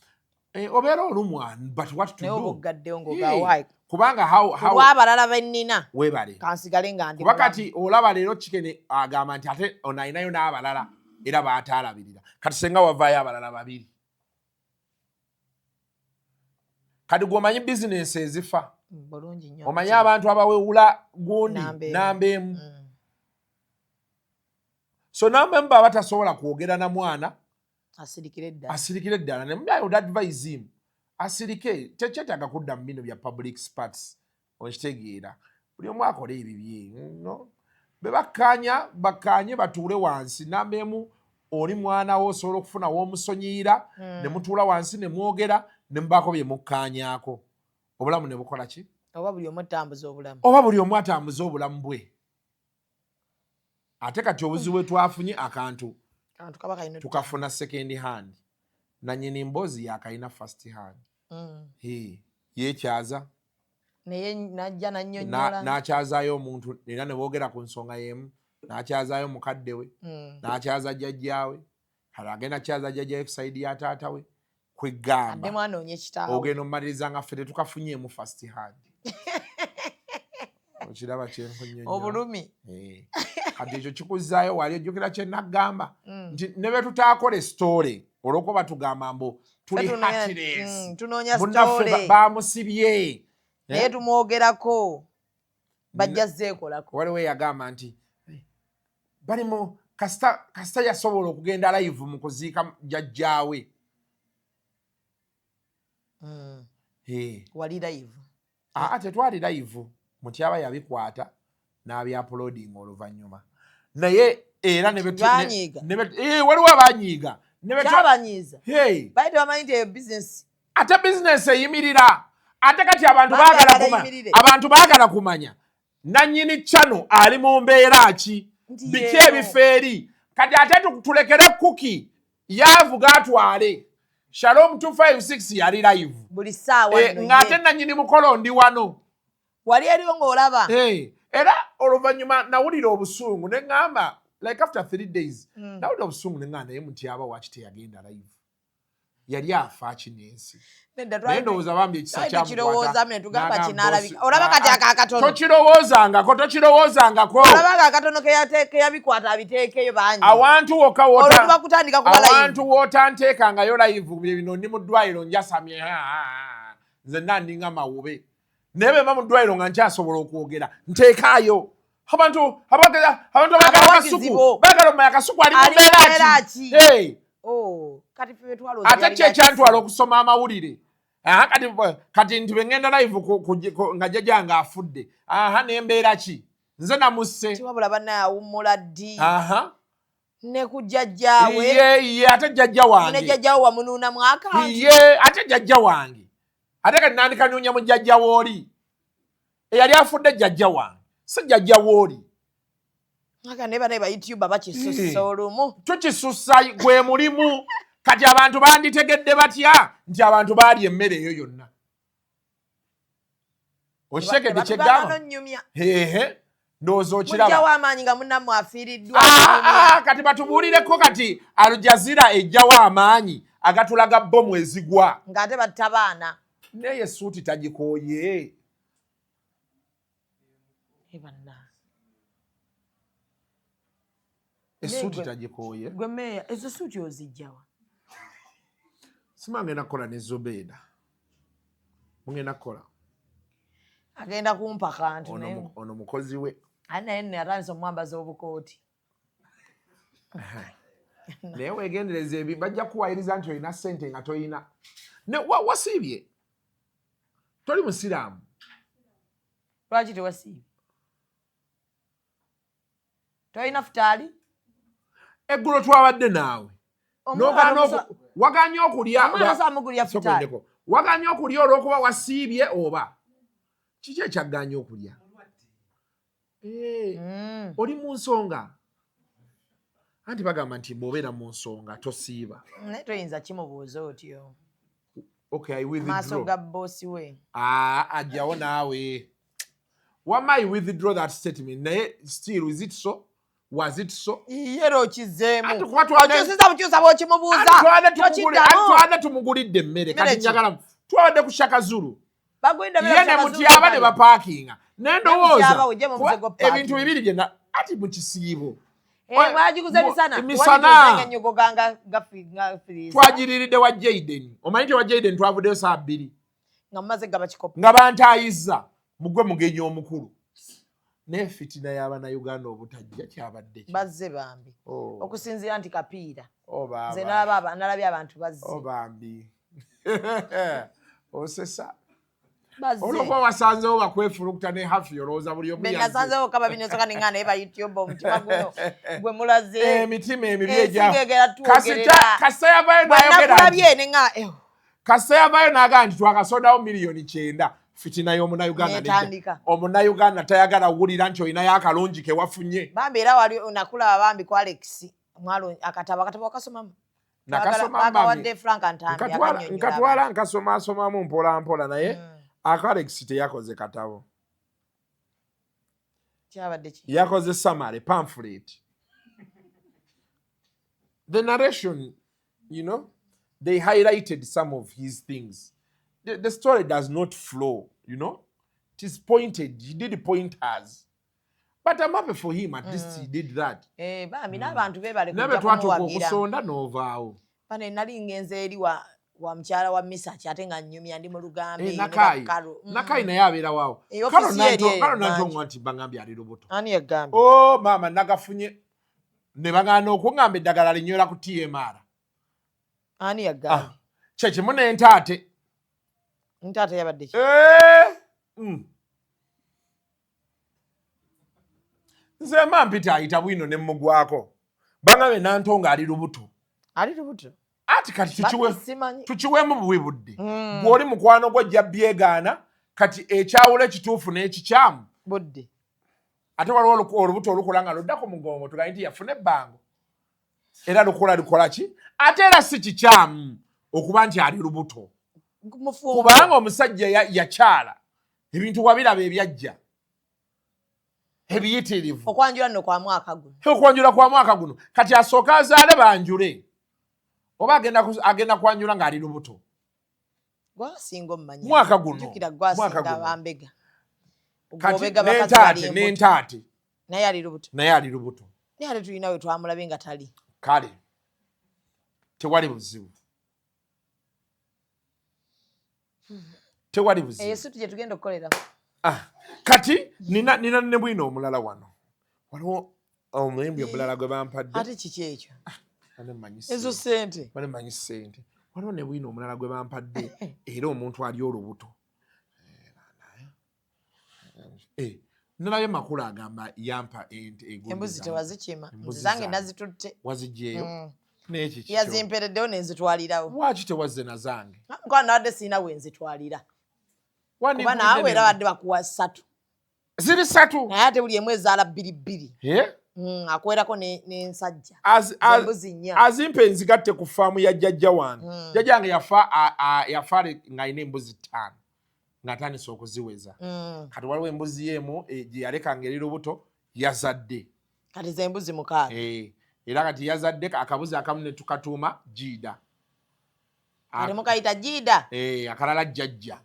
Eh, obeera olumwa, but what to Naye oba do? oggaddewo Eh, ng'ogawaayi kubanga how olw'abalala bennina Weebale. kansigale nga ndi Kuba mulamu. kati olaba leero Chicken agamba nti ate ono alinayo n'abalala era baataalabirira. Kati senga wavaayo abalala babiri, kati gwe omanyi bizinensi ezifa? Bulungi nnyo. Omanyi abantu abawewula gundi? Namba emu. Namba emu. So namba emu baba tasobola kwogera na mwana, Asirikire ddala. Asirikire ddala. Ne I would advise him asirike, tekyetaaga kudda mu bino bya public spats. Okitegeera? Buli omu akola ebibye, no be bakkaanya bakkaanye, batuule wansi. Namba emu, oli mwana wo, osobola okufuna w'omusonyiyira ne mutuula wansi ne mwogera ne mubaako bye mukkaanyaako, obulamu ne bukola ki? Oba buli omu otambuza obulamu. Oba buli omu atambuza obulamu bwe. Ate kati obuzibu bwe twafunye akantu Kantu kaba kalina tukafuna second hand. Nanyini mboozi yakalina first hand. Yekyaza. Naye najja nannyonnyola. N'akyazaayo omuntu era ne boogera ku nsonga y'emu, n'akyazaayo mukadde we, n'akyaza jjajjaawe, kale agenda kyaza jjajjaawe ku side ya taata we, kwegamba Addemu anoonye kitaawe. Ogenda omumaliriza nga ffe tetukafunyeemu first hand. Okiraba kyenkunyonyola? Obulumi. Eh. Kati ekyo kikuzaayo wali ojjukira kye naggamba nti ne bwe tutaakola story olw'okuba batugamba mbu tuli Ffe heartless, tunoonya munnaffe story. bamusibye. Naye Eh? tumwogerako, bajja zeekolako. Waliwo eyagamba nti, "Eh, bali mu kasita yasobola okugenda live mu kuziika jjajjaawe." Eh. Wali live? Aa, tetwali live. Mutyaba yabikwata n'abyuploading oluvannyuma, naye era ne Banyiiga. Eh, waliwo abanyiiga. Kyabanyiiza. Hey. Bali tebamanyi nti eyo bizinesi. Ate bizinesi eyimirira, ate kati abantu Baagala baagala eyimirire. Abantu baagala kumanya nannyini channel ali mu mbeera ki, Nti biki yeeno. ebifo eri. Kati ate tulekere kuki yaavuga atwale Shalom 256 yali live buli ssaawa. Eh, Nno ng'ate ye. nannyini mukolo ndi wano. Wali eriwo ng'olaba. Eh, era oluvannyuma nawulira obusungu ne ŋŋamba, like after 3 days, nawulira obusungu ne ŋŋamba, naye Mutyaba waki teyagenda live? Yali afa ki n'ensi? Nedda, Naye ndowooza bambi ekisa twali kyamukwata, tukirowoozaamu ne tugamba n'agamba, kinaalabika. "Bosi, Olaba kati ah, ako akatono. Tokirowoozangako, tokirowoozangako. Olaba nga akatono keyabikwata abiteekeyo bangi. Awantu wokka Olwo tuba kutandika kuba live. awantu wootanteekangayo live bye bino: ndi mu ddwaliro njasamye, ah, ah, ah. Nze nandinga mawube, naye bwe mba mu ddwaliro nga nkyasobola okwogera, nteekaayo. Abantu abaagala Abawagizi Kasuku bo. baagala omanya Kasuku ali mu Ali mu mbeera mbeera ki. ki? Hey. Oh, kati ffe twalowooza Ate byali ki bya ekyantwala okusoma amawulire? Aha, kati nti bwe ŋŋenda live nga jjajjange afudde, aha, nembeera ki? Nze namusse. Tiwabula bannaye, awummula ddi? Aha. Ne ku jjajjaawe. Ye ate jjajja Ne wange. jjajjaawe wamunuunamu akantu. Ye ate jjajja wange, ate kati nandikanuunya mu jjajja wooli eyali afudde. Jjajja wange si jjajja wooli. Aka ne banaye ba YouTuber bakisussa olumu. Tukisussa, gwe mulimu. Kati abantu banditegedde batya nti abantu baalya emmere eyo yonna? Okitegedde Tebatugamba kyegamba? n'onnyumya. Hehe, ndowooza Mujjawo okiraba. amaanyi nga munnammwe afiiriddwa. Ah, ah, kati batubuulireko, kati Aljazeera ejjawo amaanyi agatulaga bomu ezigwa ng'ate batta baana? Naye esuuti tagikooye? Eh, banna. Esuuti tagikooye? Gwe meeya, ezo suuti ozijjawa? Sima ngenda kukola ne Zubeeda, mugenda kukola. Agenda kumpa kantu. Ono Naye ono mukozi we. Ate naye nno yatandise omwambaza obukooti. Naye wegendereza, ebi bajja kuwayiriza nti olina ssente nga toyina. Ne wasiibye? Toli musiraamu? Lwaki tewasiibye? Tolina futaali? Eggulo twabadde naawe. Omwana Waganye okulya. Omwana osobola mugulya Sooka futaali. ondeko. Waganye okulya olw'okuba wasiibye oba kiki ekyaganye okulya? Eh, oli mu nsonga, anti bagamba nti bw'obeera mu nsonga tosiiba. Naye toyinza kimubuuza otyo. Okay, I Maaso withdraw. ga boosi we. Ah, ajjawo naawe. Wamma, I withdraw that statement. Naye still, is it so? Was it so? Yera okizeemu. Anti kuba Okyusiza bukyusa bw'okimubuuza. Anti Tokiddamu. twabadde tumugulidde emmere. Mmere Kati ki? njagala twabadde ku Shaka Zulu. Bagulidde emmere Ye ku ne Shaka Zulu Mutyaba ne balya. bapaakinga. Ne ndowooza Mutyaba ojje mu kuba muze gwa parking. ebintu bibiri bye ati mu kisiibo. Eh, mwagiguze misana. Misana. Wagiguze ng'ennyugo nga freezer. Twagiriridde wa Jaden. Omanyi nti wa Jaden twavuddeyo saa 2 Nga mumaze gaba kikopo. Nga bantayizza mugwe mugenyi omukulu. Naye fitina y'Abannayuganda obutajja kyabadde ki? Bazze bambi. Oh. Okusinziira nti kapiira. Oh, baaba. Nze nalabye abantu bazze. Oh, bambi. Osesa. Bazze. Olwokuba wasanzewo bakwefulukuta ne hafi, olowooza buli omu Be yazze. nasanzewo kaba binesoka ne ŋŋaana, naye ba YouTube omutima guno gwe mulaze. Emitima emibi Ensi egya ng'egera Kasita twogerera. kasita yavayo Bwe n'ayogera nakulabye nti ne ŋŋaa, eh, kasita yavayo n'agamba nti twakasondawo miliyoni 90, fitina y'Omunnayuganda nedda. N'etandika. Omunnayuganda tayagala wulira nti olinayo akalungi ke wafunye. Bambi era wali nakulaba bambi ku Alex mwalo akatabo wakasomamu. Nakasoma Bakawadde mami. Frank Ntambi akannyonnyola. Nkatwala nkasomasomamu mpola mpola, naye ako Alex teyakoze katabo. Kyabadde ki? Yakoze summary, pamphlet. The narration, they highlighted some of his things. The story does not flow. It is pointed. He did pointers, but I'm happy for him. At least he did that. Eh, bambi n'abantu beebale Nabe kujja twatuuka kumuwagira. okusonda n'ovaawo. Bano nali ngenze eri wa mukyala wa Misaki, ate nga nnyumya ndi mu lugambo Eh, eyo ne Nakayi. Bakalo. Nakayi naye abeera waawo. Eh, office ye eri eyo, Kalo mangi. Nantongo nti bagambye ali lubuto. Ani yagambye? O maama, nagafunye ne bagaana okuŋŋamba eddagala linywera ku TMR. Ani yagambye? Ah, kyekimu n'entaate. Ntaate yabadde ki? Eh, Nze ma mpita ayita bwino ne mmugwako, bagambye Nantongo ali lubuto. Ali lubuto? Ati kati Badde simanyi. tukiweemu buwi budde. Gw'oli mukwano gwo jja byegaana. Kati ekyawula ekituufu n'ekikyamu budde. Ate waliwo olubuto olukola nga ludda ku mugongo, tugambe nti yafuna ebbango, era lukola lukola ki? Ate era si kikyamu okuba nti ali lubuto. Mufumbo. Kubanga omusajja yakyala ebintu wabiraba ebyajja ebiyitirivu. Okwanjula nno kwa mwaka guno. Okwanjula kwa mwaka guno. Kati asooka azaale banjule, oba agenda kwanjula ng'ali lubuto? Gwasinga omumanya. Mwaka guno. Jjukira Mwaka gwasinga guno. bambega. Kati Gw'obega bakazi bali n'entaate embuto. N'entaate. Naye ali lubuto? Naye ali lubuto. Naye ate tulina we twamulabye nga tali. Kale tewali buzibu, tewali buzibu. Eyo suti gye tugenda okukolera. Ah, kati nina ne bwino omulala wano, waliwo omuyimbi omulala gwe bampadde. Ate kiki ekyo? Bane mmanyi Ezo ssente. sente. Bane mmanyi ssente. Waliwo ne bwino omulala gwe bampadde, era omuntu ali olubuto. Eh, nalabye Makula agamba yampa ente egundi Embuzi zange. tewazikima. Embuzi Nze zange zange. nazitutte. Wazigyeyo? N'ekyo kikyo. Yazimpereddewo nenzitwalirawo. Lwaki tewazze na zange? Mukwano, nabadde sirina we nzitwalira, kuba Wandikubidde naawe era badde bakuwa ssatu. Ziri ssatu. Naye ate buli emu ezaala bbiri bbiri. Eh? Akwerako n'ensajja. Embuzi nnya. Azimpe nzigatte ku faamu ya jjajja wange. Jjajja wange yafa yafa ng'alina embuzi 5 ng'atandise okuziweza. Kati waliwo embuzi ye emu gye yaleka ng'eri lubuto, yazadde. Kati ze embuzi 6. Eh, era kati yazadde akabuzi akamu ne tukatuuma Jiida. Kati mukayita Jiida? Eh, akalala Jjajja.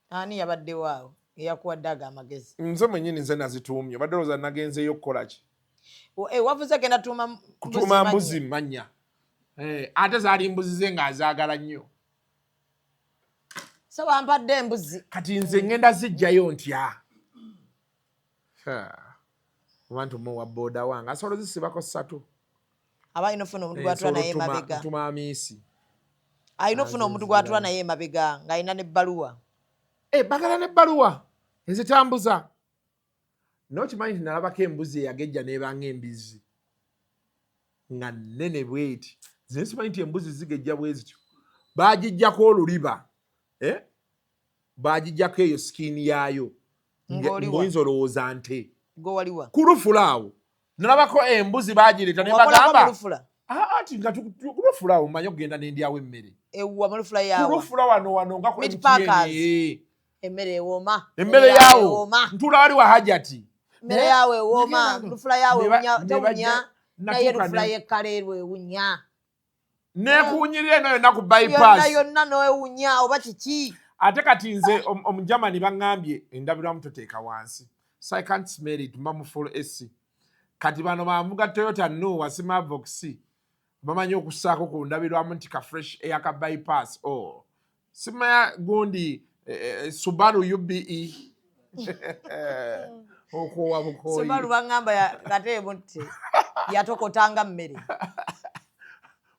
Ani yabaddewo awo eyakuwadde ago amagezi? Nze mwennyini, nze nazituumye. Obadde olowooza nagenzeeyo okukola ki? Eh, wavuze genda tuuma mbuzi Kutuuma mannya. mbuzi manya. Eh, ate zaali mbuzi ze ng'azaagala nnyo. So wampadde embuzi. Kati nze ngenda zijjayo ntya? Ha. Oba ntuma owa booda wange, asobola ozisibako ssatu. Aba alina ofuna omuntu Eh, gwatula nsobola naye emabega. ntuma Amiisi. Alina ofuna omuntu gwatula naye emabega ng'alina n'ebbaluwa. Eh, bagala n'ebbaluwa ezitambuza. Nokimanyi nti nalabako embuzi eyagejja n'ebanga embizi nga nnene bweti? Nze simanyi nti embuzi zigejja bwe zityo. Bagijjako oluliba, eh? Bagijjako eyo skin yaayo. Ng'oliwa? Ng'oyinza olowooza nte. Gwe waliwa? Ku lufula awo nalabako embuzi, bagireeta ne Wakolako bagamba mu lufula? Ah, ati nga ku lufula awo mmanyi okugenda nendyawo emmere. Ewuwa mu lufula Ku yawa? lufula wano nga ku Meat MTN, Packers. eh. Emmere ewooma. Emmere yaawo yaawo ewooma. Ntuula wali wa Hajati. Emmere yaawo ewooma. Nagenda- Lufula yaawo ewunya. Ne Tewunya, naye natuuka lufula y'ekkaleerwe ewunya. Nekuunyirira eno yonna ku Yonna bypass. yonna n'ewunya, oba kiki? Ate kati nze omujamani baŋŋambye endabirwamu toteeka wansi, so I can't smell it, mba mu full AC. Kati bano bavuga Toyota Noah, sima Vox, bamanyi okussaako ku ndabirwamu nti ka fresh air ka bypass. Oh, simaya gundi Subaru UBE okwowa bukooyi. Subaru baŋŋamba ngate emutte yatokotanga mmere.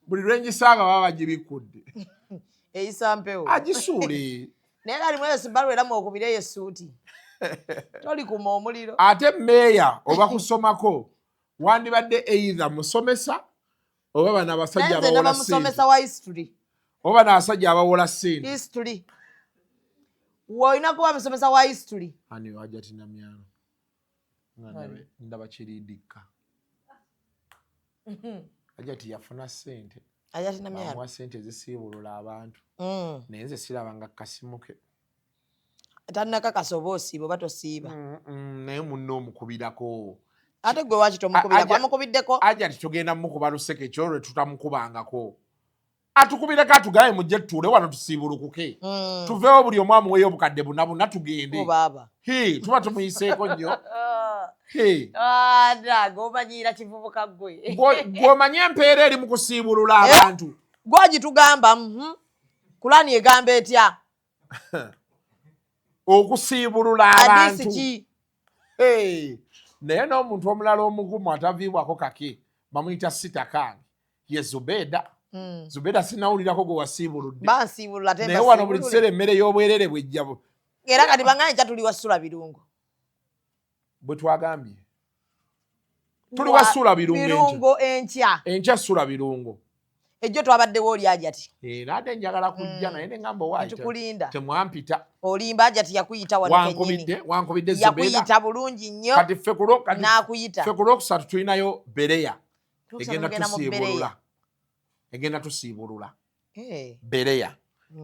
Buli lwengisanga baba bagibikudde. Eyisa mpewo. Agisuule. Naye kali mweyo Subaru era mwokubira eyo essuuti, tolikuma omuliro. Ate meeya oba kusomako wandibadde either musomesa oba bano abasajja Naye nze abawola ndaba ssente. musomesa wa history. Oba bano abasajja abawola ssente. History, olina kuba musomesa wa history. Ani Hajati Namyalo? Nga ndaba kiridikka. Ajati yafuna ssente. Ajati Namyalo. Bamuwa ssente ezisiibulula abantu. Naye nze sirabanga kasimuke. Tannakakasa oba osiiba oba tosiiba. Naye munno omukubirako. Ate gwe waki tomukubirako? Amukubiddeko. Ajati tugenda mukuba luseke kyolwe tutamukubangako. Atukubireko atugaye mujje tutuule wano tusiibulukuke. Tuveewo buli omu amuweeyo obukadde buna buna tugende. Oh, baaba. Hee, tuba tumuyiseeko nnyo. Hee. Ada, gwomanyiira kivubuka ggwe. Gw'omanyi empeera eri mu kusiibulula Eh? abantu. Gw'ogitugamba, Kulani egamba etya? Okusiibulula Hadisi abantu. ki? Hey, naye n'omuntu omulala omugumu ataviibwako kake bamuyita sitakange ye Zubeda. Zubeda sinawulirako gwe wasiibuludde. Bansiibulula ate Naye wano buli mbasiibulule. kiseera emmere y'obwerere bwejja Era kati bangaye nkya tuli wasula birungo. Bwe twagambye tuli wasula birungo enkya. Birungo enkya. Enkya sula birungo. Ejjo twabaddewo oli Ajati. Era ate njagala kujja naye ne ngamba owaayi Tukulinda. Temwampita. Olimba, Ajati yakuyita wano kennyini. Wankubidde Zubeda. Yakuyita bulungi nnyo. Kati ffe ku lwo- kati N'akuyita. ffe ku lwokusatu tulinayo Bereya. Lwokusatu Egenda mugenda mu tusiibulula. Bereya. Egenda tusiibulula. Eh. Bereya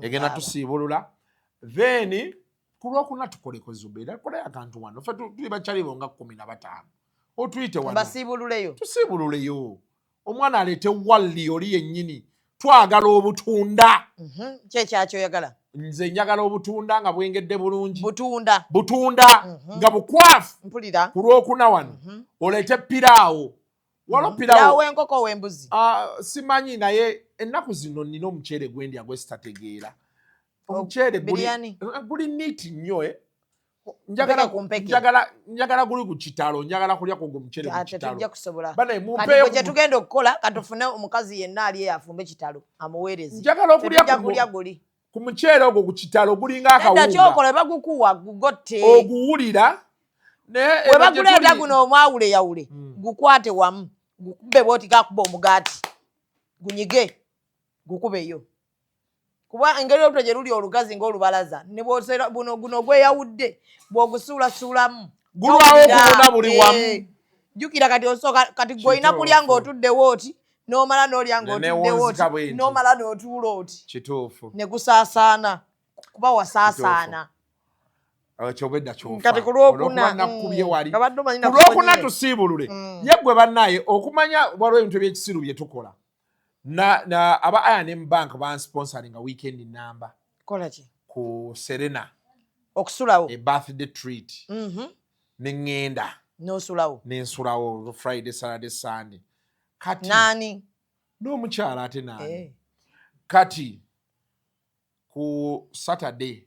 egenda baaba. tusiibulula. Then ku lwokuna tukoleko Zubeda, koleyo akantu wano. Ffe tuli bakyalibo nga 15, otuyite wano. Mbasiibululeyo. Tusiibululeyo, omwana aleete walli oli yennyini. Twagala obutunda. Ki ekyakyoyagala? Nze njagala obutunda nga bwengedde bulungi. Butunda. Butunda nga bukwafu. Mpulira. Ku lwokuna wano oleete piraawo walo. Piraawo Piraawo w'enkoko, w'embuzi? Ah, simanyi, naye ennaku zino nina omuceere gwendya gwe sitategeera. Omuceere Biryani? Guli neat nnyo, eh. Njagala Mpeke ku mpeke. Njagala guli ku kitalo, njagala kulya ku muceere ku Ah, kitalo. tetujja kusobola. Bane, Kati mumpeeyo gwe kyetugenda okukola, katufune omukazi yenna ali eyo afumbe kitalo amuweereze. Njagala okulya Tetujja kulya guli. Ku muceere ogwo ku kitalo gulinga Nedda, akawunga. kyokola bagukuwa gugotte. Oguwulira naye Bwe eno gye baguleeta guno omwawuleyawule, gukwate wamu gukube bwoti gakuba omugaati, gunyige gukubeyo, kuba engeri olutwe gye luli olugazi ng'olubalaza ne bw'osera buno guno gweyawudde bw'ogusuulasuulamu Gulwawo towulira. okubuna buli wamu. Jjukira kati osooka kati gw'olina kulya ng'otuddewo oti, n'omala n'olya ng'otuddewo Newonzika oti, bwe nti. n'omala n'otuula oti. Kituufu. Ne gusaasaana kuba wasaasaana. Kyobwedda kyofa. Kati ku lwokuna, Olwokuba nakubye wali. Kabadde omanyi Ku lwokuna nakumanyiire. tusiibulule. Ye gwe bannaye okumanya waliwo ebintu ebyekisiru bye tukola na aba I&M Bank bansponsoringa weekend namba. Kola ki? Ku Serena. Okusulawo. A birthday treat. Ne ŋŋenda. N'osulawo. Nensulawo Friday, Saturday, Sunday. Kati Naani? N'omukyala ate naani. Eh. Kati ku Saturday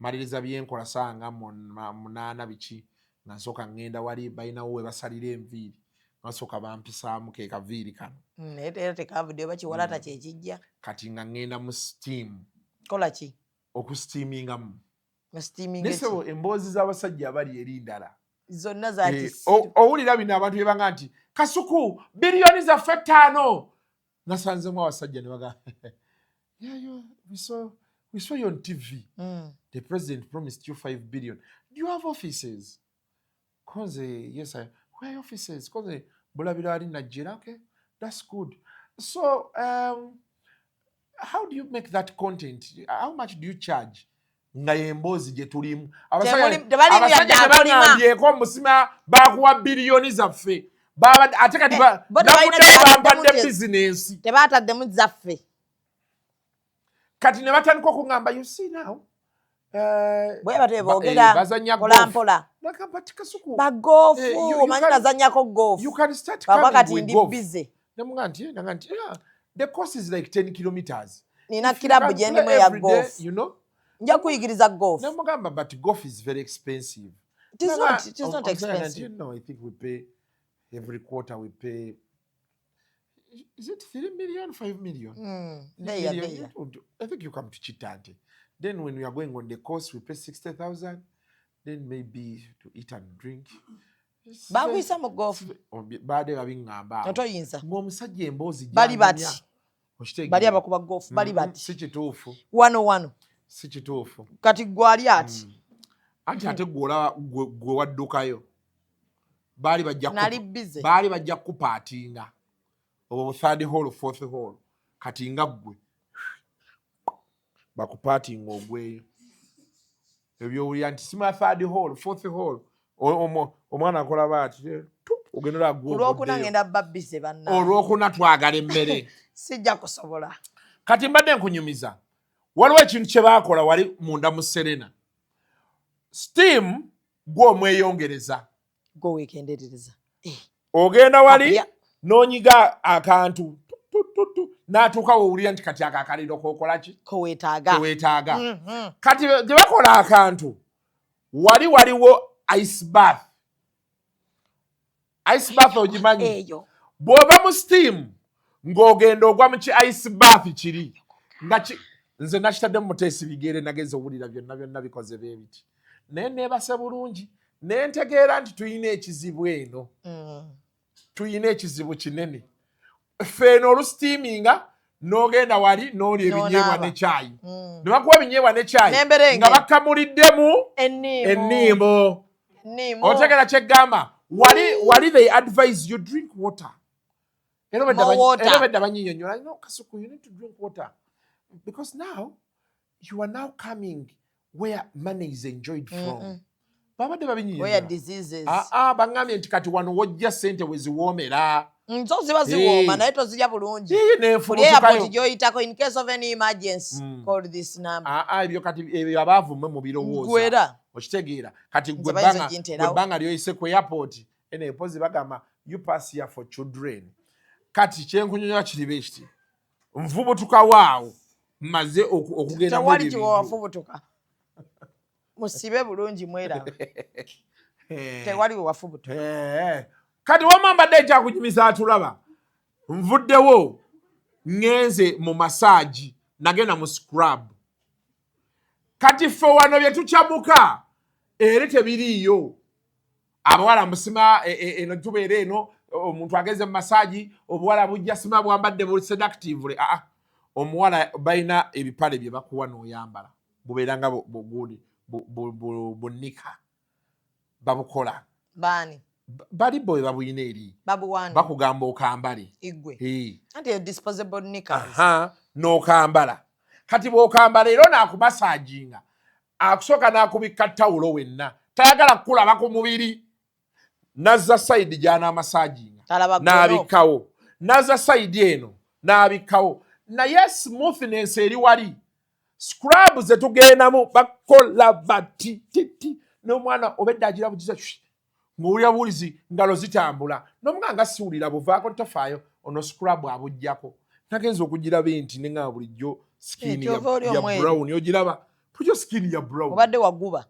maliriza byenkola saa nga 8 biki, nga nsooka ŋŋenda wali balinawo we basalira enviiri, nga nsooka bampisaamu ke kaviiri kano. Naye era tekavuddeyo, bakiwalata kyekijja. Kati nga ŋŋenda mu steam. Kola ki? Okusteamingamu. Mu steaming? Naye sebo, emboozi z'abasajja abali eri ndala. Zonna za Eh, kisiru. Owulira bino abantu bye banga nti Kasuku biliyoni zaffe 5, nasanzemu abasajja ne baga, "Yeah, we saw you on TV. The president promised you 5 billion. Do you have offices?" Konze, "Yes, I, where are your offices?" Konze, "Bulabira ali Nigeria." "Okay, that's good. So how do you make that content? How much do you charge?" Nga yemboozi gye tulimu. Tebalimu yadde Abasajja akolima. tebaŋambyeko musima bakuwa biliyoni zaffe. Ate kati Eh, bo tebalina navuddeyo kye bampadde bataddemu bizinensi. Tebaataddemu zaffe. Kati ne batandika okuŋŋamba, "You see now, Bwe batyo boogera, bazanya mpola golf." mpola. Nagamba ti, "Kasuku, Bagoofu, omanyi nazannyako golf. you can start Baba coming kati with ndi golf." busy. Nemuga nti, naga nti, "Yeah, the course is like 10 kilometers. Nina If you kirabu can gye play ndimu eya every day, golf. you know." Nja kuyigiriza golf. Nemugamba, "But golf is very expensive." It is Naga- not, it is not omusajja nti, expensive. "No, I think we pay every quarter, we pay, is it 3 million, 5 million?" There, Million, there. I think you come to Chitante. Then when we are going on the course, we pay 60,000. Then maybe to eat and drink. Bakuyisa mu golf. Baadde babiŋŋamba awo. Toyinza. Ng'omusajja emboozi Bali gy'anyumya. bati. Okitegeera? Bali abakuba golf bali bati. Si kituufu. Wano wano. Si kituufu. Kati gwali ati. Anti ate gwe olaba gwe waddukayo. Baali bajja Nali busy. Baali bajja kupaatinga. Obwo bu third hall, fourth hall. Kati nga ggwe bakupaatinga ogweyo, ebyowulira nti sima third hall, fourth hall, omwana akola baati ogenda. Olwokuna ngenda babbize banna. Olwokuna twagala emmere. Sijja kusobola. Kati mbadde nkunyumiza, waliwo ekintu kye baakola wali munda mu Serena. Steam gw'omweyongereza. Gwe weekenderereza. Ogenda wali Apya. n'onyiga akantu tu, tu, tu, tu, n'atuuka wowulira nti kati ako akaliro kokola ki? Koweetaaga. Keweetaaga. Kati gye bakola akantu wali, waliwo ice bath. Ice bath ogimanyi? Eyo. Bw'ova mu steam ng'ogenda ogwa mu ki ice bath kiri nga nze nakitaddemu muteesi bigere, nageza owulira byonna byonna bikoze bee biti, naye neebase bulungi nentegeera nti tulina ekizibu eno. Tulina ekizibu kinene ffe eno. Olusteaminga n'ogenda wali n'olya ebinyeebwa N'onaaba. ne kyayi, ne bakuwa ebinyeebwa ne kyayi N'emberenge. nga bakamuliddemu Enniimu. enniimu. Enniimu. Otegera kyeggamba, wali wali they advise you drink water. Era More water. Era bedda banyinyonnyola, no Kasuku, you need to drink water because now you are now coming where money is enjoyed from. Babadde Where babinyinyonnyola. diseases. Ah, ah, baŋŋambye nti kati wano wojja ssente we ziwoomera. Zo ziba ziwooma, Eh. naye tozirya bulungi. Ii, Buli airport nenfulutukayo. gy'oyitako, in case of any emergency, call this number. Ah, ah, ebyo kati ebyo abaavu mmwe mubirowooza. Gwera. Okitegeera kati Nze gwe bayinza ebbanga oginterawo. gwe ebbanga lyoyise ku airport eno, empozi bagamba you pass here for children. Kati kyenkunyonyola kiriba ekiti, nvubutukawo awo mmaze okugenda mu Tewali ebyo kiwa ebintu. wafubutuka. Musibe bulungi, mweraba. Tewali we wafubutuka. Eh. Kati wama mbadde ekyakunyumiza atulaba, nvuddewo ŋŋenze mu massage, nagenda mu scrub. Kati ffe wano bye tukyamuka eri tebiriiyo. Abawala musima eno tubeera eno, omuntu agenze mu massage, obuwala bujja sima bwambadde bu seductively. Aa, omuwala balina ebipale bye bakuwa n'oyambala, bubeera nga gundi bunika babukola. Baani? Bali bo babuyina eri. Babuwani? Bakugamba okambale. Igwe. Eh. Anti eyo disposable knickers. Aha, n'okambala. Kati bw'okambala era onaakumassaginga, akusooka n'akubikka tawulo wenna, tayagala kukulaba ku mubiri. Nazza side gy'anaamassaginga, Talaba ggono. n'abikkawo, nazza side eno n'abikkawo, naye smoothness eri wali. Scrub ze tugendamu bakola bati titi n'omwana obedda agira bugiza ng'owulira buwulizi ngalo zitambula n'omuga nga siwulira buvaako, tofaayo, ono scrub abuggyako. Nagenza okugiraba nti neŋŋamba bulijjo skin Eh, kyova oli ya omweru. brown, ogiraba bulijjo skin ya brown. Obadde waguba.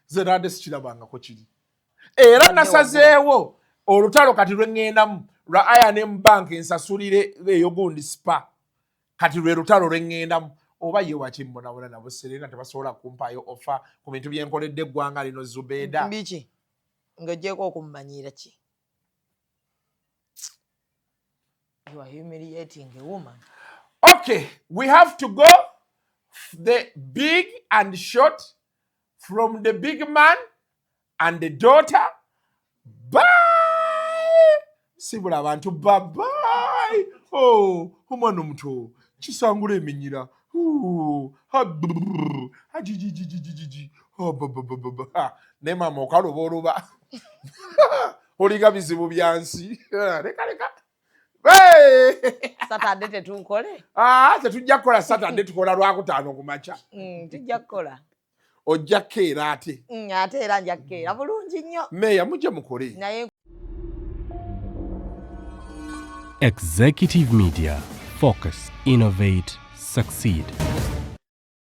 Ze nadde sikirabangako kiri era. Obadde Nasazeewo olutalo kati lwe ŋŋendamu lwa I&M Bank, ensasulire eyo gundi spa. Kati lwe lutalo lwe ŋŋendamu. Oba ye waki mbonabona nabo Serena tebasobola kumpaayo ofa ku bintu byenkoledde eggwanga lino, Zubeeda. Mbiki ng'ogyeko okummanyiira ki? You are humiliating a woman. Okay, we have to go. The big and short from the big man and the daughter. Bye. Sibula abantu, bye. Oh, omwana omuto kisangula eminyira. Ooh, ha, brrr, ha, ji, ji, ji, ji, ji, ji, ji. Oh, ba, ba, ba, ba, ba. Ha, naye maama okaluba oluba olinga bizibu byansi. Leka leka. Hey! Saturday tetuukole. Ah, tetujja kukola Saturday, tukola Lwakutaano ku makya. Tujja kukola. Ojja kukeera ate. Ate era nja kukeera bulungi nnyo. Meeya mujje mukole. Naye Executive Media. Focus, innovate, succeed.